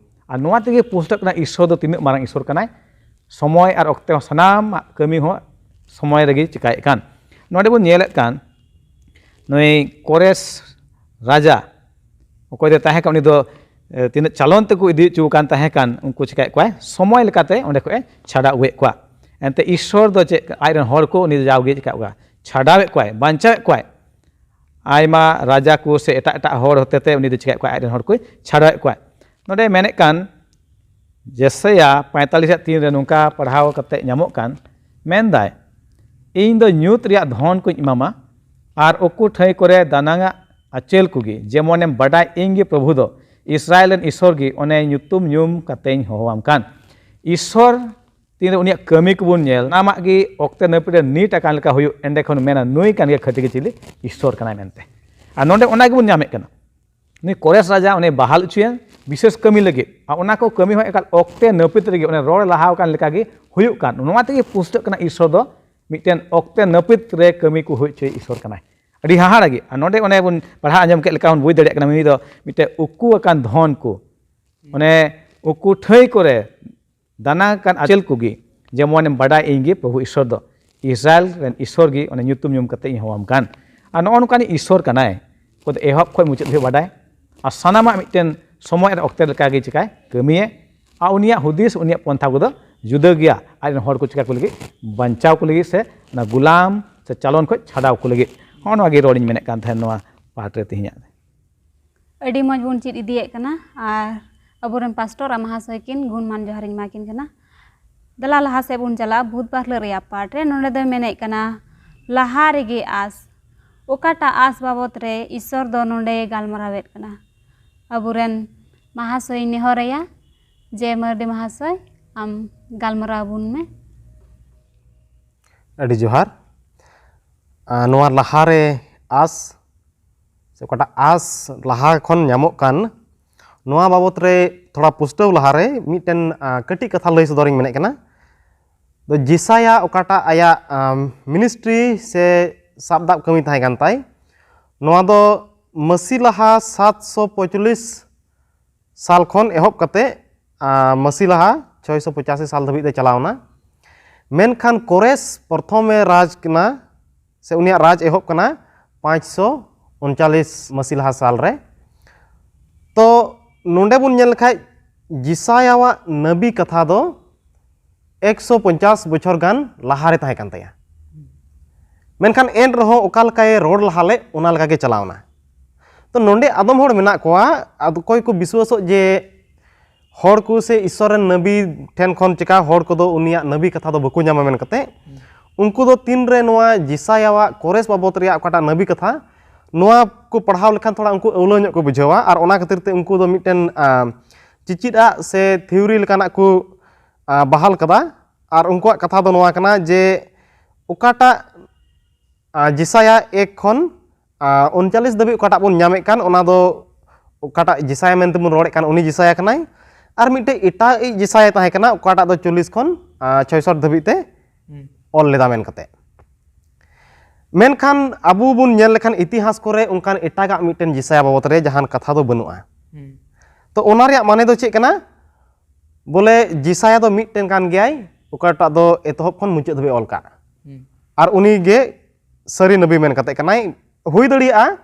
ᱟᱨ ᱱᱚᱣᱟ ᱛᱮᱜᱮ ᱯᱩᱥᱴᱟᱹᱜ ᱠᱟᱱᱟ ᱤᱥᱥᱚᱨ ᱫᱚ ᱛᱤᱱᱟᱹᱜ ᱢᱟᱨᱟᱝ ᱤᱥᱥᱚᱨ ᱠᱟᱱᱟᱭ, ᱥᱚᱢᱚᱭ ᱟᱨ ᱚᱠᱛᱮ ᱦᱚᱸ ᱥᱟᱱᱟᱢᱟᱜ ᱠᱟᱹᱢᱤ ᱦᱚᱸ ᱥᱚᱢᱚᱭ ᱨᱮᱜᱮ ᱪᱤᱠᱟᱭᱮᱫ ᱠᱟᱱ᱾ ᱱᱚᱰᱮ ᱵᱚᱱ ᱧᱮᱞᱮᱫ ᱠᱟᱱ ᱱᱩᱭ ᱠᱚᱨᱮᱥ ᱨᱟᱡᱟ, ᱚᱠᱚᱭ ᱫᱚᱭ ᱛᱟᱦᱮᱸ ᱠᱟᱱ, ᱩᱱᱤ ᱫᱚ, ᱮ, ᱛᱤᱱᱟᱹᱜ ᱪᱟᱞᱚᱱ ᱛᱮᱠᱚ ᱤᱫᱤ ᱦᱚᱪᱚ ᱟᱠᱟᱱ ᱛᱟᱦᱮᱸ ᱠᱟᱱ, ᱩᱱᱠᱩ ᱪᱤᱠᱟᱭᱮᱫ ᱠᱚᱣᱟᱭ, ᱥᱚᱢᱚᱭ ᱞᱮᱠᱟᱛᱮ ᱚᱸᱰᱮ ᱠᱷᱚᱱ ᱮ ᱪᱷᱟᱰᱟᱣ ᱟᱹᱜᱩᱭᱮᱫ ᱠᱚᱣᱟ᱾ ᱮᱱᱛᱮ ᱤᱥᱥᱚᱨ ᱫᱚ ᱪᱮᱫ, ᱟᱡ ᱨᱮᱱ ᱦᱚᱲ ᱠᱚ ᱩᱱᱤ ᱫᱚ ᱡᱟᱣᱜᱮ ᱪᱤᱠᱟᱭᱮᱫ ᱠᱚᱣᱟ, ᱪᱷᱟᱰᱟᱣᱮᱫ ᱠᱚᱣᱟᱭ, ᱵᱟᱧᱪᱟᱣᱮᱫ ᱠᱚᱣᱟᱭ᱾ ᱟᱭᱢᱟ ᱨᱟᱡᱟ ᱠᱚ ᱥᱮ ᱮᱴᱟᱜ ᱮᱴᱟᱜ ᱦᱚᱲ ᱦᱚᱛᱮᱛᱮ ᱩᱱᱤ ᱫᱚ ᱪᱤᱠᱟᱭᱮᱫ ᱠᱚᱣᱟᱭ, ᱟᱡ ᱨᱮᱱ ᱦᱚᱲ ᱠᱚᱭ ᱪᱷᱟᱰᱟᱣᱮᱫ ᱠᱚᱣᱟᱭ᱾ ᱱᱚᱰᱮ ᱢᱮᱱᱮᱫ ᱠᱟᱱ, ᱡᱮᱥᱟᱭᱟ ᱯᱚᱸᱭᱛᱟᱞᱤᱥ ᱨᱮᱭᱟᱜ ᱛᱤᱱ ᱨᱮ ᱱᱚᱝᱠᱟ ᱯᱟᱲᱦᱟᱣ ᱠᱟᱛᱮ ᱧᱟᱢᱚᱜ ᱠᱟᱱ, ᱢᱮᱱᱫᱟᱭ, ᱤᱧ ᱫᱚ ᱧᱩᱛ ᱨᱮᱭᱟᱜ ᱫᱷᱚᱱ ᱠᱚᱧ ᱮᱢᱟᱢᱟ, ᱟᱨ ᱩᱠᱩ ᱴᱷᱟᱹᱭ ᱠᱚᱨᱮ ᱫᱟᱱᱟᱝᱟᱜ ᱟᱪᱮᱞ ᱠᱚᱜᱮ, ᱡᱮᱢᱚᱱᱮᱢ ᱵᱟᱰᱟᱭ, ᱤᱧ ᱜᱮ ᱯᱨᱚᱵᱷᱩ ᱫᱚ, ᱤᱥᱨᱟᱭᱮᱞ ᱨᱮᱱ ᱤᱥᱚᱨ ᱜᱮ, ᱚᱱᱮ ᱧᱩᱛᱩᱢ ᱧᱩᱢ ᱠᱟᱛᱮᱧ ᱦᱚᱦᱚᱣᱟᱢ ᱠᱟᱱ᱾ ᱤᱥᱚᱨ ᱛᱤᱱᱨᱮ ᱩᱱᱤᱭᱟᱜ ᱠᱟᱹᱢᱤ ᱠᱚᱵᱚᱱ ᱧᱮᱞ, ᱥᱟᱱᱟᱢᱟᱜ ᱜᱮ ᱚᱠᱛᱮ ᱱᱟᱹᱯᱤᱛ ᱨᱮ ᱱᱤᱴ ᱟᱠᱟᱱ ᱞᱮᱠᱟ ᱦᱩᱭᱩᱜ, ᱮᱸᱰᱮ ᱠᱷᱚᱱ ᱢᱮᱱᱟ, ᱱᱩᱭ ᱠᱟᱱ ᱜᱮᱭᱟ ᱠᱷᱟᱹᱴᱤ ᱜᱮ ᱪᱤᱞᱤ, ᱤᱥᱚᱨ ᱠᱟᱱᱟᱭ ᱢᱮᱱᱛᱮ᱾ ᱟᱨ ᱱᱚᱰᱮ ᱚᱱᱟ ᱜᱮᱵᱚᱱ ᱧᱟᱢᱮᱫ ᱠᱟᱱᱟ᱾ ᱱᱩᱭ ᱠᱚᱨᱮᱥ ᱨᱟᱡᱟ ᱩᱱᱤ ᱵᱟᱦᱟᱞ ᱦᱚᱪᱚᱭᱮᱱ ᱵᱤᱥᱮᱥ ᱠᱟᱹᱢᱤ ᱞᱟᱹᱜᱤᱫ, ᱟᱨ ᱚᱱᱟ ᱠᱚ ᱠᱟᱹᱢᱤ ᱦᱚᱸ ᱮᱠᱟᱞ ᱚᱠᱛᱮ ᱱᱟᱹᱯᱤᱛ ᱨᱮᱜᱮ, ᱚᱱᱮ ᱨᱚᱲ ᱞᱟᱦᱟ ᱟᱠᱟᱱ ᱞᱮᱠᱟᱜᱮ ᱦᱩᱭᱩᱜ ᱠᱟᱱ᱾ ᱱᱚᱣᱟ ᱛᱮᱜᱮ ᱯᱩᱥᱴᱟᱹᱜ ᱠᱟᱱᱟ, ᱤᱥᱚᱨ ᱫᱚ ᱢᱤᱫᱴᱮᱱ ᱚᱠᱛᱮ ᱱᱟᱹᱯᱤᱛ ᱨᱮ ᱠᱟᱹᱢᱤ ᱠᱚ ᱦᱩᱭ ᱦᱚᱪᱚᱭ ᱤᱥᱚᱨ ᱠᱟᱱᱟᱭ᱾ ᱟᱹᱰᱤ ᱦᱟᱦᱟᱲᱟ ᱜᱮ᱾ ᱟᱨ ᱱᱚᱰᱮ ᱚᱱᱮ ᱵᱚᱱ ᱯᱟᱲᱦᱟᱣ ᱟᱸᱡᱚᱢ ᱠᱮᱫ ᱞᱮᱠᱟ ᱵᱚᱱ ᱵᱩᱡᱽ ᱫᱟᱲᱮᱭᱟᱜ ᱠᱟᱱᱟ, ᱩᱱᱤ ᱫᱚ ᱢᱤᱫᱴᱮᱱ ᱩᱠᱩ ᱟᱠᱟᱱ ᱫᱷᱚᱱ ᱠᱚ, ᱚᱱᱮ ᱩᱠᱩ ᱴᱷᱟᱹᱭ ᱠᱚᱨᱮ ᱫᱟᱱᱟ ᱟᱠᱟᱱ ᱟᱪᱮᱞ ᱠᱚᱜᱮ, ᱡᱮᱢᱚᱱᱮᱢ ᱵᱟᱰᱟᱭ ᱤᱧ ᱜᱮ ᱯᱨᱚᱵᱷᱩ ᱤᱥᱥᱚᱨ ᱫᱚ, ᱤᱥᱨᱟᱭᱮᱞ ᱨᱮᱱ ᱤᱥᱥᱚᱨ ᱜᱮ ᱚᱱᱟ ᱧᱩᱛᱩᱢ ᱧᱩᱢ ᱠᱟᱛᱮ ᱤᱧ ᱦᱚᱦᱚᱣᱟᱢ ᱠᱟᱱ᱾ ᱟᱨ ᱱᱚᱜᱼᱚ ᱱᱚᱝᱠᱟᱱᱤᱡ ᱤᱥᱥᱚᱨ ᱠᱟᱱᱟᱭ, ᱚᱠᱚᱭ ᱫᱚ ᱮᱦᱚᱵ ᱠᱷᱚᱱ ᱢᱩᱪᱟᱹᱫ ᱫᱷᱟᱹᱵᱤᱡ ᱵᱟᱰᱟᱭ, ᱟᱨ ᱥᱟᱱᱟᱢᱟᱜ ᱢᱤᱫᱴᱮᱱ ᱥᱚᱢᱚᱭ ᱟᱨ ᱚᱠᱛᱮ ᱞᱮᱠᱟᱜᱮ ᱪᱤᱠᱟᱭ ᱠᱟᱹᱢᱤᱭᱟ᱾ ᱟᱨ ᱩᱱᱤᱭᱟᱜ ᱦᱩᱫᱤᱥ, ᱩᱱᱤᱭᱟᱜ ᱯᱚᱱᱛᱷᱟ ᱠᱚᱫᱚ ᱡᱩᱫᱟᱹ ᱜᱮᱭᱟ᱾ ᱟᱡ ᱨᱮᱱ ᱦᱚᱲ ᱠᱚ ᱪᱤᱠᱟ ᱠᱚ ᱞᱟᱹᱜᱤᱫ, ᱵᱟᱧᱪᱟᱣ ᱠᱚ ᱞᱟᱹᱜᱤᱫ, ᱥᱮ ᱚᱱᱟ ᱜᱩᱞᱟᱢ ᱥᱮ ᱪᱟᱞᱚᱱ ᱠᱷᱚᱱ ᱪᱷᱟᱰᱟᱣ ᱠᱚ ᱞᱟᱹᱜᱤᱫ᱾ ᱦᱚᱸᱜᱼᱚ ᱱᱚᱣᱟ ᱜᱮ ᱨᱚᱲᱤᱧ ᱢᱮᱱᱮᱫ ᱠᱟᱱ ᱛᱟᱦᱮᱸᱫ ᱱᱚᱣᱟ ᱯᱟᱦᱴ ᱨᱮ ᱛᱮᱦᱮᱧᱟᱜ᱾ ᱟᱹᱰᱤ ᱢᱚᱡᱽ ᱵᱚᱱ ᱪᱮᱫ ᱤᱫᱤᱭᱮᱫ ᱠᱟᱱᱟ, ᱟᱨ ᱟᱵᱚᱨᱮᱱ ᱯᱟᱥᱴᱚᱨ ᱟᱨ ᱢᱟᱦᱟᱥᱚᱭ ᱠᱤᱱ ᱜᱩᱱ ᱢᱟᱱ ᱡᱚᱦᱟᱨᱤᱧ ᱮᱢᱟ ᱠᱤᱱ ᱠᱟᱱᱟ᱾ ᱫᱮᱞᱟ ᱞᱟᱦᱟ ᱥᱮᱫ ᱵᱚᱱ ᱪᱟᱞᱟᱜᱼᱟ, ᱵᱩᱫᱷᱵᱟᱨ ᱦᱤᱞᱳᱜ ᱨᱮᱭᱟᱜ ᱯᱟᱦᱴ ᱨᱮ᱾ ᱱᱚᱰᱮ ᱫᱚᱭ ᱢᱮᱱᱮᱫ ᱠᱟᱱᱟ, ᱞᱟᱦᱟ ᱨᱮᱜᱮ ᱟᱸᱥ᱾ ᱚᱠᱟᱴᱟᱜ ᱟᱸᱥ ᱵᱟᱵᱚᱛ ᱨᱮ ᱤᱥᱥᱚᱨ ᱫᱚ ᱱᱚᱰᱮ ᱜᱟᱞᱢᱟᱨᱟᱣᱮᱫ ᱠᱟᱱᱟ? ᱟᱵᱚᱨᱮᱱ ᱢᱟᱦᱟᱥᱚᱭ ᱱᱮᱦᱚᱨᱟᱭᱟ ᱡᱮ ᱢᱟᱹᱨᱰᱤ ᱢᱟᱦᱟᱥᱚᱭ, ᱟᱢ ᱜᱟᱞᱢᱟᱨᱟᱣ ᱵᱚᱱ ᱢᱮ᱾ ᱟᱹᱰᱤ ᱡᱚᱦᱟᱨ᱾ ᱟᱨ ᱱᱚᱣᱟ ᱞᱟᱦᱟᱨᱮ ᱟᱸᱥ ᱥᱮ ᱚᱠᱟᱴᱟᱜ ᱟᱸᱥ ᱞᱟᱦᱟ ᱠᱷᱚᱱ ᱧᱟᱢᱚᱜ ᱠᱟᱱ, ᱱᱚᱣᱟ ᱵᱟᱵᱚᱛ ᱨᱮ ᱛᱷᱚᱲᱟ ᱯᱩᱥᱴᱟᱹᱣ ᱞᱟᱦᱟᱨᱮ ᱢᱤᱫᱴᱮᱱ ᱟᱸ, ᱠᱟᱹᱴᱤᱡ ᱠᱟᱛᱷᱟ ᱞᱟᱹᱭ ᱥᱚᱫᱚᱨᱤᱧ ᱢᱮᱱᱮᱫ ᱠᱟᱱᱟ᱾ ᱫᱚ ᱡᱤᱥᱟᱭᱟ ᱚᱠᱟᱴᱟᱜ ᱟᱭᱟᱜ ᱢᱤᱱᱤᱥᱴᱨᱤ ᱥᱮ ᱥᱟᱵ ᱫᱟᱵ ᱠᱟᱹᱢᱤ ᱛᱟᱦᱮᱸ ᱠᱟᱱ ᱛᱟᱭ, ᱱᱚᱣᱟ ᱫᱚ ᱢᱟᱹᱥᱤ ᱞᱟᱦᱟ ᱥᱟᱛᱥᱚ ᱯᱚᱸᱭᱛᱟᱞᱞᱤᱥ ᱥᱟᱞ ᱠᱷᱚᱱ ᱮᱦᱚᱵ ᱠᱟᱛᱮ ᱟᱸ, ᱢᱟᱹᱥᱤ ᱞᱟᱦᱟ ᱪᱷᱚᱭᱥᱚ ᱯᱚᱸᱪᱟᱥᱤ ᱥᱟᱞ ᱫᱷᱟᱹᱵᱤᱡ ᱛᱮ ᱪᱟᱞᱟᱣ ᱮᱱᱟ᱾ ᱢᱮᱱᱠᱷᱟᱱ ᱠᱳᱨᱮᱥ ᱯᱨᱚᱛᱷᱚᱢᱮ ᱨᱟᱡᱽ ᱠᱟᱱᱟ, ᱥᱮ ᱩᱱᱤᱭᱟᱜ ᱨᱟᱡᱽ ᱮᱦᱚᱵ ᱠᱟᱱᱟ ᱯᱟᱸᱪᱥᱚ ᱩᱱᱪᱟᱞᱤᱥ ᱢᱟᱹᱥᱤ ᱞᱟᱦᱟ ᱥᱟᱞ ᱨᱮ᱾ ᱛᱚ ᱱᱚᱰᱮ ᱵᱚᱱ ᱧᱮᱞ ᱞᱮᱠᱷᱟᱡ ᱡᱤᱥᱟᱭᱟᱣᱟᱜ ᱱᱟᱵᱤ ᱠᱟᱛᱷᱟ ᱫᱚ ᱮᱠᱥᱚ ᱯᱚᱧᱪᱟᱥ ᱵᱚᱪᱷᱚᱨ ᱜᱟᱱ ᱞᱟᱦᱟᱨᱮ ᱛᱟᱦᱮᱸ ᱠᱟᱱ ᱛᱟᱭᱟ᱾ ᱢᱮᱱᱠᱷᱟᱱ ᱮᱱ ᱨᱮᱦᱚᱸ ᱚᱠᱟ ᱞᱮᱠᱟᱭ ᱨᱚᱲ ᱞᱟᱦᱟ ᱞᱮᱫ, ᱚᱱᱟ ᱞᱮᱠᱟᱜᱮ ᱪᱟᱞᱟᱣ ᱮᱱᱟ᱾ ᱛᱚ ᱱᱚᱰᱮ ᱟᱫᱚᱢ ᱦᱚᱲ ᱢᱮᱱᱟᱜ ᱠᱚᱣᱟ, ᱟᱫᱚ ᱚᱠᱚᱭ ᱠᱚ ᱵᱤᱥᱣᱟᱹᱥᱚᱜ ᱡᱮ ᱦᱚᱲ ᱠᱚ ᱥᱮ ᱤᱥᱥᱚᱨ ᱨᱮᱱ ᱱᱟᱵᱤ ᱴᱷᱮᱱ ᱠᱷᱚᱱ ᱪᱮᱠᱟ ᱦᱚᱲ ᱠᱚᱫᱚ ᱩᱱᱤᱭᱟᱜ ᱱᱟᱵᱤ ᱠᱟᱛᱷᱟ ᱫᱚ ᱵᱟᱠᱚ ᱧᱟᱢᱟ ᱢᱮᱱ ᱠᱟᱛᱮ, ᱩᱱᱠᱩ ᱫᱚ ᱛᱤᱱᱨᱮ ᱱᱚᱣᱟ ᱡᱤᱥᱟᱭᱟᱣᱟᱜ ᱠᱳᱨᱮᱥ ᱵᱟᱵᱚᱛ ᱨᱮᱭᱟᱜ ᱚᱠᱟᱴᱟᱜ ᱱᱟᱵᱤ ᱠᱟᱛᱷᱟ, ᱱᱚᱣᱟ ᱠᱚ ᱯᱟᱲᱦᱟᱣ ᱞᱮᱠᱷᱟᱱ ᱛᱷᱚᱲᱟ ᱩᱱᱠᱩ ᱟᱹᱣᱞᱟᱹ ᱧᱚᱜ ᱠᱚ ᱵᱩᱡᱷᱟᱹᱣᱟ᱾ ᱟᱨ ᱚᱱᱟ ᱠᱷᱟᱹᱛᱤᱨ ᱛᱮ ᱩᱱᱠᱩ ᱫᱚ ᱢᱤᱫᱴᱮᱱ ᱟᱸ, ᱪᱤᱪᱤᱫ ᱟᱜ ᱥᱮ ᱛᱷᱤᱣᱨᱤ ᱞᱮᱠᱟᱱᱟᱜ ᱠᱚ ᱟᱸ, ᱵᱟᱦᱟᱞ ᱠᱟᱫᱟ᱾ ᱟᱨ ᱩᱱᱠᱩᱣᱟᱜ ᱠᱟᱛᱷᱟ ᱫᱚ ᱱᱚᱣᱟ ᱠᱟᱱᱟ ᱡᱮ ᱚᱠᱟᱴᱟᱜ ᱟᱸ, ᱡᱤᱥᱟᱭᱟ ᱮᱠ ᱠᱷᱚᱱ ᱟᱸ, ᱩᱱᱪᱟᱞᱤᱥ ᱫᱷᱟᱹᱵᱤᱡ ᱚᱠᱟᱴᱟᱜ ᱵᱚᱱ ᱧᱟᱢᱮᱫ ᱠᱟᱱ, ᱚᱱᱟ ᱫᱚ ᱚᱠᱟᱴᱟᱜ ᱡᱤᱥᱟᱭᱟ ᱢᱮᱱᱛᱮ ᱵᱚᱱ ᱨᱚᱲᱮᱫ ᱠᱟᱱ, ᱩᱱᱤ ᱡᱤᱥᱟᱭᱟ ᱠᱟᱱᱟᱭ᱾ ᱟᱨ ᱢᱤᱫᱴᱮᱡ ᱮᱴᱟᱜ ᱤᱡ ᱡᱤᱥᱟᱭᱟ ᱛᱟᱦᱮᱸ ᱠᱟᱱᱟ, ᱚᱠᱟᱴᱟᱜ ᱫᱚ ᱪᱚᱞᱞᱤᱥ ᱠᱷᱚᱱ ᱟᱸ, ᱪᱷᱚᱭᱥᱚᱴ ᱫᱷᱟᱹᱵᱤᱡ ᱛᱮ ᱚᱞ ᱞᱮᱫᱟ ᱢᱮᱱ ᱠᱟᱛᱮ᱾ ᱢᱮᱱᱠᱷᱟᱱ ᱟᱵᱚ ᱵᱚᱱ ᱧᱮᱞ ᱞᱮᱠᱷᱟᱱ ᱤᱛᱤᱦᱟᱥ ᱠᱚᱨᱮ ᱚᱱᱠᱟᱱ ᱮᱴᱟᱜᱟᱜ ᱢᱤᱫᱴᱮᱱ ᱡᱤᱥᱟᱭᱟ ᱵᱟᱵᱚᱛ ᱨᱮ ᱡᱟᱦᱟᱱ ᱠᱟᱛᱷᱟ ᱫᱚ ᱵᱟᱹᱱᱩᱜᱼᱟ᱾ ᱛᱚ ᱚᱱᱟ ᱨᱮᱭᱟᱜ ᱢᱟᱱᱮ ᱫᱚ ᱪᱮᱫ ᱠᱟᱱᱟ? ᱵᱚᱞᱮ ᱡᱤᱥᱟᱭᱟ ᱫᱚ ᱢᱤᱫᱴᱮᱱ ᱠᱟᱱ ᱜᱮᱭᱟᱭ, ᱚᱠᱟᱴᱟᱜ ᱫᱚ ᱮᱛᱚᱦᱚᱵ ᱠᱷᱚᱱ ᱢᱩᱪᱟᱹᱫ ᱫᱷᱟᱹᱵᱤᱡ ᱚᱞ ᱠᱟᱜ᱾ ᱟᱨ ᱩᱱᱤ ᱜᱮ ᱥᱟᱹᱨᱤ ᱱᱚᱵᱤ ᱢᱮᱱ ᱠᱟᱛᱮ ᱠᱟᱱᱟᱭ᱾ ᱦᱩᱭ ᱫᱟᱲᱮᱭᱟᱜᱼᱟ,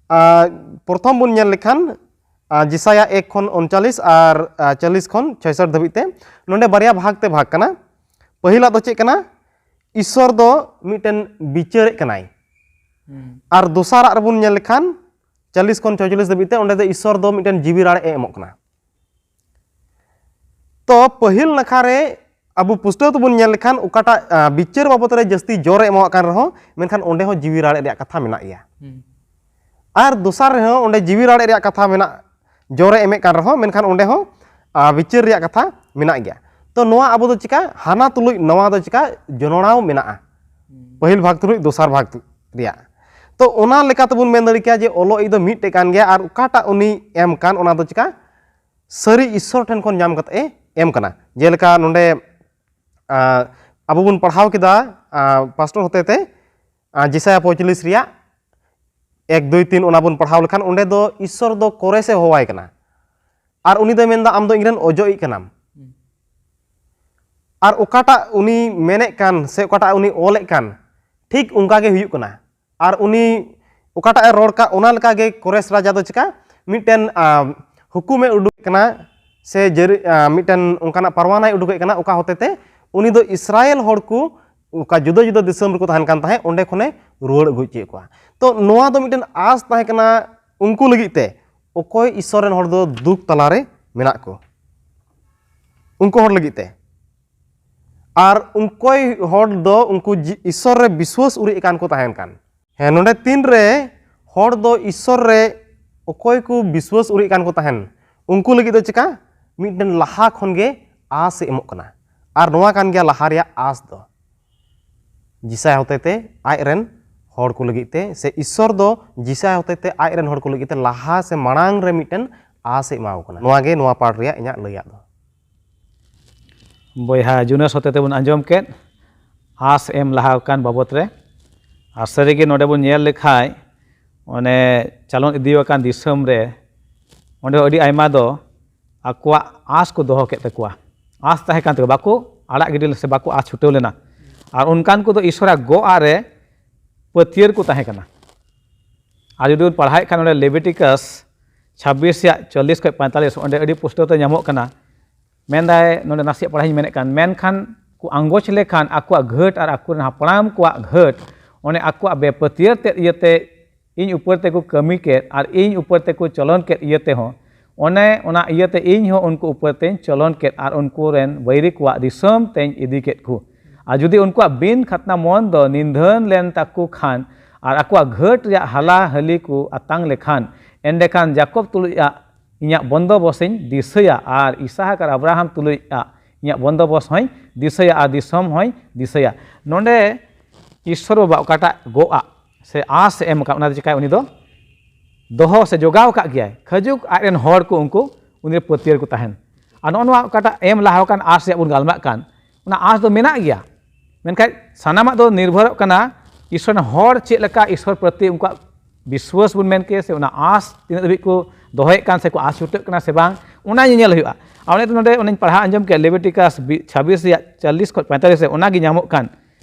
ᱟᱨ ᱯᱨᱚᱛᱷᱚᱢ ᱵᱚᱱ ᱧᱮᱞ ᱞᱮᱠᱷᱟᱱ, ᱟᱨ ᱡᱤᱥᱟᱭᱟ ᱮᱠ ᱠᱷᱚᱱ ᱩᱱᱪᱟᱞᱤᱥ ᱟᱨ, ᱟᱨ ᱪᱟᱞᱤᱥ ᱠᱷᱚᱱ ᱪᱷᱚᱭᱥᱚᱴ ᱫᱷᱟᱹᱵᱤᱡ ᱛᱮ᱾ ᱱᱚᱰᱮ ᱵᱟᱨᱭᱟ ᱵᱷᱟᱜᱽ ᱛᱮ ᱵᱷᱟᱜᱽ ᱠᱟᱱᱟ᱾ ᱯᱟᱹᱦᱤᱞᱟᱜ ᱫᱚ ᱪᱮᱫ ᱠᱟᱱᱟ? ᱤᱥᱥᱚᱨ ᱫᱚ ᱢᱤᱫᱴᱮᱱ ᱵᱤᱪᱟᱹᱨᱮᱫ ᱠᱟᱱᱟᱭ᱾ ᱟᱨ ᱫᱚᱥᱟᱨᱟᱜ ᱨᱮᱵᱚᱱ ᱧᱮᱞ ᱞᱮᱠᱷᱟᱱ, ᱪᱟᱞᱤᱥ ᱠᱷᱚᱱ ᱪᱷᱚᱭᱪᱚᱞᱤᱥ ᱫᱷᱟᱹᱵᱤᱡ ᱛᱮ, ᱚᱸᱰᱮ ᱫᱚ ᱤᱥᱥᱚᱨ ᱫᱚ ᱢᱤᱫᱴᱮᱱ ᱡᱤᱣᱤ ᱨᱟᱲ ᱮ ᱮᱢᱚᱜ ᱠᱟᱱᱟ᱾ ᱛᱚ ᱯᱟᱹᱦᱤᱞ ᱱᱟᱠᱷᱟ ᱨᱮ ᱟᱵᱚ ᱯᱩᱥᱴᱟᱹᱣ ᱛᱮᱵᱚᱱ ᱧᱮᱞ ᱞᱮᱠᱷᱟᱱ ᱚᱠᱟᱴᱟᱜ, ᱟᱸ, ᱵᱤᱪᱟᱹᱨ ᱵᱟᱵᱚᱫ ᱨᱮ ᱡᱟᱹᱥᱛᱤ ᱡᱳᱨ ᱮ ᱮᱢᱟᱜ ᱠᱟᱱ ᱨᱮᱦᱚᱸ, ᱢᱮᱱᱠᱷᱟᱱ ᱚᱸᱰᱮ ᱦᱚᱸ ᱡᱤᱣᱤ ᱨᱟᱲᱮᱡ ᱨᱮᱭᱟᱜ ᱠᱟᱛᱷᱟ ᱢᱮᱱᱟᱜ ᱜᱮᱭᱟ᱾ ᱟᱨ ᱫᱚᱥᱟᱨ ᱨᱮᱦᱚᱸ ᱚᱸᱰᱮ ᱡᱤᱣᱤ ᱨᱟᱲᱮᱡ ᱨᱮᱭᱟᱜ ᱠᱟᱛᱷᱟ ᱢᱮᱱᱟᱜ, ᱡᱳᱨ ᱮ ᱮᱢᱮᱫ ᱠᱟᱱ ᱨᱮᱦᱚᱸ, ᱢᱮᱱᱠᱷᱟᱱ ᱚᱸᱰᱮ ᱦᱚᱸ, ᱟᱸ, ᱵᱤᱪᱟᱹᱨ ᱨᱮᱭᱟᱜ ᱠᱟᱛᱷᱟ ᱢᱮᱱᱟᱜ ᱜᱮᱭᱟ᱾ ᱛᱚ ᱱᱚᱣᱟ ᱟᱵᱚ ᱫᱚ ᱪᱤᱠᱟ, ᱦᱟᱱᱟ ᱛᱩᱞᱩᱡ ᱱᱚᱣᱟ ᱫᱚ ᱪᱤᱠᱟ ᱡᱚᱱᱚᱲᱟᱣ ᱢᱮᱱᱟᱜᱼᱟ, ᱯᱟᱹᱦᱤᱞ ᱵᱷᱟᱜᱽ ᱛᱩᱞᱩᱡ ᱫᱚᱥᱟᱨ ᱵᱷᱟᱜᱽ ᱨᱮᱭᱟᱜ᱾ ᱛᱚ ᱚᱱᱟ ᱞᱮᱠᱟ ᱛᱮᱵᱚᱱ ᱢᱮᱱ ᱫᱟᱲᱮ ᱠᱮᱭᱟ ᱡᱮ ᱚᱞᱚᱜ ᱤᱡ ᱫᱚ ᱢᱤᱫᱴᱮᱡ ᱠᱟᱱ ᱜᱮᱭᱟ, ᱟᱨ ᱚᱠᱟᱴᱟᱜ ᱩᱱᱤ ᱮᱢ ᱠᱟᱱ, ᱚᱱᱟ ᱫᱚ ᱪᱤᱠᱟ ᱥᱟᱹᱨᱤ ᱤᱥᱥᱚᱨ ᱴᱷᱮᱱ ᱠᱷᱚᱱ ᱧᱟᱢ ᱠᱟᱛᱮ ᱮ ᱮᱢ ᱠᱟᱱᱟ᱾ ᱡᱮᱞᱮᱠᱟ ᱱᱚᱰᱮ, ᱟᱸ, ᱟᱵᱚ ᱵᱚᱱ ᱯᱟᱲᱦᱟᱣ ᱠᱮᱫᱟ, ᱟᱸ, ᱯᱟᱥᱴᱚᱨ ᱦᱚᱛᱮᱛᱮ, ᱟᱸ, ᱡᱮᱥᱟᱭᱟ ᱯᱚᱸᱭᱛᱟᱞᱞᱤᱥ ᱨᱮᱭᱟᱜ ᱮᱠ, ᱫᱩᱭ, ᱛᱤᱱ, ᱚᱱᱟ ᱵᱚᱱ ᱯᱟᱲᱦᱟᱣ ᱞᱮᱠᱷᱟᱱ, ᱚᱸᱰᱮ ᱫᱚ ᱤᱥᱥᱚᱨ ᱫᱚ ᱠᱳᱨᱮᱥ ᱮ ᱦᱚᱦᱚᱣᱟᱭ ᱠᱟᱱᱟ᱾ ᱟᱨ ᱩᱱᱤ ᱫᱚᱭ ᱢᱮᱱᱫᱟ, "ᱟᱢ ᱫᱚ ᱤᱧᱨᱮᱱ ᱚᱡᱚᱜ ᱤᱡ ᱠᱟᱱᱟᱢ᱾" ᱟᱨ ᱚᱠᱟᱴᱟᱜ ᱩᱱᱤ ᱢᱮᱱᱮᱫ ᱠᱟᱱ ᱥᱮ ᱚᱠᱟᱴᱟᱜ ᱩᱱᱤ ᱚᱞᱮᱫ ᱠᱟᱱ, ᱴᱷᱤᱠ ᱚᱱᱠᱟ ᱜᱮ ᱦᱩᱭᱩᱜ ᱠᱟᱱᱟ᱾ ᱟᱨ ᱩᱱᱤ ᱚᱠᱟᱴᱟᱜ ᱮ ᱨᱚᱲ ᱠᱟᱜ, ᱚᱱᱟ ᱞᱮᱠᱟ ᱜᱮ ᱠᱳᱨᱮᱥ ᱨᱟᱡᱟ ᱫᱚ ᱪᱤᱠᱟ ᱢᱤᱫᱴᱮᱱ, ᱟᱸ, ᱦᱩᱠᱩᱢᱮ ᱩᱰᱩᱠᱮᱫ ᱠᱟᱱᱟ, ᱥᱮ ᱡᱟᱹᱨᱤ, ᱟᱸ, ᱢᱤᱫᱴᱮᱱ ᱚᱱᱠᱟᱱᱟᱜ ᱯᱟᱨᱣᱟᱱᱟᱭ ᱩᱰᱩᱠᱮᱫ ᱠᱟᱱᱟ, ᱚᱠᱟ ᱦᱚᱛᱮ ᱛᱮ ᱩᱱᱤ ᱫᱚ ᱤᱥᱨᱟᱭᱮᱞ ᱦᱚᱲ ᱠᱚ ᱚᱠᱟ ᱡᱩᱫᱟᱹ ᱡᱩᱫᱟᱹ ᱫᱤᱥᱚᱢ ᱨᱮᱠᱚ ᱛᱟᱦᱮᱱ ᱠᱟᱱ ᱛᱟᱦᱮᱸᱫ, ᱚᱸᱰᱮ ᱠᱷᱚᱱᱮ ᱨᱩᱣᱟᱹᱲ ᱟᱹᱜᱩ ᱦᱚᱪᱚᱭᱮᱫ ᱠᱚᱣᱟ᱾ ᱛᱚ ᱱᱚᱣᱟ ᱫᱚ ᱢᱤᱫᱴᱮᱱ ᱟᱸᱥ ᱛᱟᱦᱮᱸ ᱠᱟᱱᱟ ᱩᱱᱠᱩ ᱞᱟᱹᱜᱤᱫ ᱛᱮ, ᱚᱠᱚᱭ ᱤᱥᱥᱚᱨ ᱨᱮᱱ ᱦᱚᱲ ᱫᱚ ᱫᱩᱠ ᱛᱟᱞᱟᱨᱮ ᱢᱮᱱᱟᱜ ᱠᱚ, ᱩᱱᱠᱩ ᱦᱚᱲ ᱞᱟᱹᱜᱤᱫ ᱛᱮ᱾ ᱟᱨ ᱚᱠᱚᱭ ᱦᱚᱲ ᱫᱚ ᱩᱱᱠᱩ ᱡᱤ-, ᱤᱥᱥᱚᱨ ᱨᱮ ᱵᱤᱥᱣᱟᱹᱥ ᱩᱨᱤᱡ ᱟᱠᱟᱱ ᱠᱚ ᱛᱟᱦᱮᱱ ᱠᱟᱱ᱾ ᱦᱮᱸ, ᱱᱚᱰᱮ ᱛᱤᱱ ᱨᱮ ᱦᱚᱲ ᱫᱚ ᱤᱥᱥᱚᱨ ᱨᱮ ᱚᱠᱚᱭ ᱠᱚ ᱵᱤᱥᱣᱟᱹᱥ ᱩᱨᱤᱡ ᱠᱟᱱ ᱠᱚ ᱛᱟᱦᱮᱱ, ᱩᱱᱠᱩ ᱞᱟᱹᱜᱤᱫ ᱫᱚ ᱪᱮᱠᱟ? ᱢᱤᱫᱴᱮᱱ ᱞᱟᱦᱟ ᱠᱷᱚᱱ ᱜᱮ ᱟᱸᱥ ᱮ ᱮᱢᱚᱜ ᱠᱟᱱᱟ᱾ ᱟᱨ ᱱᱚᱣᱟ ᱠᱟᱱ ᱜᱮᱭᱟ ᱞᱟᱦᱟ ᱨᱮᱭᱟᱜ ᱟᱸᱥ ᱫᱚ, ᱡᱤᱥᱟᱭ ᱦᱚᱛᱮ ᱛᱮ ᱟᱡ ᱨᱮᱱ ᱦᱚᱲ ᱠᱚ ᱞᱟᱹᱜᱤᱫ ᱛᱮ, ᱥᱮ ᱤᱥᱥᱚᱨ ᱫᱚ ᱡᱤᱥᱟᱭ ᱦᱚᱛᱮ ᱛᱮ ᱟᱡ ᱨᱮᱱ ᱦᱚᱲ ᱠᱚ ᱞᱟᱹᱜᱤᱫ ᱛᱮ ᱞᱟᱦᱟ ᱥᱮ ᱢᱟᱲᱟᱝ ᱨᱮ ᱢᱤᱫᱴᱮᱱ ᱟᱸᱥ ᱮ ᱮᱢᱟᱣ ᱠᱟᱱᱟ᱾ ᱱᱚᱣᱟ ᱜᱮ ᱱᱚᱣᱟ ᱯᱟᱴ ᱨᱮᱭᱟᱜ ᱤᱧᱟᱹᱜ ᱞᱟᱹᱭᱟᱜ ᱫᱚ᱾ ᱵᱚᱭᱦᱟ ᱡᱩᱱᱟᱥ ᱦᱚᱛᱮ ᱛᱮᱵᱚᱱ ᱟᱸᱡᱚᱢ ᱠᱮᱫ ᱟᱸᱥ ᱮᱢ ᱞᱟᱦᱟ ᱟᱠᱟᱱ ᱵᱟᱵᱚᱛ ᱨᱮ᱾ ᱟᱨ ᱥᱟᱹᱨᱤᱜᱮ ᱱᱚᱰᱮ ᱵᱚᱱ ᱧᱮᱞ ᱞᱮᱠᱷᱟᱡ, ᱚᱱᱮ ᱪᱟᱞᱚᱱ ᱤᱫᱤ ᱟᱠᱟᱱ ᱫᱤᱥᱚᱢ ᱨᱮ, ᱚᱸᱰᱮ ᱦᱚᱸ ᱟᱹᱰᱤ ᱟᱭᱢᱟ ᱫᱚ ᱟᱠᱚᱣᱟᱜ ᱟᱸᱥ ᱠᱚ ᱫᱚᱦᱚ ᱠᱮᱫ ᱛᱟᱠᱚᱣᱟ᱾ ᱟᱸᱥ ᱛᱟᱦᱮᱸ ᱠᱟᱱ ᱛᱟᱠᱚᱣᱟ, ᱵᱟᱠᱚ ᱟᱲᱟᱜ ᱜᱤᱰᱤ ᱥᱮ ᱵᱟᱠᱚ ᱟᱥ ᱪᱷᱩᱴᱟᱹᱣ ᱞᱮᱱᱟ᱾ ᱟᱨ ᱚᱱᱠᱟᱱ ᱠᱚᱫᱚ ᱤᱥᱚᱨᱟᱜ ᱜᱚᱜ ᱟᱜ ᱨᱮ ᱯᱟᱹᱛᱭᱟᱹᱨ ᱠᱚ ᱛᱟᱦᱮᱸ ᱠᱟᱱᱟ᱾ ᱟᱨ ᱡᱩᱫᱤ ᱵᱚᱱ ᱯᱟᱲᱦᱟᱣᱮᱫ ᱠᱷᱟᱱ ᱱᱚᱰᱮ ᱞᱮᱵᱤᱴᱤᱠᱟᱥ ᱪᱷᱟᱵᱵᱤᱥ ᱨᱮᱭᱟᱜ ᱪᱚᱞᱞᱤᱥ ᱠᱷᱚᱱ ᱯᱚᱸᱭᱛᱟᱞᱞᱤᱥ, ᱚᱸᱰᱮ ᱟᱹᱰᱤ ᱯᱩᱥᱴᱟᱹᱣ ᱛᱮ ᱧᱟᱢᱚᱜ ᱠᱟᱱᱟ᱾ ᱢᱮᱱᱫᱟᱭ, ᱱᱚᱰᱮ ᱱᱟᱥᱮᱭᱟᱜ ᱯᱟᱲᱦᱟᱣ ᱤᱧ ᱢᱮᱱᱮᱫ ᱠᱟᱱ, ᱢᱮᱱᱠᱷᱟᱱ ᱠᱚ ᱟᱸᱜᱚᱪ ᱞᱮᱠᱷᱟᱱ ᱟᱠᱚᱣᱟᱜ ᱜᱷᱟᱹᱴ ᱟᱨ ᱟᱠᱚᱨᱮᱱ ᱦᱟᱯᱲᱟᱢ ᱠᱚᱣᱟᱜ ᱜᱷᱟᱹᱴ, ᱚᱱᱮ ᱟᱠᱚᱣᱟᱜ ᱵᱮᱯᱟᱹᱛᱭᱟᱹᱨ ᱛᱮᱫ ᱤᱭᱟᱹᱛᱮ ᱤᱧ ᱩᱯᱟᱹᱨ ᱛᱮᱠᱚ ᱠᱟᱹᱢᱤ ᱠᱮᱫ ᱟᱨ ᱤᱧ ᱩᱯᱟᱹᱨ ᱛᱮᱠᱚ ᱪᱚᱞᱚᱱ ᱠᱮᱫ ᱤᱭᱟᱹ ᱛᱮᱦᱚᱸ, ᱚᱱᱮ ᱚᱱᱟ ᱤᱭᱟᱹᱛᱮ ᱤᱧ ᱦᱚᱸ ᱩᱱᱠᱩ ᱩᱯᱟᱹᱨ ᱛᱮᱧ ᱪᱚᱞᱚᱱ ᱠᱮᱫ ᱟᱨ ᱩᱱᱠᱩ ᱨᱮᱱ ᱵᱟᱹᱭᱨᱤ ᱠᱚᱣᱟᱜ ᱫᱤᱥᱚᱢ ᱛᱮᱧ ᱤᱫᱤ ᱠᱮᱫ ᱠᱚ᱾ ᱟᱨ ᱡᱩᱫᱤ ᱩᱱᱠᱩᱣᱟᱜ ᱵᱤᱱ ᱠᱷᱟᱛᱱᱟ ᱢᱚᱱ ᱫᱚ ᱱᱤᱫᱷᱟᱹᱱ ᱞᱮᱱ ᱛᱟᱠᱚ ᱠᱷᱟᱱ ᱟᱨ ᱟᱠᱚᱣᱟᱜ ᱜᱷᱟᱹᱴ ᱨᱮᱭᱟᱜ ᱦᱟᱞᱟ ᱦᱟᱹᱞᱤ ᱠᱚ ᱟᱛᱟᱝ ᱞᱮᱠᱷᱟᱱ, ᱮᱸᱰᱮᱠᱷᱟᱱ ᱡᱟᱠᱚᱵ ᱛᱩᱞᱩᱡ ᱟᱜ ᱤᱧᱟᱹᱜ ᱵᱚᱱᱫᱚᱵᱚᱥ ᱤᱧ ᱫᱤᱥᱟᱹᱭᱟ ᱟᱨ ᱤᱥᱟᱦᱟᱠ ᱟᱨ ᱟᱵᱨᱟᱦᱟᱢ ᱛᱩᱞᱩᱡ ᱟᱜ ᱤᱧᱟᱹᱜ ᱵᱚᱱᱫᱚᱵᱚᱥ ᱦᱚᱸᱧ ᱫᱤᱥᱟᱹᱭᱟ ᱟᱨ ᱫᱤᱥᱚᱢ ᱦᱚᱸᱧ ᱫᱤᱥᱟᱹᱭᱟ᱾ ᱱᱚᱰᱮ ᱤᱥᱥᱚᱨ ᱵᱟᱵᱟ ᱚᱠᱟᱴᱟᱜ ᱜᱚᱜ ᱟᱜ ᱥᱮ ᱟᱸᱥ ᱮ ᱮᱢ ᱟᱠᱟᱫ, ᱚᱱᱟ ᱫᱚ ᱪᱤᱠᱟᱹᱭ? ᱩᱱᱤ ᱫᱚ ᱫᱚᱦᱚ ᱥᱮ ᱡᱚᱜᱟᱣ ᱟᱠᱟᱫ ᱜᱮᱭᱟᱭ᱾ ᱠᱷᱟᱹᱡᱩᱜ ᱟᱡ ᱨᱮᱱ ᱦᱚᱲ ᱠᱚ ᱩᱱᱠᱩ ᱩᱱᱤ ᱨᱮ ᱯᱟᱹᱛᱭᱟᱹᱨ ᱠᱚ ᱛᱟᱦᱮᱱ᱾ ᱟᱨ ᱱᱚᱜᱼᱚ ᱱᱚᱣᱟ ᱚᱠᱟᱴᱟᱜ ᱮᱢ ᱞᱟᱦᱟ ᱟᱠᱟᱱ ᱟᱸᱥ ᱨᱮᱭᱟᱜ ᱵᱚᱱ ᱜᱟᱞᱢᱟᱨᱟᱜ ᱠᱟᱱ, ᱚᱱᱟ ᱟᱸᱥ ᱫᱚ ᱢᱮᱱᱟᱜ ᱜᱮᱭᱟ᱾ ᱢᱮᱱᱠᱷᱟᱱ ᱥᱟᱱᱟᱢᱟᱜ ᱫᱚ ᱱᱤᱨᱵᱷᱚᱨᱚᱜ ᱠᱟᱱᱟ ᱤᱥᱥᱚᱨ ᱨᱮᱱ ᱦᱚᱲ ᱪᱮᱫ ᱞᱮᱠᱟ ᱤᱥᱥᱚᱨ ᱯᱨᱚᱛᱤ ᱩᱱᱠᱩᱣᱟᱜ ᱵᱤᱥᱣᱟᱥ ᱵᱚᱱ ᱢᱮᱱ ᱠᱮᱭᱟ, ᱥᱮ ᱚᱱᱟ ᱟᱸᱥ ᱛᱤᱱᱟᱹᱜ ᱫᱷᱟᱹᱵᱤᱡ ᱠᱚ ᱫᱚᱦᱚᱭᱮᱫ ᱠᱟᱱ ᱥᱮ ᱠᱚ ᱟᱸᱥ ᱪᱷᱩᱴᱟᱹᱜ ᱠᱟᱱᱟ ᱥᱮ ᱵᱟᱝ, ᱚᱱᱟ ᱧᱮᱧᱮᱞ ᱦᱩᱭᱩᱜᱼᱟ᱾ ᱟᱨ ᱚᱱᱮ ᱛᱚ ᱱᱚᱰᱮ ᱚᱱᱮᱧ ᱯᱟᱲᱦᱟᱣ ᱟᱸᱡᱚᱢ ᱠᱮᱫ, ᱞᱮᱵᱤᱴᱤᱠᱟᱥ ᱵᱤ-, ᱪᱷᱟᱵᱵᱤᱥ ᱨᱮᱭᱟᱜ ᱪᱚᱞᱞᱤᱥ ᱠᱷᱚᱱ ᱯᱚᱸᱭᱛᱟᱞᱞᱤᱥ ᱨᱮ, ᱚᱱᱟᱜᱮ ᱧᱟᱢᱚᱜ ᱠᱟᱱ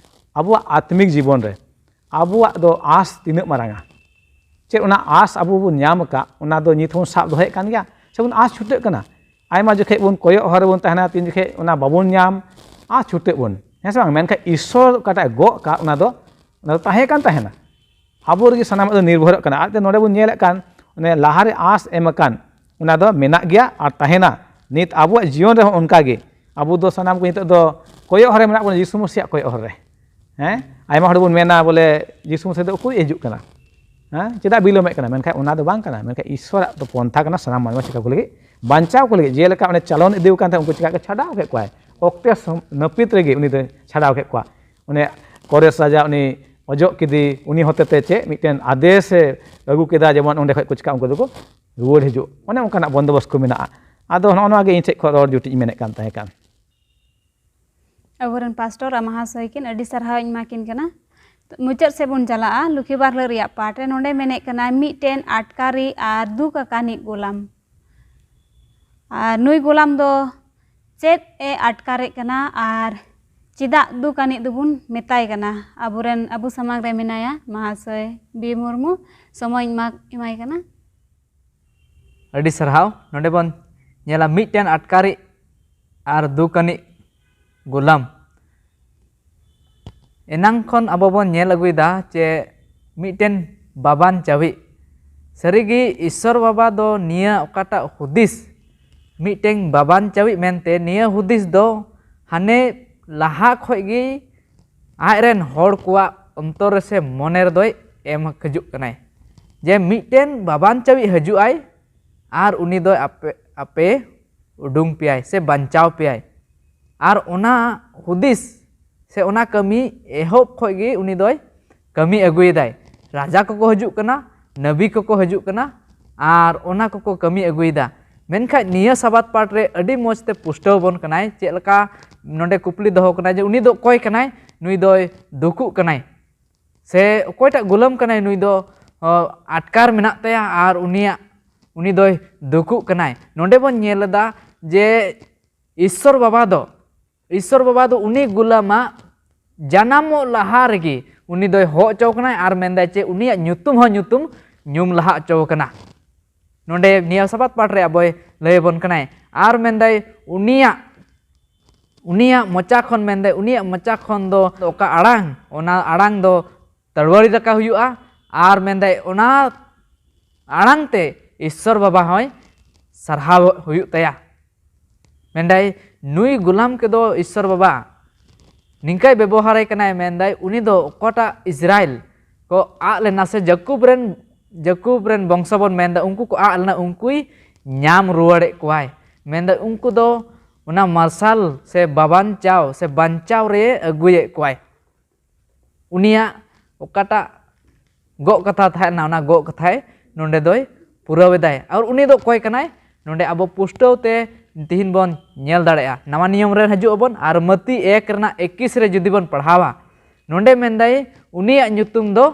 ᱟᱵᱚᱣᱟᱜ ᱟᱛᱢᱤᱠ ᱡᱤᱵᱚᱱ ᱨᱮ ᱟᱵᱚᱣᱟᱜ ᱫᱚ ᱟᱸᱥ ᱛᱤᱱᱟᱹᱜ ᱢᱟᱨᱟᱝᱟ᱾ ᱪᱮᱫ ᱚᱱᱟ ᱟᱸᱥ ᱟᱵᱚ ᱵᱚᱱ ᱧᱟᱢ ᱟᱠᱟᱫ, ᱚᱱᱟ ᱫᱚ ᱱᱤᱛ ᱦᱚᱸᱵᱚᱱ ᱥᱟᱵ ᱫᱚᱦᱚᱭᱮᱫ ᱠᱟᱱ ᱜᱮᱭᱟ ᱥᱮᱵᱚᱱ ᱟᱸᱥ ᱪᱷᱩᱴᱟᱹᱜ ᱠᱟᱱᱟ? ᱟᱭᱢᱟ ᱡᱚᱠᱷᱮᱡ ᱵᱚᱱ ᱠᱚᱭᱚᱜ ᱦᱚᱨ ᱨᱮᱵᱚᱱ ᱛᱟᱦᱮᱱᱟ, ᱛᱤᱱ ᱡᱚᱠᱷᱮᱡ ᱚᱱᱟ ᱵᱟᱵᱚᱱ ᱧᱟᱢ, ᱟᱸᱥ ᱪᱷᱩᱴᱟᱹᱜ ᱵᱚᱱ, ᱦᱮᱸ ᱥᱮ ᱵᱟᱝ? ᱢᱮᱱᱠᱷᱟᱱ ᱤᱥᱥᱚᱨ ᱚᱠᱟᱴᱟᱜ ᱮ ᱜᱚᱜ ᱠᱟᱜ, ᱚᱱᱟ ᱫᱚ, ᱚᱱᱟ ᱫᱚ ᱛᱟᱦᱮᱸ ᱠᱟᱱ ᱛᱟᱦᱮᱱᱟ᱾ ᱟᱵᱚ ᱨᱮᱜᱮ ᱥᱟᱱᱟᱢᱟᱜ ᱫᱚ ᱱᱤᱨᱵᱷᱚᱨᱚᱜ ᱠᱟᱱᱟ᱾ ᱟᱨ ᱱᱚᱰᱮ ᱵᱚᱱ ᱧᱮᱞᱮᱫ ᱠᱟᱱ, ᱚᱱᱮ ᱞᱟᱦᱟᱨᱮ ᱟᱸᱥ ᱮᱢ ᱟᱠᱟᱱ, ᱚᱱᱟ ᱫᱚ ᱢᱮᱱᱟᱜ ᱜᱮᱭᱟ ᱟᱨ ᱛᱟᱦᱮᱱᱟ᱾ ᱱᱤᱛ ᱟᱵᱚᱣᱟᱜ ᱡᱤᱭᱚᱱ ᱨᱮᱦᱚᱸ ᱚᱱᱠᱟ ᱜᱮ᱾ ᱟᱵᱚ ᱫᱚ ᱥᱟᱱᱟᱢ ᱠᱚ ᱱᱤᱛᱚᱜ ᱫᱚ ᱠᱚᱭᱚᱜ ᱦᱚᱨ ᱨᱮ ᱢᱮᱱᱟᱜ ᱵᱚᱱᱟ, ᱡᱤᱥᱩ ᱢᱟᱹᱥᱤᱭᱟᱜ ᱠᱚᱭᱚᱜ ᱦᱚᱨ ᱨᱮ᱾ ᱦᱮᱸ, ᱟᱭᱢᱟ ᱦᱚᱲ ᱵᱚᱱ ᱢᱮᱱᱟ ᱵᱚᱞᱮ, "ᱡᱤᱥᱩ ᱢᱟᱹᱥᱤ ᱫᱚ ᱩᱠᱩᱨ ᱦᱤᱡᱩᱜ ᱠᱟᱱᱟ? ᱦᱮᱸ, ᱪᱮᱫᱟᱜ ᱵᱤᱞᱚᱢᱮᱫ ᱠᱟᱱᱟ?" ᱢᱮᱱᱠᱷᱟᱱ ᱚᱱᱟ ᱫᱚ ᱵᱟᱝ ᱠᱟᱱᱟ᱾ ᱢᱮᱱᱠᱷᱟᱱ ᱤᱥᱥᱚᱨᱟᱜ ᱫᱚ ᱯᱚᱱᱛᱷᱟ ᱠᱟᱱᱟ ᱥᱟᱱᱟᱢ ᱢᱟᱱᱣᱟ ᱪᱤᱠᱟ ᱠᱚ ᱞᱟᱹᱜᱤᱫ, ᱵᱟᱧᱪᱟᱣ ᱠᱚ ᱞᱟᱹᱜᱤᱫ᱾ ᱡᱮᱞᱮᱠᱟ ᱚᱸᱰᱮ ᱪᱟᱞᱚᱱ ᱤᱫᱤ ᱠᱟᱱ ᱛᱟᱦᱮᱸᱫ, ᱩᱱᱠᱩ ᱪᱤᱠᱟ ᱠᱚ ᱪᱷᱟᱰᱟᱣ ᱠᱮᱫ ᱠᱚᱣᱟᱭ᱾ ᱚᱠᱛᱮ ᱥᱚᱢ-, ᱱᱟᱹᱯᱤᱛ ᱨᱮᱜᱮ ᱩᱱᱤ ᱫᱚᱭ ᱪᱷᱟᱰᱟᱣ ᱠᱮᱫ ᱠᱚᱣᱟ᱾ ᱚᱱᱮ ᱠᱚᱨᱮᱥ ᱨᱟᱡᱟ ᱩᱱᱤ ᱚᱡᱚᱜ ᱠᱮᱫᱮ, ᱩᱱᱤ ᱦᱚᱛᱮᱛᱮ ᱪᱮᱫ ᱢᱤᱫᱴᱮᱱ ᱟᱫᱮᱥ ᱮ ᱟᱹᱜᱩ ᱠᱮᱫᱟ, ᱡᱮᱢᱚᱱ ᱚᱸᱰᱮ ᱠᱷᱚᱡ ᱠᱚ ᱪᱤᱠᱟ ᱩᱱᱠᱩ ᱫᱚᱠᱚ ᱨᱩᱣᱟᱹᱲ ᱦᱤᱡᱩᱜ᱾ ᱚᱱᱮ ᱚᱱᱠᱟᱱᱟᱜ ᱵᱚᱱᱫᱳᱵᱚᱥᱛ ᱠᱚ ᱢᱮᱱᱟᱜᱼᱟ᱾ ᱟᱫᱚ ᱱᱚᱜᱼᱚ ᱱᱚᱣᱟ ᱜᱮ ᱤᱧ ᱴᱷᱮᱡ ᱠᱷᱚᱱ ᱨᱚᱲ ᱡᱩᱴᱤᱡ ᱤᱧ ᱢᱮᱱᱮᱫ ᱠᱟᱱ ᱛᱟᱦᱮᱸ ᱠᱟᱱ᱾ ᱟᱵᱚᱨᱮᱱ ᱯᱟᱥᱴᱚᱨ ᱟᱨ ᱢᱟᱦᱟᱥᱚᱭ ᱠᱤᱱ ᱟᱹᱰᱤ ᱥᱟᱨᱦᱟᱣ ᱤᱧ ᱮᱢᱟ ᱠᱤᱱ ᱠᱟᱱᱟ᱾ ᱢᱩᱪᱟᱹᱫ ᱥᱮᱫ ᱵᱚᱱ ᱪᱟᱞᱟᱜᱼᱟ, ᱞᱩᱠᱷᱤ ᱵᱟᱨᱞᱟᱹ ᱨᱮᱭᱟᱜ ᱯᱟᱴ ᱨᱮ᱾ ᱱᱚᱰᱮ ᱢᱮᱱᱮᱫ ᱠᱟᱱᱟ, ᱢᱤᱫᱴᱮᱱ ᱟᱴᱠᱟᱨᱤ ᱟᱨ ᱫᱩᱠ ᱟᱠᱟᱱᱤᱡ ᱜᱳᱞᱟᱢ᱾ ᱟᱨ ᱱᱩᱭ ᱜᱳᱞᱟᱢ ᱫᱚ ᱪᱮᱫ ᱮ ᱟᱴᱠᱟᱨᱮᱫ ᱠᱟᱱᱟ ᱟᱨ ᱪᱮᱫᱟᱜ ᱫᱩᱠ ᱟᱹᱱᱤᱡ ᱫᱚᱵᱚᱱ ᱢᱮᱛᱟᱭ ᱠᱟᱱᱟ? ᱟᱵᱚᱨᱮᱱ, ᱟᱵᱚ ᱥᱟᱢᱟᱝ ᱨᱮ ᱢᱮᱱᱟᱭᱟ ᱢᱚᱦᱟᱥᱚᱭ ᱵᱤ ᱢᱩᱨᱢᱩ, ᱥᱚᱢᱚᱭ ᱤᱧ ᱮᱢᱟ-, ᱮᱢᱟᱭ ᱠᱟᱱᱟ᱾ ᱟᱹᱰᱤ ᱥᱟᱨᱦᱟᱣ᱾ ᱱᱚᱰᱮ ᱵᱚᱱ ᱧᱮᱞᱟ ᱢᱤᱫᱴᱮᱱ ᱟᱴᱠᱟᱨᱤᱡ ᱟᱨ ᱫᱩᱠ ᱟᱹᱱᱤᱡ ᱜᱩᱞᱟᱢ᱾ ᱮᱱᱟᱝ ᱠᱷᱚᱱ ᱟᱵᱚ ᱵᱚᱱ ᱧᱮᱞ ᱟᱹᱜᱩᱭᱮᱫᱟ ᱡᱮ ᱢᱤᱫᱴᱮᱱ ᱵᱟᱵᱟᱱ ᱪᱟᱣᱤᱡ᱾ ᱥᱟᱹᱨᱤᱜᱮ ᱤᱥᱥᱚᱨ ᱵᱟᱵᱟ ᱫᱚ ᱱᱤᱭᱟᱹ ᱚᱠᱟᱴᱟᱜ ᱦᱩᱫᱤᱥ, ᱢᱤᱫᱴᱮᱱ ᱵᱟᱵᱟᱱ ᱪᱟᱣᱤᱡ ᱢᱮᱱᱛᱮ ᱱᱤᱭᱟᱹ ᱦᱩᱫᱤᱥ ᱫᱚ ᱦᱟᱱᱮ ᱞᱟᱦᱟ ᱠᱷᱚᱡ ᱜᱮ ᱟᱡ ᱨᱮᱱ ᱦᱚᱲ ᱠᱚᱣᱟᱜ ᱚᱱᱛᱚᱨ ᱨᱮ ᱥᱮ ᱢᱚᱱᱮ ᱨᱮᱫᱚᱭ ᱮᱢ ᱦᱤᱡᱩᱜ ᱠᱟᱱᱟᱭ ᱡᱮ ᱢᱤᱫᱴᱮᱱ ᱵᱟᱵᱟᱱ ᱪᱟᱣᱤᱡ ᱦᱤᱡᱩᱜ ᱟᱭ ᱟᱨ ᱩᱱᱤ ᱫᱚ ᱟᱯᱮ, ᱟᱯᱮ ᱩᱰᱩᱝ ᱯᱮᱭᱟᱭ ᱥᱮ ᱵᱟᱧᱪᱟᱣ ᱯᱮᱭᱟᱭ᱾ ᱟᱨ ᱚᱱᱟ ᱦᱩᱫᱤᱥ ᱥᱮ ᱚᱱᱟ ᱠᱟᱹᱢᱤ ᱮᱦᱚᱵ ᱠᱷᱚᱡ ᱜᱮ ᱩᱱᱤ ᱫᱚᱭ ᱠᱟᱹᱢᱤ ᱟᱹᱜᱩᱭᱮᱫᱟᱭ᱾ ᱨᱟᱡᱟ ᱠᱚᱠᱚ ᱦᱤᱡᱩᱜ ᱠᱟᱱᱟ, ᱱᱟᱵᱤ ᱠᱚᱠᱚ ᱦᱤᱡᱩᱜ ᱠᱟᱱᱟ, ᱟᱨ ᱚᱱᱟ ᱠᱚᱠᱚ ᱠᱟᱹᱢᱤ ᱟᱹᱜᱩᱭᱮᱫᱟ᱾ ᱢᱮᱱᱠᱷᱟᱡ ᱱᱤᱭᱟᱹ ᱥᱟᱵᱟᱫ ᱯᱟᱴ ᱨᱮ ᱟᱹᱰᱤ ᱢᱚᱡᱽ ᱛᱮ ᱯᱩᱥᱴᱟᱹᱣ ᱵᱚᱱ ᱠᱟᱱᱟᱭ᱾ ᱪᱮᱫ ᱞᱮᱠᱟ ᱱᱚᱰᱮ ᱠᱩᱠᱞᱤ ᱫᱚᱦᱚ ᱠᱟᱱᱟ ᱡᱮ ᱩᱱᱤ ᱫᱚ ᱚᱠᱚᱭ ᱠᱟᱱᱟᱭ? ᱱᱩᱭ ᱫᱚᱭ ᱫᱩᱠᱩᱜ ᱠᱟᱱᱟᱭ ᱥᱮ ᱚᱠᱚᱭᱴᱟᱜ ᱜᱩᱞᱟᱹᱢ ᱠᱟᱱᱟᱭ? ᱱᱩᱭ ᱫᱚ, ᱚ, ᱟᱴᱠᱟᱨ ᱢᱮᱱᱟᱜ ᱛᱟᱭᱟ ᱟᱨ ᱩᱱᱤᱭᱟᱜ, ᱩᱱᱤ ᱫᱚᱭ ᱫᱩᱠᱩᱜ ᱠᱟᱱᱟᱭ᱾ ᱱᱚᱰᱮ ᱵᱚᱱ ᱧᱮᱞ ᱮᱫᱟ ᱡᱮ ᱤᱥᱥᱚᱨ ᱵᱟᱵᱟ ᱫᱚ, ᱤᱥᱥᱚᱨ ᱵᱟᱵᱟ ᱫᱚ ᱩᱱᱤ ᱜᱩᱞᱟᱢᱟᱜ ᱡᱟᱱᱟᱢᱚᱜ ᱞᱟᱦᱟ ᱨᱮᱜᱮ ᱩᱱᱤ ᱫᱚᱭ ᱦᱚᱦᱚ ᱦᱚᱪᱚ ᱠᱟᱱᱟᱭ ᱟᱨ ᱢᱮᱱᱫᱟᱭ ᱪᱮ ᱩᱱᱤᱭᱟᱜ ᱧᱩᱛᱩᱢ ᱦᱚᱸ ᱧᱩᱛᱩᱢ ᱧᱩᱢ ᱞᱟᱦᱟ ᱦᱚᱪᱚ ᱠᱟᱱᱟ᱾ ᱱᱚᱰᱮ ᱱᱤᱭᱟᱹ ᱥᱟᱵᱟᱫ ᱯᱟᱴ ᱨᱮ ᱟᱵᱚᱭ ᱞᱟᱹᱭ ᱟᱵᱚᱱ ᱠᱟᱱᱟᱭ ᱟᱨ ᱢᱮᱱᱫᱟᱭ ᱩᱱᱤᱭᱟᱜ, ᱩᱱᱤᱭᱟᱜ ᱢᱚᱪᱟ ᱠᱷᱚᱱ, ᱢᱮᱱᱫᱟᱭ ᱩᱱᱤᱭᱟᱜ ᱢᱚᱪᱟ ᱠᱷᱚᱱ ᱫᱚ ᱚᱠᱟ ᱟᱲᱟᱝ, ᱚᱱᱟ ᱟᱲᱟᱝ ᱫᱚ ᱛᱟᱲᱣᱟᱲᱤ ᱨᱟᱠᱟ ᱦᱩᱭᱩᱜᱼᱟ᱾ ᱟᱨ ᱢᱮᱱᱫᱟᱭ ᱚᱱᱟ ᱟᱲᱟᱝ ᱛᱮ ᱤᱥᱥᱚᱨ ᱵᱟᱵᱟ ᱦᱚᱸᱭ ᱥᱟᱨᱦᱟᱣ ᱦᱩᱭᱩᱜ ᱛᱟᱭᱟ᱾ ᱢᱮᱱᱫᱟᱭ ᱱᱩᱭ ᱜᱩᱞᱟᱢ ᱠᱚᱫᱚ ᱤᱥᱥᱚᱨ ᱵᱟᱵᱟ ᱱᱤᱝᱠᱟᱭ ᱵᱮᱵᱚᱦᱟᱨᱮ ᱠᱟᱱᱟᱭ᱾ ᱢᱮᱱᱫᱟᱭ ᱩᱱᱤ ᱫᱚ ᱚᱠᱟᱴᱟᱜ ᱤᱥᱨᱟᱭᱮᱞ ᱠᱚ ᱟᱫ ᱞᱮᱱᱟ ᱥᱮ ᱡᱟᱠᱩᱵ ᱨᱮᱱ, ᱡᱟᱠᱩᱵ ᱨᱮᱱ ᱵᱚᱝᱥᱚ ᱵᱚᱱ ᱢᱮᱱᱫᱟ, ᱩᱱᱠᱩ ᱠᱚ ᱟᱫ ᱞᱮᱱᱟ, ᱩᱱᱠᱩᱭ ᱧᱟᱢ ᱨᱩᱣᱟᱹᱲᱮᱫ ᱠᱚᱣᱟᱭ᱾ ᱢᱮᱱᱫᱟᱭ ᱩᱱᱠᱩ ᱫᱚ ᱚᱱᱟ ᱢᱟᱨᱥᱟᱞ ᱥᱮ ᱵᱟᱵᱟᱱ ᱪᱟᱣ ᱥᱮ ᱵᱟᱧᱪᱟᱣ ᱨᱮ ᱟᱹᱜᱩᱭᱮᱫ ᱠᱚᱣᱟᱭ᱾ ᱩᱱᱤᱭᱟᱜ ᱚᱠᱟᱴᱟᱜ ᱜᱚᱜ ᱠᱟᱛᱷᱟ ᱛᱟᱦᱮᱸ ᱞᱮᱱᱟ, ᱚᱱᱟ ᱜᱚᱜ ᱠᱟᱛᱷᱟᱭ ᱱᱚᱰᱮ ᱫᱚᱭ ᱯᱩᱨᱟᱹᱣ ᱮᱫᱟᱭ᱾ ᱟᱨ ᱩᱱᱤ ᱫᱚ ᱚᱠᱚᱭ ᱠᱟᱱᱟᱭ? ᱱᱚᱰᱮ ᱟᱵᱚ ᱯᱩᱥᱴᱟᱹᱣ ᱛᱮ ᱛᱤᱦᱤᱧ ᱵᱚᱱ ᱧᱮᱞ ᱫᱟᱲᱮᱭᱟᱜᱼᱟ᱾ ᱱᱟᱣᱟ ᱱᱤᱭᱚᱢ ᱨᱮ ᱦᱤᱡᱩᱜ ᱟᱵᱚᱱ ᱟᱨ ᱢᱟᱹᱛᱤ ᱮᱠ ᱨᱮᱱᱟᱜ ᱮᱠᱤᱥ ᱨᱮ ᱡᱩᱫᱤ ᱵᱚᱱ ᱯᱟᱲᱦᱟᱣᱟ, ᱱᱚᱰᱮ ᱢᱮᱱᱫᱟᱭ ᱩᱱᱤᱭᱟᱜ ᱧᱩᱛᱩᱢ ᱫᱚ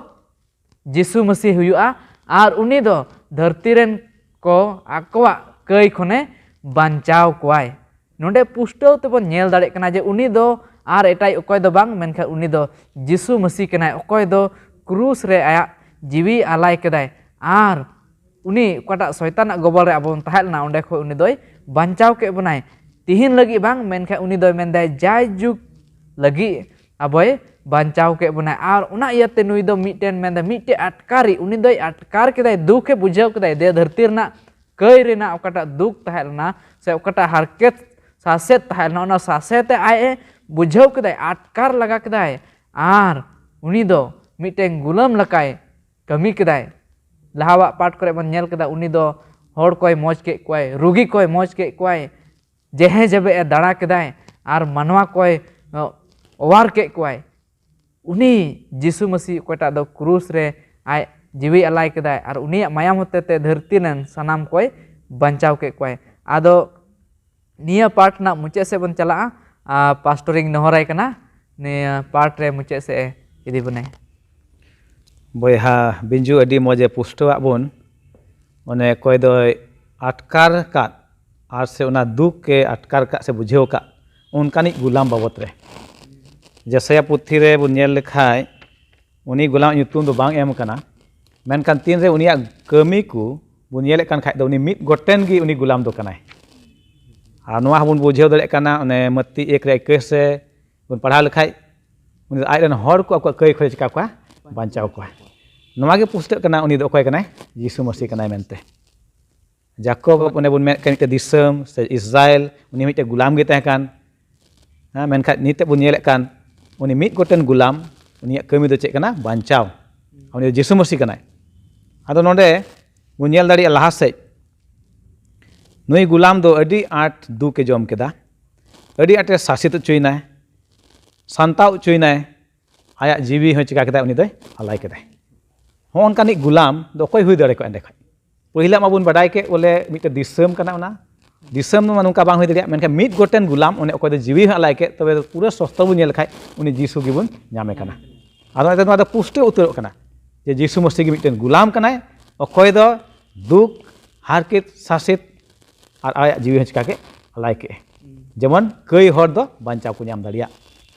ᱡᱤᱥᱩ ᱢᱟᱹᱥᱤ ᱦᱩᱭᱩᱜᱼᱟ ᱟᱨ ᱩᱱᱤ ᱫᱚ ᱫᱷᱟᱹᱨᱛᱤ ᱨᱮᱱ ᱠᱚ ᱟᱠᱚᱣᱟᱜ ᱠᱟᱹᱭ ᱠᱷᱚᱱᱮ ᱵᱟᱧᱪᱟᱣ ᱠᱚᱣᱟᱭ᱾ ᱱᱚᱰᱮ ᱯᱩᱥᱴᱟᱹᱣ ᱛᱮᱵᱚᱱ ᱧᱮᱞ ᱫᱟᱲᱮᱭᱟᱜ ᱠᱟᱱᱟ ᱡᱮ ᱩᱱᱤ ᱫᱚ ᱟᱨ ᱮᱴᱟᱜ ᱚᱠᱚᱭ ᱫᱚ ᱵᱟᱝ, ᱢᱮᱱᱠᱷᱟᱱ ᱩᱱᱤ ᱫᱚ ᱡᱤᱥᱩ ᱢᱟᱹᱥᱤ ᱠᱟᱱᱟᱭ, ᱚᱠᱚᱭ ᱫᱚ ᱠᱨᱩᱥ ᱨᱮ ᱟᱭᱟᱜ ᱡᱤᱣᱤ ᱟᱞᱟᱭ ᱠᱮᱫᱟᱭ᱾ ᱟᱨ ᱩᱱᱤ ᱚᱠᱟᱴᱟᱜ ᱥᱚᱭᱛᱟᱱᱟᱜ ᱜᱚᱵᱚᱞ ᱨᱮ ᱟᱵᱚ ᱵᱚᱱ ᱛᱟᱦᱮᱸ ᱞᱮᱱᱟ, ᱚᱸᱰᱮ ᱠᱷᱚᱱ ᱩᱱᱤ ᱫᱚᱭ ᱵᱟᱧᱪᱟᱣ ᱠᱮᱫ ᱵᱚᱱᱟᱭ᱾ ᱛᱤᱦᱤᱧ ᱞᱟᱹᱜᱤᱫ ᱵᱟᱝ, ᱢᱮᱱᱠᱷᱟᱱ ᱩᱱᱤ ᱫᱚᱭ ᱢᱮᱱᱫᱟᱭ ᱡᱟᱭᱡᱩᱜᱽ ᱞᱟᱹᱜᱤᱫ ᱟᱵᱚᱭ ᱵᱟᱧᱪᱟᱣ ᱠᱮᱫ ᱵᱚᱱᱟᱭ᱾ ᱟᱨ ᱚᱱᱟ ᱤᱭᱟᱹᱛᱮ ᱱᱩᱭ ᱫᱚ ᱢᱤᱫᱴᱮᱱ ᱢᱮᱱᱫᱟ, ᱢᱤᱫᱴᱮᱱ ᱟᱴᱠᱟᱨᱤ, ᱩᱱᱤ ᱫᱚᱭ ᱟᱴᱠᱟᱨ ᱠᱮᱫᱟᱭ, ᱫᱩᱠ ᱮ ᱵᱩᱡᱷᱟᱹᱣ ᱠᱮᱫᱟᱭ, ᱫᱮ ᱫᱷᱟᱹᱨᱛᱤ ᱨᱮᱱᱟᱜ ᱠᱟᱹᱭ ᱨᱮᱱᱟᱜ ᱚᱠᱟᱴᱟᱜ ᱫᱩᱠ ᱛᱟᱦᱮᱸ ᱞᱮᱱᱟ ᱥᱮ ᱚᱠᱟᱴᱟᱜ ᱦᱟᱨᱠᱮᱛ ᱥᱟᱥᱮᱛ ᱛᱟᱦᱮᱸ ᱞᱮᱱᱟ, ᱚᱱᱟ ᱥᱟᱥᱮᱛ ᱮ ᱟᱡ ᱮ ᱵᱩᱡᱷᱟᱹᱣ ᱠᱮᱫᱟᱭ, ᱟᱴᱠᱟᱨ ᱞᱟᱜᱟ ᱠᱮᱫᱟᱭ᱾ ᱟᱨ ᱩᱱᱤ ᱫᱚ ᱢᱤᱫᱴᱮᱱ ᱜᱩᱞᱟᱹᱢ ᱞᱮᱠᱟᱭ ᱠᱟᱹᱢᱤ ᱠᱮᱫᱟᱭ᱾ ᱞᱟᱦᱟᱣᱟᱜ ᱯᱟᱴ ᱠᱚᱨᱮ ᱵᱚᱱ ᱧᱮᱞ ᱠᱮᱫᱟ, ᱩᱱᱤ ᱫᱚ ᱦᱚᱲ ᱠᱚᱭ ᱢᱚᱡᱽ ᱠᱮᱫ ᱠᱚᱣᱟᱭ, ᱨᱩᱜᱤ ᱠᱚᱭ ᱢᱚᱡᱽ ᱠᱮᱫ ᱠᱚᱣᱟᱭ, ᱡᱮᱦᱮ ᱡᱮᱵᱮ ᱮ ᱫᱟᱬᱟ ᱠᱮᱫᱟᱭ ᱟᱨ ᱢᱟᱱᱣᱟ ᱠᱚᱭ, ᱚ, ᱚᱣᱟᱨ ᱠᱮᱫ ᱠᱚᱣᱟᱭ᱾ ᱩᱱᱤ ᱡᱤᱥᱩ ᱢᱟᱹᱥᱤ ᱚᱠᱚᱭᱴᱟᱜ ᱫᱚ ᱠᱨᱩᱥ ᱨᱮ ᱟᱡ ᱡᱤᱣᱤ ᱟᱞᱟᱭ ᱠᱮᱫᱟᱭ ᱟᱨ ᱩᱱᱤᱭᱟᱜ ᱢᱟᱭᱟᱢ ᱦᱚᱛᱮ ᱛᱮ ᱫᱷᱟᱹᱨᱛᱤ ᱨᱮᱱ ᱥᱟᱱᱟᱢ ᱠᱚᱭ ᱵᱟᱧᱪᱟᱣ ᱠᱮᱫ ᱠᱚᱣᱟᱭ᱾ ᱟᱫᱚ ᱱᱤᱭᱟᱹ ᱯᱟᱴ ᱨᱮᱱᱟᱜ ᱢᱩᱪᱟᱹᱫ ᱥᱮᱫ ᱵᱚᱱ ᱪᱟᱞᱟᱜᱼᱟ᱾ ᱟᱨ ᱯᱟᱥᱴᱚᱨᱤᱧ ᱱᱮᱦᱚᱨᱟᱭ ᱠᱟᱱᱟ, ᱱᱤᱭᱟᱹ ᱯᱟᱴ ᱨᱮ ᱢᱩᱪᱟᱹᱫ ᱥᱮᱫ ᱮ ᱤᱫᱤ ᱵᱚᱱᱟᱭ᱾ ᱵᱚᱭᱦᱟ ᱵᱤᱧᱡᱩ ᱟᱹᱰᱤ ᱢᱚᱡᱽ ᱮ ᱯᱩᱥᱴᱟᱹᱣᱟᱜ ᱵᱚᱱ, ᱚᱱᱮ ᱚᱠᱚᱭ ᱫᱚᱭ ᱟᱴᱠᱟᱨ ᱟᱠᱟᱫ ᱟᱨ ᱥᱮ ᱚᱱᱟ ᱫᱩᱠ ᱮ ᱟᱴᱠᱟᱨ ᱟᱠᱟᱫ ᱥᱮ ᱵᱩᱡᱷᱟᱹᱣ ᱟᱠᱟᱫ ᱚᱱᱠᱟᱱᱤᱡ ᱜᱩᱞᱟᱢ ᱵᱟᱵᱚᱛ ᱨᱮ᱾ ᱡᱮᱥᱟᱭᱟ ᱯᱩᱛᱷᱤ ᱨᱮ ᱵᱚᱱ ᱧᱮᱞ ᱞᱮᱠᱷᱟᱡ ᱩᱱᱤ ᱜᱩᱞᱟᱢᱟᱜ ᱧᱩᱛᱩᱢ ᱫᱚ ᱵᱟᱝ ᱮᱢ ᱟᱠᱟᱱᱟ, ᱢᱮᱱᱠᱷᱟᱱ ᱛᱤᱱᱨᱮ ᱩᱱᱤᱭᱟᱜ ᱠᱟᱹᱢᱤ ᱠᱚ ᱵᱚᱱ ᱧᱮᱞᱮᱫ ᱠᱟᱱ ᱠᱷᱟᱡ ᱫᱚ ᱩᱱᱤ ᱢᱤᱫ ᱜᱚᱴᱮᱱ ᱜᱮ ᱩᱱᱤ ᱜᱩᱞᱟᱢ ᱫᱚ ᱠᱟᱱᱟᱭ᱾ ᱟᱨ ᱱᱚᱣᱟ ᱦᱚᱸᱵᱚᱱ ᱵᱩᱡᱷᱟᱹᱣ ᱫᱟᱲᱮᱭᱟᱜ ᱠᱟᱱᱟ, ᱚᱱᱮ ᱢᱟᱹᱛᱤ ᱮᱠ ᱨᱮ ᱤᱠᱟᱹᱭ ᱥᱮ ᱵᱚᱱ ᱯᱟᱲᱦᱟᱣ ᱞᱮᱠᱷᱟᱡ ᱩᱱᱤ ᱫᱚ ᱟᱡ ᱨᱮᱱ ᱦᱚᱲ ᱠᱚ ᱟᱠᱚᱣᱟᱜ ᱠᱟᱹᱭ ᱠᱷᱚᱱ ᱪᱤᱠᱟ ᱠᱚᱣᱟ, ᱵᱟᱧᱪᱟᱣ ᱠᱚᱣᱟ᱾ ᱱᱚᱣᱟ ᱜᱮ ᱯᱩᱥᱴᱟᱹᱜ ᱠᱟᱱᱟ ᱩᱱᱤ ᱫᱚ ᱚᱠᱚᱭ ᱠᱟᱱᱟᱭ, ᱡᱤᱥᱩ ᱢᱟᱹᱥᱤ ᱠᱟᱱᱟᱭ ᱢᱮᱱᱛᱮ᱾ ᱡᱟᱠᱚᱵ ᱚᱱᱮ ᱵᱚᱱ ᱢᱮᱱᱮᱫ ᱠᱟᱱ ᱢᱤᱫᱴᱮᱱ ᱫᱤᱥᱚᱢ ᱥᱮ ᱤᱥᱨᱟᱭᱮᱞ, ᱩᱱᱤ ᱢᱤᱫᱴᱮᱱ ᱜᱩᱞᱟᱢ ᱜᱮ ᱛᱟᱦᱮᱸ ᱠᱟᱱ᱾ ᱦᱮᱸ, ᱢᱮᱱᱠᱷᱟᱱ ᱱᱤᱛᱚᱜ ᱵᱚᱱ ᱧᱮᱞᱮᱫ ᱠᱟᱱ ᱩᱱᱤ ᱢᱤᱫ ᱜᱚᱴᱮᱱ ᱜᱩᱞᱟᱢ, ᱩᱱᱤᱭᱟᱜ ᱠᱟᱹᱢᱤ ᱫᱚ ᱪᱮᱫ ᱠᱟᱱᱟ? ᱵᱟᱧᱪᱟᱣ᱾ ᱩᱱᱤ ᱫᱚ ᱡᱤᱥᱩ ᱢᱟᱹᱥᱤ ᱠᱟᱱᱟᱭ᱾ ᱟᱫᱚ ᱱᱚᱰᱮ ᱵᱚᱱ ᱧᱮᱞ ᱫᱟᱲᱮᱭᱟᱜᱼᱟ ᱞᱟᱦᱟ ᱥᱮᱫ ᱱᱩᱭ ᱜᱩᱞᱟᱢ ᱫᱚ ᱟᱹᱰᱤ ᱟᱸᱴ ᱫᱩᱠ ᱮ ᱡᱚᱢ ᱠᱮᱫᱟ, ᱟᱹᱰᱤ ᱟᱸᱴᱮ ᱥᱟᱥᱮᱛ ᱦᱚᱪᱚᱭᱮᱱᱟᱭ, ᱥᱟᱱᱛᱟᱣ ᱦᱚᱪᱚᱭᱮᱱᱟᱭ, ᱟᱭᱟᱜ ᱡᱤᱣᱤ ᱦᱚᱸ ᱪᱤᱠᱟ ᱠᱮᱫᱟᱭ, ᱩᱱᱤ ᱫᱚᱭ ᱟᱞᱟᱭ ᱠᱮᱫᱟᱭ᱾ ᱦᱚᱸ ᱚᱱᱠᱟᱱᱤᱡ ᱜᱩᱞᱟᱢ ᱫᱚ ᱚᱠᱚᱭ ᱦᱩᱭ ᱫᱟᱲᱮ ᱠᱚᱜᱼᱟ ᱮᱸᱰᱮ ᱠᱷᱟᱡ? ᱯᱟᱹᱦᱤᱞᱟᱜ ᱢᱟᱵᱚᱱ ᱵᱟᱰᱟᱭ ᱠᱮᱫ ᱵᱚᱞᱮ ᱢᱤᱫᱴᱮᱱ ᱫᱤᱥᱚᱢ ᱠᱟᱱᱟ, ᱚᱱᱟ ᱫᱤᱥᱚᱢ ᱢᱟ ᱱᱚᱝᱠᱟ ᱵᱟᱝ ᱦᱩᱭ ᱫᱟᱲᱮᱭᱟᱜᱼᱟ, ᱢᱮᱱᱠᱷᱟᱱ ᱢᱤᱫ ᱜᱚᱴᱮᱱ ᱜᱩᱞᱟᱢ ᱚᱱᱮ ᱚᱠᱚᱭ ᱫᱚ ᱡᱤᱣᱤ ᱦᱚᱸ ᱟᱞᱟᱭ ᱠᱮᱫ, ᱛᱚᱵᱮ ᱫᱚ ᱯᱩᱨᱟᱹ ᱥᱚᱥᱛᱚ ᱵᱚᱱ ᱧᱮᱞ ᱞᱮᱠᱷᱟᱡ ᱩᱱᱤ ᱡᱤᱥᱩ ᱜᱮᱵᱚᱱ ᱧᱟᱢᱮ ᱠᱟᱱᱟ᱾ ᱟᱫᱚ ᱚᱱᱟᱛᱮ ᱱᱚᱣᱟ ᱫᱚ ᱯᱩᱥᱴᱟᱹᱣ ᱩᱛᱟᱹᱨᱚᱜ ᱠᱟᱱᱟ ᱡᱮ ᱡᱤᱥᱩ ᱢᱟᱹᱥᱤ ᱜᱮ ᱢᱤᱫᱴᱮᱱ ᱜᱩᱞᱟᱢ ᱠᱟᱱᱟᱭ, ᱚᱠᱚᱭ ᱫᱚ ᱫᱩᱠ, ᱦᱟᱨᱠᱮᱛ, ᱥᱟᱥᱮᱛ ᱟᱨ ᱟᱭᱟᱜ ᱡᱤᱣᱤ ᱦᱚᱸ ᱪᱤᱠᱟ ᱠᱮᱫ? ᱟᱞᱟᱭ ᱠᱮᱫ᱾ ᱡᱮᱢᱚᱱ ᱠᱟᱹᱭ ᱦᱚᱲ ᱫᱚ ᱵᱟᱧᱪᱟᱣ ᱠᱚ ᱧᱟᱢ ᱫᱟᱲᱮᱭᱟᱜ᱾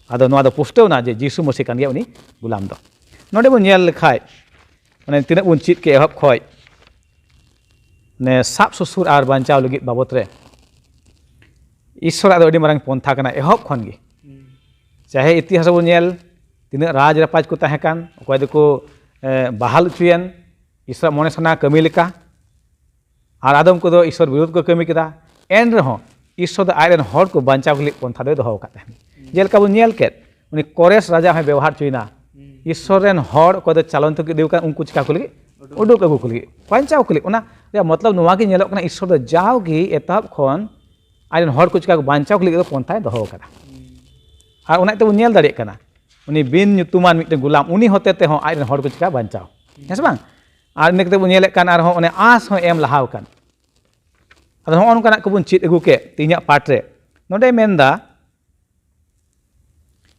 ᱟᱫᱚ ᱱᱚᱣᱟ ᱫᱚ ᱯᱩᱥᱴᱟᱹᱣ ᱮᱱᱟ ᱡᱮ ᱡᱤᱥᱩ ᱢᱟᱹᱥᱤ ᱠᱟᱱ ᱜᱮᱭᱟ ᱩᱱᱤ ᱜᱩᱞᱟᱢ ᱫᱚ᱾ ᱱᱚᱰᱮ ᱵᱚᱱ ᱧᱮᱞ ᱞᱮᱠᱷᱟᱡ, ᱢᱟᱱᱮ ᱛᱤᱱᱟᱹᱜ ᱵᱚᱱ ᱪᱮᱫ ᱠᱮᱫ ᱮᱦᱚᱵ ᱠᱷᱚᱡ, ᱢᱟᱱᱮ ᱥᱟᱵ ᱥᱩᱥᱩᱨ ᱟᱨ ᱵᱟᱧᱪᱟᱣ ᱞᱟᱹᱜᱤᱫ ᱵᱟᱵᱚᱛ ᱨᱮ ᱤᱥᱥᱚᱨᱟᱜ ᱫᱚ ᱟᱹᱰᱤ ᱢᱟᱨᱟᱝ ᱯᱚᱱᱛᱷᱟ ᱠᱟᱱᱟ ᱮᱦᱚᱵ ᱠᱷᱚᱱ ᱜᱮ᱾ ᱪᱟᱦᱮ ᱤᱛᱤᱦᱟᱥ ᱵᱚᱱ ᱧᱮᱞ, ᱛᱤᱱᱟᱹᱜ ᱨᱟᱡᱽ ᱨᱟᱯᱟᱡᱽ ᱠᱚ ᱛᱟᱦᱮᱸ ᱠᱟᱱ, ᱚᱠᱚᱭ ᱫᱚᱠᱚ ᱮ, ᱵᱟᱦᱟᱞ ᱦᱚᱪᱚᱭᱮᱱ ᱤᱥᱥᱚᱨᱟᱜ ᱢᱚᱱᱮ ᱥᱟᱱᱟ ᱠᱟᱹᱢᱤ ᱞᱮᱠᱟ, ᱟᱨ ᱟᱫᱚᱢ ᱠᱚᱫᱚ ᱤᱥᱥᱚᱨ ᱵᱤᱨᱩᱫᱷ ᱠᱚ ᱠᱟᱹᱢᱤ ᱠᱮᱫᱟ᱾ ᱮᱱ ᱨᱮᱦᱚᱸ ᱤᱥᱥᱚᱨ ᱫᱚ ᱟᱡ ᱨᱮᱱ ᱦᱚᱲ ᱠᱚ ᱵᱟᱧᱪᱟᱣ ᱠᱚ ᱞᱟᱹᱜᱤᱫ ᱯᱚᱱᱛᱷᱟ ᱫᱚᱭ ᱫᱚᱦᱚ ᱟᱠᱟᱫ ᱛᱟᱦᱮᱱ᱾ ᱡᱮᱞᱮᱠᱟ ᱵᱚᱱ ᱧᱮᱞ ᱠᱮᱫ, ᱩᱱᱤ ᱠᱚᱨᱮᱥ ᱨᱟᱡᱟ ᱦᱚᱸᱭ ᱵᱮᱵᱚᱦᱟᱨ ᱦᱚᱪᱚᱭᱮᱱᱟ᱾ ᱤᱥᱥᱚᱨ ᱨᱮᱱ ᱦᱚᱲ ᱚᱠᱚᱭ ᱫᱚ ᱪᱟᱞᱚᱱ ᱛᱮᱠᱚ ᱤᱫᱤ ᱠᱟᱱ, ᱩᱱᱠᱩ ᱪᱤᱠᱟ ᱠᱚ ᱞᱟᱹᱜᱤᱫ? ᱩᱰᱩᱠ ᱟᱹᱜᱩ ᱠᱚ ᱞᱟᱹᱜᱤᱫ, ᱵᱟᱧᱪᱟᱣ ᱠᱚ ᱞᱟᱹᱜᱤᱫ᱾ ᱚᱱᱟ ᱨᱮᱭᱟᱜ ᱢᱚᱛᱞᱚᱵ ᱱᱚᱣᱟ ᱜᱮ ᱧᱮᱞᱚᱜ ᱠᱟᱱᱟ, ᱤᱥᱥᱚᱨ ᱫᱚ ᱡᱟᱣᱜᱮ ᱮᱛᱚᱦᱚᱵ ᱠᱷᱚᱱ ᱟᱡ ᱨᱮᱱ ᱦᱚᱲ ᱠᱚ ᱪᱤᱠᱟ ᱠᱚ ᱵᱟᱧᱪᱟᱣ ᱠᱚ ᱞᱟᱹᱜᱤᱫ ᱫᱚ ᱯᱚᱱᱛᱷᱟᱭ ᱫᱚᱦᱚ ᱟᱠᱟᱫᱟ᱾ ᱟᱨ ᱚᱱᱟ ᱛᱮᱵᱚᱱ ᱧᱮᱞ ᱫᱟᱲᱮᱭᱟᱜ ᱠᱟᱱᱟ, ᱩᱱᱤ ᱵᱤᱱ ᱧᱩᱛᱩᱢᱟᱱ ᱢᱤᱫᱴᱮᱱ ᱜᱩᱞᱟᱢ, ᱩᱱᱤ ᱦᱚᱛᱮ ᱛᱮᱦᱚᱸ ᱟᱡ ᱨᱮᱱ ᱦᱚᱲ ᱠᱚ ᱪᱤᱠᱟ ᱵᱟᱧᱪᱟᱣ, ᱦᱮᱸ ᱥᱮ ᱵᱟᱝ? ᱟᱨ ᱤᱱᱟᱹ ᱠᱟᱛᱮ ᱵᱚᱱ ᱧᱮᱞᱮᱫ ᱠᱟᱱ ᱟᱨᱦᱚᱸ ᱚᱱᱮ ᱟᱸᱥ ᱦᱚᱸ ᱮᱢ ᱞᱟᱦᱟ ᱟᱠᱟᱱ᱾ ᱟᱫᱚ ᱱᱚᱜᱼᱚ ᱱᱚᱝᱠᱟᱱᱟᱜ ᱠᱚᱵᱚᱱ ᱪᱮᱫ ᱟᱹᱜᱩ ᱠᱮᱫ ᱛᱮᱦᱮᱧᱟᱜ ᱯᱟᱴ ᱨᱮ᱾ ᱱᱚᱰᱮᱭ ᱢᱮᱱᱫᱟ,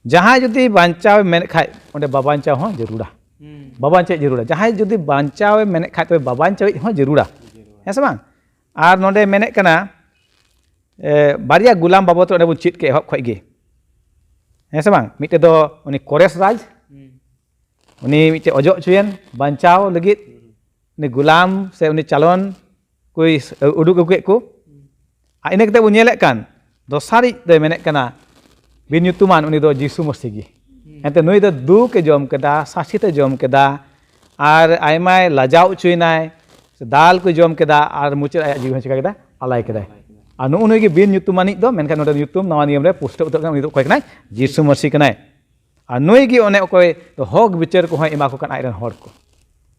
ᱡᱟᱦᱟᱸᱭ ᱡᱩᱫᱤ ᱵᱟᱧᱪᱟᱣ ᱮ ᱢᱮᱱᱮᱫ ᱠᱷᱟᱡ, ᱚᱸᱰᱮ ᱵᱟᱵᱟᱧᱪᱟᱣ ᱦᱚᱸ ᱡᱟᱹᱨᱩᱲᱟ᱾ ᱵᱟᱵᱟᱧᱪᱟᱣ ᱡᱟᱹᱨᱩᱲᱟ᱾ ᱡᱟᱦᱟᱸᱭ ᱡᱩᱫᱤ ᱵᱟᱧᱪᱟᱣ ᱮ ᱢᱮᱱᱮᱫ ᱠᱷᱟᱡ, ᱛᱚᱵᱮ ᱵᱟᱵᱟᱧᱪᱟᱣᱤᱡ ᱦᱚᱸ ᱡᱟᱹᱨᱩᱲᱟ᱾ ᱦᱮᱸ ᱥᱮ ᱵᱟᱝ? ᱟᱨ ᱱᱚᱰᱮ ᱢᱮᱱᱮᱫ ᱠᱟᱱᱟ, ᱮ, ᱵᱟᱨᱭᱟ ᱜᱩᱞᱟᱢ ᱵᱟᱵᱚᱫ ᱨᱮ ᱚᱸᱰᱮ ᱵᱚᱱ ᱪᱮᱫ ᱠᱮᱫ ᱮᱦᱚᱵ ᱠᱷᱚᱡ ᱜᱮ᱾ ᱦᱮᱸ ᱥᱮ ᱵᱟᱝ? ᱢᱤᱫᱴᱮᱡ ᱫᱚ ᱩᱱᱤ ᱠᱚᱨᱮᱥ ᱨᱟᱡᱽ, ᱩᱱᱤ ᱢᱤᱫᱴᱮᱡ ᱚᱡᱚᱜ ᱦᱚᱪᱚᱭᱮᱱ ᱵᱟᱧᱪᱟᱣ ᱞᱟᱹᱜᱤᱫ, ᱩᱱᱤ ᱜᱩᱞᱟᱢ ᱥᱮ ᱩᱱᱤ ᱪᱟᱞᱚᱱ ᱠᱚᱭ ᱩᱰᱩᱠ ᱟᱹᱜᱩ ᱠᱮᱫ ᱠᱚ᱾ ᱟᱨ ᱤᱱᱟᱹ ᱠᱟᱛᱮ ᱵᱚᱱ ᱧᱮᱞᱮᱫ ᱠᱟᱱ, ᱫᱚᱥᱟᱨᱤᱡ ᱫᱚᱭ ᱢᱮᱱᱮᱫ ᱠᱟᱱᱟ, ᱵᱤᱱ ᱧᱩᱛᱩᱢᱟᱱ, ᱩᱱᱤ ᱫᱚ ᱡᱤᱥᱩ ᱢᱟᱹᱥᱤ ᱜᱮ᱾ ᱮᱱᱛᱮ ᱱᱩᱭ ᱫᱚ ᱫᱩᱠ ᱮ ᱡᱚᱢ ᱠᱮᱫᱟ, ᱥᱟᱥᱮᱛ ᱮ ᱡᱚᱢ ᱠᱮᱫᱟ, ᱟᱨ ᱟᱭᱢᱟᱭ ᱞᱟᱡᱟᱣ ᱦᱚᱪᱚᱭᱮᱱᱟᱭ, ᱥᱮ ᱫᱟᱞ ᱠᱚ ᱡᱚᱢ ᱠᱮᱫᱟ, ᱟᱨ ᱢᱩᱪᱟᱹᱫ ᱟᱭᱟᱜ ᱡᱤᱣᱤ ᱦᱚᱸ ᱪᱤᱠᱟ ᱠᱮᱫᱟ? ᱟᱞᱟᱭ ᱠᱮᱫᱟᱭ᱾ ᱟᱨ ᱱᱩᱜᱼᱩ ᱱᱩᱭ ᱜᱮ ᱵᱤᱱ ᱧᱩᱛᱩᱢᱟᱱᱤᱡ ᱫᱚ, ᱢᱮᱱᱠᱷᱟᱱ ᱱᱚᱰᱮ ᱧᱩᱛᱩᱢ ᱱᱟᱣᱟ ᱱᱤᱭᱚᱢ ᱨᱮ ᱯᱩᱥᱴᱟᱹᱣ ᱩᱛᱟᱹᱨ ᱠᱟᱱᱟ, ᱩᱱᱤ ᱫᱚ ᱚᱠᱚᱭ ᱠᱟᱱᱟᱭ? ᱡᱤᱥᱩ ᱢᱟᱹᱥᱤ ᱠᱟᱱᱟᱭ᱾ ᱟᱨ ᱱᱩᱭ ᱜᱮ ᱚᱱᱮ ᱚᱠᱚᱭ ᱫᱚ ᱦᱚᱠ ᱵᱤᱪᱟᱹᱨ ᱠᱚᱦᱚᱸᱭ ᱮᱢᱟ ᱠᱚ ᱠᱟᱱᱟ ᱟᱡ ᱨᱮᱱ ᱦᱚᱲ ᱠᱚ᱾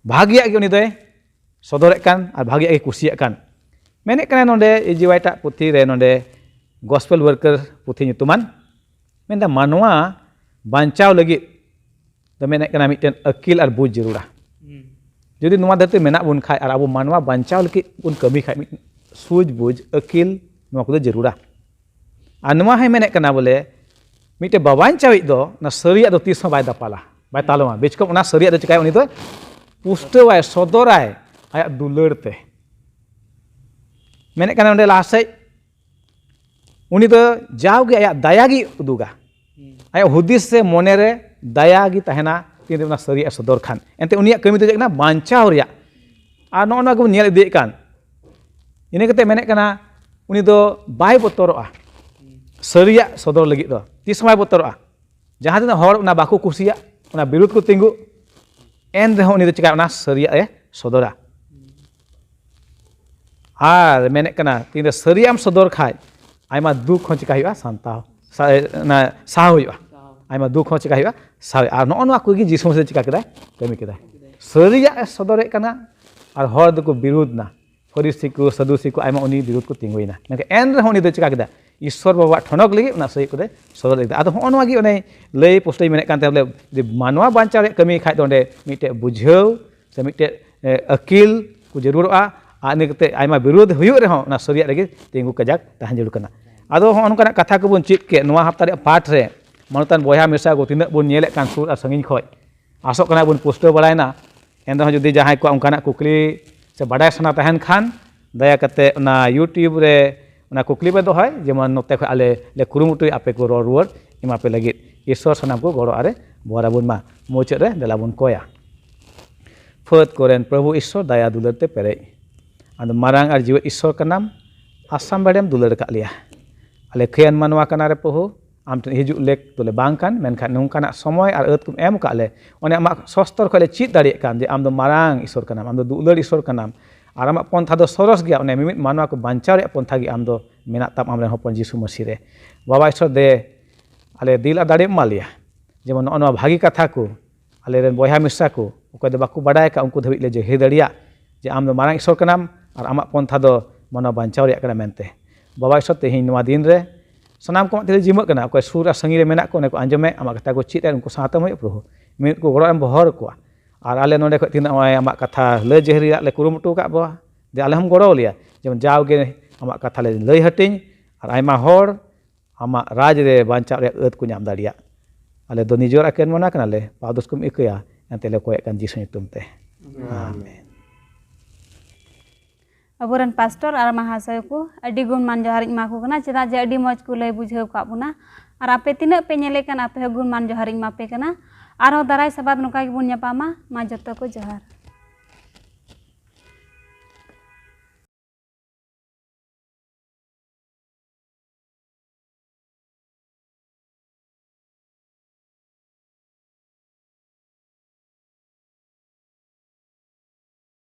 ᱵᱷᱟᱜᱤᱭᱟᱜ ᱜᱮ ᱩᱱᱤ ᱫᱚᱭ ᱥᱚᱫᱚᱨᱮᱫ ᱠᱟᱱ ᱟᱨ ᱵᱷᱟᱜᱤᱭᱟᱜ ᱜᱮ ᱠᱩᱥᱤᱭᱟᱜ ᱠᱟᱱ᱾ ᱢᱮᱱᱮᱫ ᱠᱟᱱᱟᱭ ᱱᱚᱰᱮ ᱮᱡᱤᱣᱟᱭ ᱴᱟᱜ ᱯᱩᱛᱷᱤ ᱨᱮ, ᱱᱚᱰᱮ ᱜᱚᱥᱯᱮᱞ ᱣᱟᱨᱠᱟᱨ ᱯᱩᱛᱷᱤ ᱧᱩᱛᱩᱢᱟᱱ, ᱢᱮᱱᱫᱟ ᱢᱟᱱᱣᱟ ᱵᱟᱧᱪᱟᱣ ᱞᱟᱹᱜᱤᱫ ᱫᱚ ᱢᱮᱱᱮᱫ ᱠᱟᱱᱟ ᱢᱤᱫᱴᱮᱱ ᱟᱹᱠᱤᱞ ᱟᱨ ᱵᱩᱡᱽ ᱡᱟᱹᱨᱩᱲᱟ᱾ ᱡᱩᱫᱤ ᱱᱚᱣᱟ ᱫᱷᱟᱹᱨᱛᱤ ᱨᱮ ᱢᱮᱱᱟᱜ ᱵᱚᱱ ᱠᱷᱟᱡ ᱟᱨ ᱟᱵᱚ ᱢᱟᱱᱣᱟ ᱵᱟᱧᱪᱟᱣ ᱞᱟᱹᱜᱤᱫ ᱵᱚᱱ ᱠᱟᱹᱢᱤ ᱠᱷᱟᱡ, ᱢᱤᱫ ᱥᱩᱡᱽ ᱵᱩᱡᱽ, ᱟᱹᱠᱤᱞ, ᱱᱚᱣᱟ ᱠᱚᱫᱚ ᱡᱟᱹᱨᱩᱲᱟ᱾ ᱟᱨ ᱱᱚᱣᱟ ᱦᱚᱸᱭ ᱢᱮᱱᱮᱫ ᱠᱟᱱᱟ ᱵᱚᱞᱮ ᱢᱤᱫᱴᱮᱱ ᱵᱟᱵᱟᱧᱪᱟᱣᱤᱡ ᱫᱚ ᱚᱱᱟ ᱥᱟᱹᱨᱤᱭᱟᱜ ᱫᱚ ᱛᱤᱥ ᱦᱚᱸ ᱵᱟᱭ ᱫᱟᱯᱟᱞᱟ, ᱵᱟᱭ ᱛᱟᱞᱚᱢᱟ᱾ ᱵᱮᱪᱠᱚᱢ ᱚᱱᱟ ᱥᱟᱹᱨᱤᱭᱟᱜ ᱫᱚ ᱪᱤᱠᱟᱭᱟ? ᱩᱱᱤ ᱫᱚ ᱯᱩᱥᱴᱟᱹᱣᱟᱭ, ᱥᱚᱫᱚᱨᱟᱭ ᱟᱭᱟᱜ ᱫᱩᱞᱟᱹᱲ ᱛᱮ᱾ ᱢᱮᱱᱮᱫ ᱠᱟᱱᱟ ᱚᱸᱰᱮ ᱞᱟᱦᱟ ᱥᱮᱫ, ᱩᱱᱤ ᱫᱚ ᱡᱟᱣᱜᱮ ᱟᱭᱟᱜ ᱫᱟᱭᱟ ᱜᱮᱭ ᱩᱫᱩᱜᱟ᱾ ᱟᱭᱟᱜ ᱦᱩᱫᱤᱥ ᱥᱮ ᱢᱚᱱᱮ ᱨᱮ ᱫᱟᱭᱟ ᱜᱮ ᱛᱟᱦᱮᱱᱟ, ᱛᱤᱱ ᱨᱮ ᱚᱱᱟ ᱥᱟᱹᱨᱤᱭᱟᱜ ᱮ ᱥᱚᱫᱚᱨ ᱠᱷᱟᱱ᱾ ᱮᱱᱛᱮ ᱩᱱᱤᱭᱟᱜ ᱠᱟᱹᱢᱤ ᱫᱚ ᱪᱮᱫ ᱠᱟᱱᱟ? ᱵᱟᱧᱪᱟᱣ ᱨᱮᱭᱟᱜ᱾ ᱟᱨ ᱱᱚᱜᱼᱚ ᱱᱚᱣᱟ ᱜᱮᱵᱚᱱ ᱧᱮᱞ ᱤᱫᱤᱭᱮᱫ ᱠᱟᱱ᱾ ᱤᱱᱟᱹ ᱠᱟᱛᱮ ᱢᱮᱱᱮᱫ ᱠᱟᱱᱟ, ᱩᱱᱤ ᱫᱚ ᱵᱟᱭ ᱵᱚᱛᱚᱨᱚᱜᱼᱟ ᱥᱟᱹᱨᱤᱭᱟᱜ ᱥᱚᱫᱚᱨ ᱞᱟᱹᱜᱤᱫ ᱫᱚ᱾ ᱛᱤᱥ ᱦᱚᱸ ᱵᱟᱭ ᱵᱚᱛᱚᱨᱚᱜᱼᱟ᱾ ᱡᱟᱦᱟᱸ ᱛᱤᱱᱟᱹᱜ ᱦᱚᱲ ᱚᱱᱟ ᱵᱟᱠᱚ ᱠᱩᱥᱤᱭᱟᱜ, ᱚᱱᱟ ᱵᱤᱨᱩᱫᱷ ᱠᱚ ᱛᱤᱸᱜᱩ, ᱮᱱ ᱨᱮᱦᱚᱸ ᱩᱱᱤ ᱫᱚ ᱪᱤᱠᱟᱹ ᱚᱱᱟ ᱥᱟᱹᱨᱤᱭᱟᱜ ᱮ ᱥᱚᱫᱚᱨᱟ᱾ ᱟᱨ ᱢᱮᱱᱮᱫ ᱠᱟᱱᱟ, ᱛᱤᱱᱨᱮ ᱥᱟᱹᱨᱤᱭᱟᱜ ᱮᱢ ᱥᱚᱫᱚᱨ ᱠᱷᱟᱡ, ᱟᱭᱢᱟ ᱫᱩᱠ ᱦᱚᱸ ᱪᱤᱠᱟ ᱦᱩᱭᱩᱜᱼᱟ? ᱥᱟᱱᱛᱟᱣ, ᱥᱟ-, ᱚᱱᱟ ᱥᱟᱦᱟᱣ ᱦᱩᱭᱩᱜᱼᱟ᱾ ᱟᱭᱢᱟ ᱫᱩᱠ ᱦᱚᱸ ᱪᱤᱠᱟ ᱦᱩᱭᱩᱜᱼᱟ? ᱥᱟᱦᱟᱣ ᱦᱩᱭᱩᱜᱼᱟ᱾ ᱟᱨ ᱱᱚᱜᱼᱚ ᱱᱚᱣᱟ ᱠᱚᱜᱮ ᱡᱤᱥᱩ ᱢᱟᱹᱥᱤ ᱪᱤᱠᱟ ᱠᱮᱫᱟᱭ? ᱠᱟᱹᱢᱤ ᱠᱮᱫᱟᱭ᱾ ᱥᱟᱹᱨᱤᱭᱟᱜ ᱮ ᱥᱚᱫᱚᱨᱮᱫ ᱠᱟᱱᱟ, ᱟᱨ ᱦᱚᱲ ᱫᱚᱠᱚ ᱵᱤᱨᱩᱫᱷ ᱱᱟ᱾ ᱯᱷᱚᱨᱤᱥᱤ ᱠᱚ, ᱥᱟᱫᱩᱥᱤ ᱠᱚ, ᱟᱭᱢᱟ ᱩᱱᱤ ᱵᱤᱨᱩᱫᱷ ᱠᱚ ᱛᱤᱸᱜᱩᱭᱮᱱᱟ᱾ ᱢᱮᱱᱠᱷᱟᱱ ᱮᱱ ᱨᱮᱦᱚᱸ ᱩᱱᱤ ᱫᱚ ᱪᱤᱠᱟ ᱠᱮᱫᱟ? ᱤᱥᱥᱚᱨ ᱵᱟᱵᱟᱣᱟᱜ ᱴᱷᱚᱱᱚᱠ ᱞᱟᱹᱜᱤᱫ ᱚᱱᱟ ᱥᱟᱹᱨᱤ ᱠᱚᱫᱚᱭ ᱥᱚᱫᱚᱨ ᱞᱮᱫᱟ᱾ ᱟᱫᱚ ᱦᱚᱸᱜᱼᱚ ᱱᱚᱣᱟ ᱜᱮ ᱚᱱᱮ ᱞᱟᱹᱭ ᱯᱩᱥᱴᱟᱹᱣ ᱢᱮᱱᱮᱫ ᱠᱟᱱ ᱛᱟᱦᱮᱸ, ᱵᱚᱞᱮ ᱡᱩᱫᱤ ᱢᱟᱱᱣᱟ ᱵᱟᱧᱪᱟᱣ ᱨᱮᱭᱟᱜ ᱠᱟᱹᱢᱤ ᱠᱷᱟᱡ ᱫᱚ ᱚᱸᱰᱮ ᱢᱤᱫᱴᱮᱡ ᱵᱩᱡᱷᱟᱹᱣ ᱥᱮ ᱢᱤᱫᱴᱮᱡ, ᱮ, ᱟᱹᱠᱤᱞ ᱠᱚ ᱡᱟᱹᱨᱩᱲᱚᱜᱼᱟ᱾ ᱟᱨ ᱤᱱᱟᱹ ᱠᱟᱛᱮ ᱟᱭᱢᱟ ᱵᱤᱨᱳᱫᱷ ᱦᱩᱭᱩᱜ ᱨᱮᱦᱚᱸ ᱚᱱᱟ ᱥᱟᱹᱨᱤᱭᱟᱜ ᱨᱮᱜᱮ ᱛᱤᱸᱜᱩ ᱠᱟᱡᱟᱠ ᱛᱟᱦᱮᱸ ᱡᱟᱹᱨᱩᱲ ᱠᱟᱱᱟ᱾ ᱟᱫᱚ ᱦᱚᱸᱜᱼᱚ ᱱᱚᱝᱠᱟᱱᱟᱜ ᱠᱟᱛᱷᱟ ᱠᱚᱵᱚᱱ ᱪᱮᱫ ᱠᱮᱫ ᱱᱚᱣᱟ ᱦᱟᱯᱛᱟ ᱨᱮᱭᱟᱜ ᱯᱟᱴ ᱨᱮ, ᱢᱟᱱᱚᱛᱟᱱ ᱵᱚᱭᱦᱟ ᱢᱤᱥᱨᱟ ᱠᱚ ᱛᱤᱱᱟᱹᱜ ᱵᱚᱱ ᱧᱮᱞᱮᱫ ᱠᱟᱱ ᱥᱩᱨ ᱟᱨ ᱥᱟᱺᱜᱤᱧ ᱠᱷᱚᱡ, ᱟᱥᱚᱜ ᱠᱟᱱᱟ ᱵᱚᱱ ᱯᱩᱥᱴᱟᱹᱣ ᱵᱟᱲᱟᱭᱮᱱᱟ᱾ ᱮᱱ ᱨᱮᱦᱚᱸ ᱡᱩᱫᱤ ᱡᱟᱦᱟᱸᱭ ᱠᱚᱣᱟᱜ ᱚᱱᱠᱟᱱᱟᱜ ᱠᱩᱠᱞᱤ ᱥᱮ ᱵᱟᱰᱟᱭ ᱥᱟᱱᱟ ᱛᱟᱦᱮᱱ ᱠᱷᱟᱱ, ᱫᱟᱭᱟ ᱠᱟᱛᱮ ᱚᱱᱟ YouTube ᱨᱮ ᱚᱱᱟ ᱠᱩᱠᱞᱤ ᱯᱮ ᱫᱚᱦᱚᱭ, ᱡᱮᱢᱚᱱ ᱱᱚᱛᱮ ᱠᱷᱚᱱ ᱟᱞᱮ ᱞᱮ ᱠᱩᱨᱩᱢᱩᱴᱩᱭᱟ ᱟᱯᱮ ᱠᱚ ᱨᱚᱲ ᱨᱩᱣᱟᱹᱲ ᱮᱢᱟ ᱯᱮ ᱞᱟᱹᱜᱤᱫ᱾ ᱤᱥᱥᱚᱨ ᱥᱟᱱᱟᱢ ᱠᱚ ᱜᱚᱲᱚ ᱟᱨᱮ ᱵᱚᱨ ᱟᱵᱚᱱ ᱢᱟ᱾ ᱢᱩᱪᱟᱹᱫ ᱨᱮ ᱫᱮᱞᱟ ᱵᱚᱱ ᱠᱚᱭᱟ᱾ ᱯᱷᱟᱹᱫ ᱠᱚᱨᱮᱱ ᱯᱨᱚᱵᱷᱩ ᱤᱥᱥᱚᱨ, ᱫᱟᱭᱟ ᱫᱩᱞᱟᱹᱲ ᱛᱮ ᱯᱮᱨᱮᱡ, ᱟᱢ ᱫᱚ ᱢᱟᱨᱟᱝ ᱟᱨ ᱡᱤᱣᱮᱫ ᱤᱥᱥᱚᱨ ᱠᱟᱱᱟᱢ᱾ ᱟᱥᱟᱢ ᱵᱮᱲᱮᱢ ᱫᱩᱞᱟᱹᱲ ᱟᱠᱟᱫ ᱞᱮᱭᱟ᱾ ᱟᱞᱮ ᱠᱷᱟᱹᱭᱟᱱ ᱢᱟᱱᱣᱟ ᱠᱟᱱᱟ ᱨᱮ ᱯᱨᱚᱵᱷᱩ, ᱟᱢ ᱴᱷᱮᱱ ᱦᱤᱡᱩᱜ ᱞᱮᱠ ᱫᱚᱞᱮ ᱵᱟᱝ ᱠᱟᱱ, ᱢᱮᱱᱠᱷᱟᱱ ᱱᱚᱝᱠᱟᱱᱟᱜ ᱥᱚᱢᱚᱭ ᱟᱨ ᱟᱹᱛ ᱠᱚᱢ ᱮᱢ ᱟᱠᱟᱫ ᱞᱮ, ᱚᱱᱮ ᱟᱢᱟᱜ ᱥᱚᱥᱛᱚᱨ ᱠᱷᱚᱱ ᱞᱮ ᱪᱮᱫ ᱫᱟᱲᱮᱭᱟᱜ ᱠᱟᱱ ᱡᱮ ᱟᱢ ᱫᱚ ᱢᱟᱨᱟᱝ ᱤᱥᱥᱚᱨ ᱠᱟᱱᱟᱢ, ᱟᱢ ᱫᱚ ᱫᱩᱞᱟᱹᱲ ᱤᱥᱥᱚᱨ ᱠᱟᱱᱟᱢ, ᱟᱨ ᱟᱢᱟᱜ ᱯᱚᱱᱛᱷᱟ ᱫᱚ ᱥᱚᱨᱚᱥ ᱜᱮᱭᱟ᱾ ᱚᱱᱮ ᱢᱤᱢᱤᱫ ᱢᱟᱱᱣᱟ ᱠᱚ ᱵᱟᱧᱪᱟᱣ ᱨᱮᱭᱟᱜ ᱯᱚᱱᱛᱷᱟ ᱜᱮ ᱟᱢ ᱫᱚ ᱢᱮᱱᱟᱜ ᱛᱟᱢ, ᱟᱢ ᱨᱮᱱ ᱦᱚᱯᱚᱱ ᱡᱤᱥᱩ ᱢᱟᱹᱥᱤ ᱨᱮ᱾ ᱵᱟᱵᱟ ᱤᱥᱥᱚᱨ ᱫᱮ, ᱟᱞᱮ ᱫᱤᱞ ᱟᱨ ᱫᱟᱲᱮ ᱮᱢᱟ ᱞᱮᱭᱟ, ᱡᱮᱢᱚᱱ ᱱᱚᱜᱼᱚ ᱱᱚᱣᱟ ᱵᱷᱟᱹᱜᱤ ᱠᱟᱛᱷᱟ ᱠᱚ ᱟᱞᱮ ᱨᱮᱱ ᱵᱚᱭᱦᱟ ᱢᱤᱥᱨᱟ ᱠᱚ ᱚᱠᱚᱭ ᱫᱚ ᱵᱟᱠᱚ ᱵᱟᱰᱟᱭ ᱟᱠᱟᱫ, ᱩᱱᱠᱩ ᱫᱷᱟᱹᱵᱤᱡ ᱞᱮ ᱡᱟᱹᱦᱤᱨ ᱫᱟᱲᱮᱭᱟᱜ ᱡᱮ ᱟᱢ ᱫᱚ ᱢᱟᱨᱟᱝ ᱤᱥᱥᱚᱨ ᱠᱟᱱᱟᱢ ᱟᱨ ᱟᱢᱟᱜ ᱯᱚᱱᱛᱷᱟ ᱫᱚ ᱢᱟᱱᱣᱟ ᱵᱟᱧᱪᱟᱣ ᱨᱮᱭᱟᱜ ᱠᱟᱱᱟ ᱢᱮᱱᱛᱮ᱾ ᱵᱟᱵᱟ ᱤᱥᱥᱚᱨ, ᱛᱮᱦᱮᱧ ᱱᱚᱣᱟ ᱫᱤᱱ ᱨᱮ ᱥᱟᱱᱟᱢ ᱠᱚ ᱟᱢᱟᱜ ᱛᱤᱨᱮ ᱡᱤᱢᱟᱹᱜ ᱠᱟᱱᱟ, ᱚᱠᱚᱭ ᱥᱩᱨ ᱟᱨ ᱥᱟᱺᱜᱤᱧ ᱨᱮ ᱢᱮᱱᱟᱜ ᱠᱚ, ᱚᱱᱮ ᱠᱚ ᱟᱸᱡᱚᱢᱮᱫ, ᱟᱢᱟᱜ ᱠᱟᱛᱷᱟ ᱠᱚ ᱪᱮᱫ ᱮᱫ, ᱩᱱᱠᱩ ᱥᱟᱶᱛᱮ ᱦᱩᱭᱩᱜ ᱯᱨᱚᱵᱷᱩ, ᱢᱤᱫ ᱠᱚ ᱜᱚᱲᱚ ᱮᱢ ᱵᱚᱦᱚᱨ ᱠᱚᱣᱟ᱾ ᱟᱨ ᱟᱞᱮ ᱱᱚᱰᱮ ᱠᱷᱚᱱ ᱛᱤᱱᱟᱹᱜ ᱱᱚᱜᱼᱚᱭ ᱟᱢᱟᱜ ᱠᱟᱛᱷᱟ ᱞᱟᱹᱭ ᱡᱟᱹᱦᱤᱨ ᱨᱮᱭᱟᱜ ᱞᱮ ᱠᱩᱨᱩᱢᱩᱴᱩ ᱟᱠᱟᱫ ᱵᱚᱣᱟ, ᱡᱮ ᱟᱞᱮ ᱦᱚᱸᱢ ᱜᱚᱲᱚ ᱞᱮᱭᱟ, ᱡᱮᱢᱚᱱ ᱡᱟᱣᱜᱮ ᱟᱢᱟᱜ ᱠᱟᱛᱷᱟ ᱞᱮ ᱞᱟᱹᱭ ᱦᱟᱹᱴᱤᱧ ᱟᱨ ᱟᱭᱢᱟ ᱦᱚᱲ ᱟᱢᱟᱜ ᱨᱟᱡᱽ ᱨᱮ ᱵᱟᱧᱪᱟᱜ ᱨᱮᱭᱟᱜ ᱟᱹᱛ ᱠᱚ ᱧᱟᱢ ᱫᱟᱲᱮᱭᱟᱜ᱾ ᱟᱞᱮ ᱫᱚ ᱱᱤᱡᱚᱨᱟᱜ ᱠᱮᱱ ᱢᱚᱱᱟ ᱠᱟᱱᱟᱞᱮ, ᱯᱟᱣᱫᱚᱥ ᱠᱚᱢ ᱤᱠᱟᱹᱭᱟ, ᱮᱱᱛᱮ ᱞᱮ ᱠᱚᱭᱮᱜ ᱠᱟᱱ ᱡᱤᱥᱩ ᱧᱩᱛᱩᱢ ᱛᱮ᱾ ᱟᱢᱮᱱ᱾ ᱟᱢᱮᱱ᱾ ᱟᱵᱚᱨᱮᱱ ᱯᱟᱥᱴᱚᱨ ᱟᱨ ᱢᱟᱦᱟᱥᱚᱭ ᱠᱚ ᱟᱹᱰᱤ ᱜᱩᱱ ᱢᱟᱱ ᱡᱚᱦᱟᱨᱤᱧ ᱮᱢᱟ ᱠᱚ ᱠᱟᱱᱟ, ᱪᱮᱫᱟᱜ ᱡᱮ ᱟᱹᱰᱤ ᱢᱚᱡᱽ ᱠᱚ ᱞᱟᱹᱭ ᱵᱩᱡᱷᱟᱹᱣ ᱠᱟᱜ ᱵᱚᱱᱟ᱾ ᱟᱨ ᱟᱯᱮ ᱛᱤᱱᱟᱹᱜ ᱯᱮ ᱧᱮᱞᱮ ᱠᱟᱱ, ᱟᱯᱮ ᱦᱚᱸ ᱜᱩᱱ ᱢᱟᱱ ᱡᱚᱦᱟᱨᱤᱧ ᱮᱢᱟ ᱯᱮ ᱠᱟᱱᱟ᱾ ᱟᱨᱦᱚᱸ ᱫᱟᱨᱟᱭ ᱥᱟᱵᱟᱫ ᱱᱚᱝᱠᱟ ᱜᱮᱵᱚᱱ ᱧᱟᱯᱟᱢᱟ᱾ ᱢᱟ ᱡᱚᱛᱚ ᱠᱚ ᱡᱚᱦᱟᱨ᱾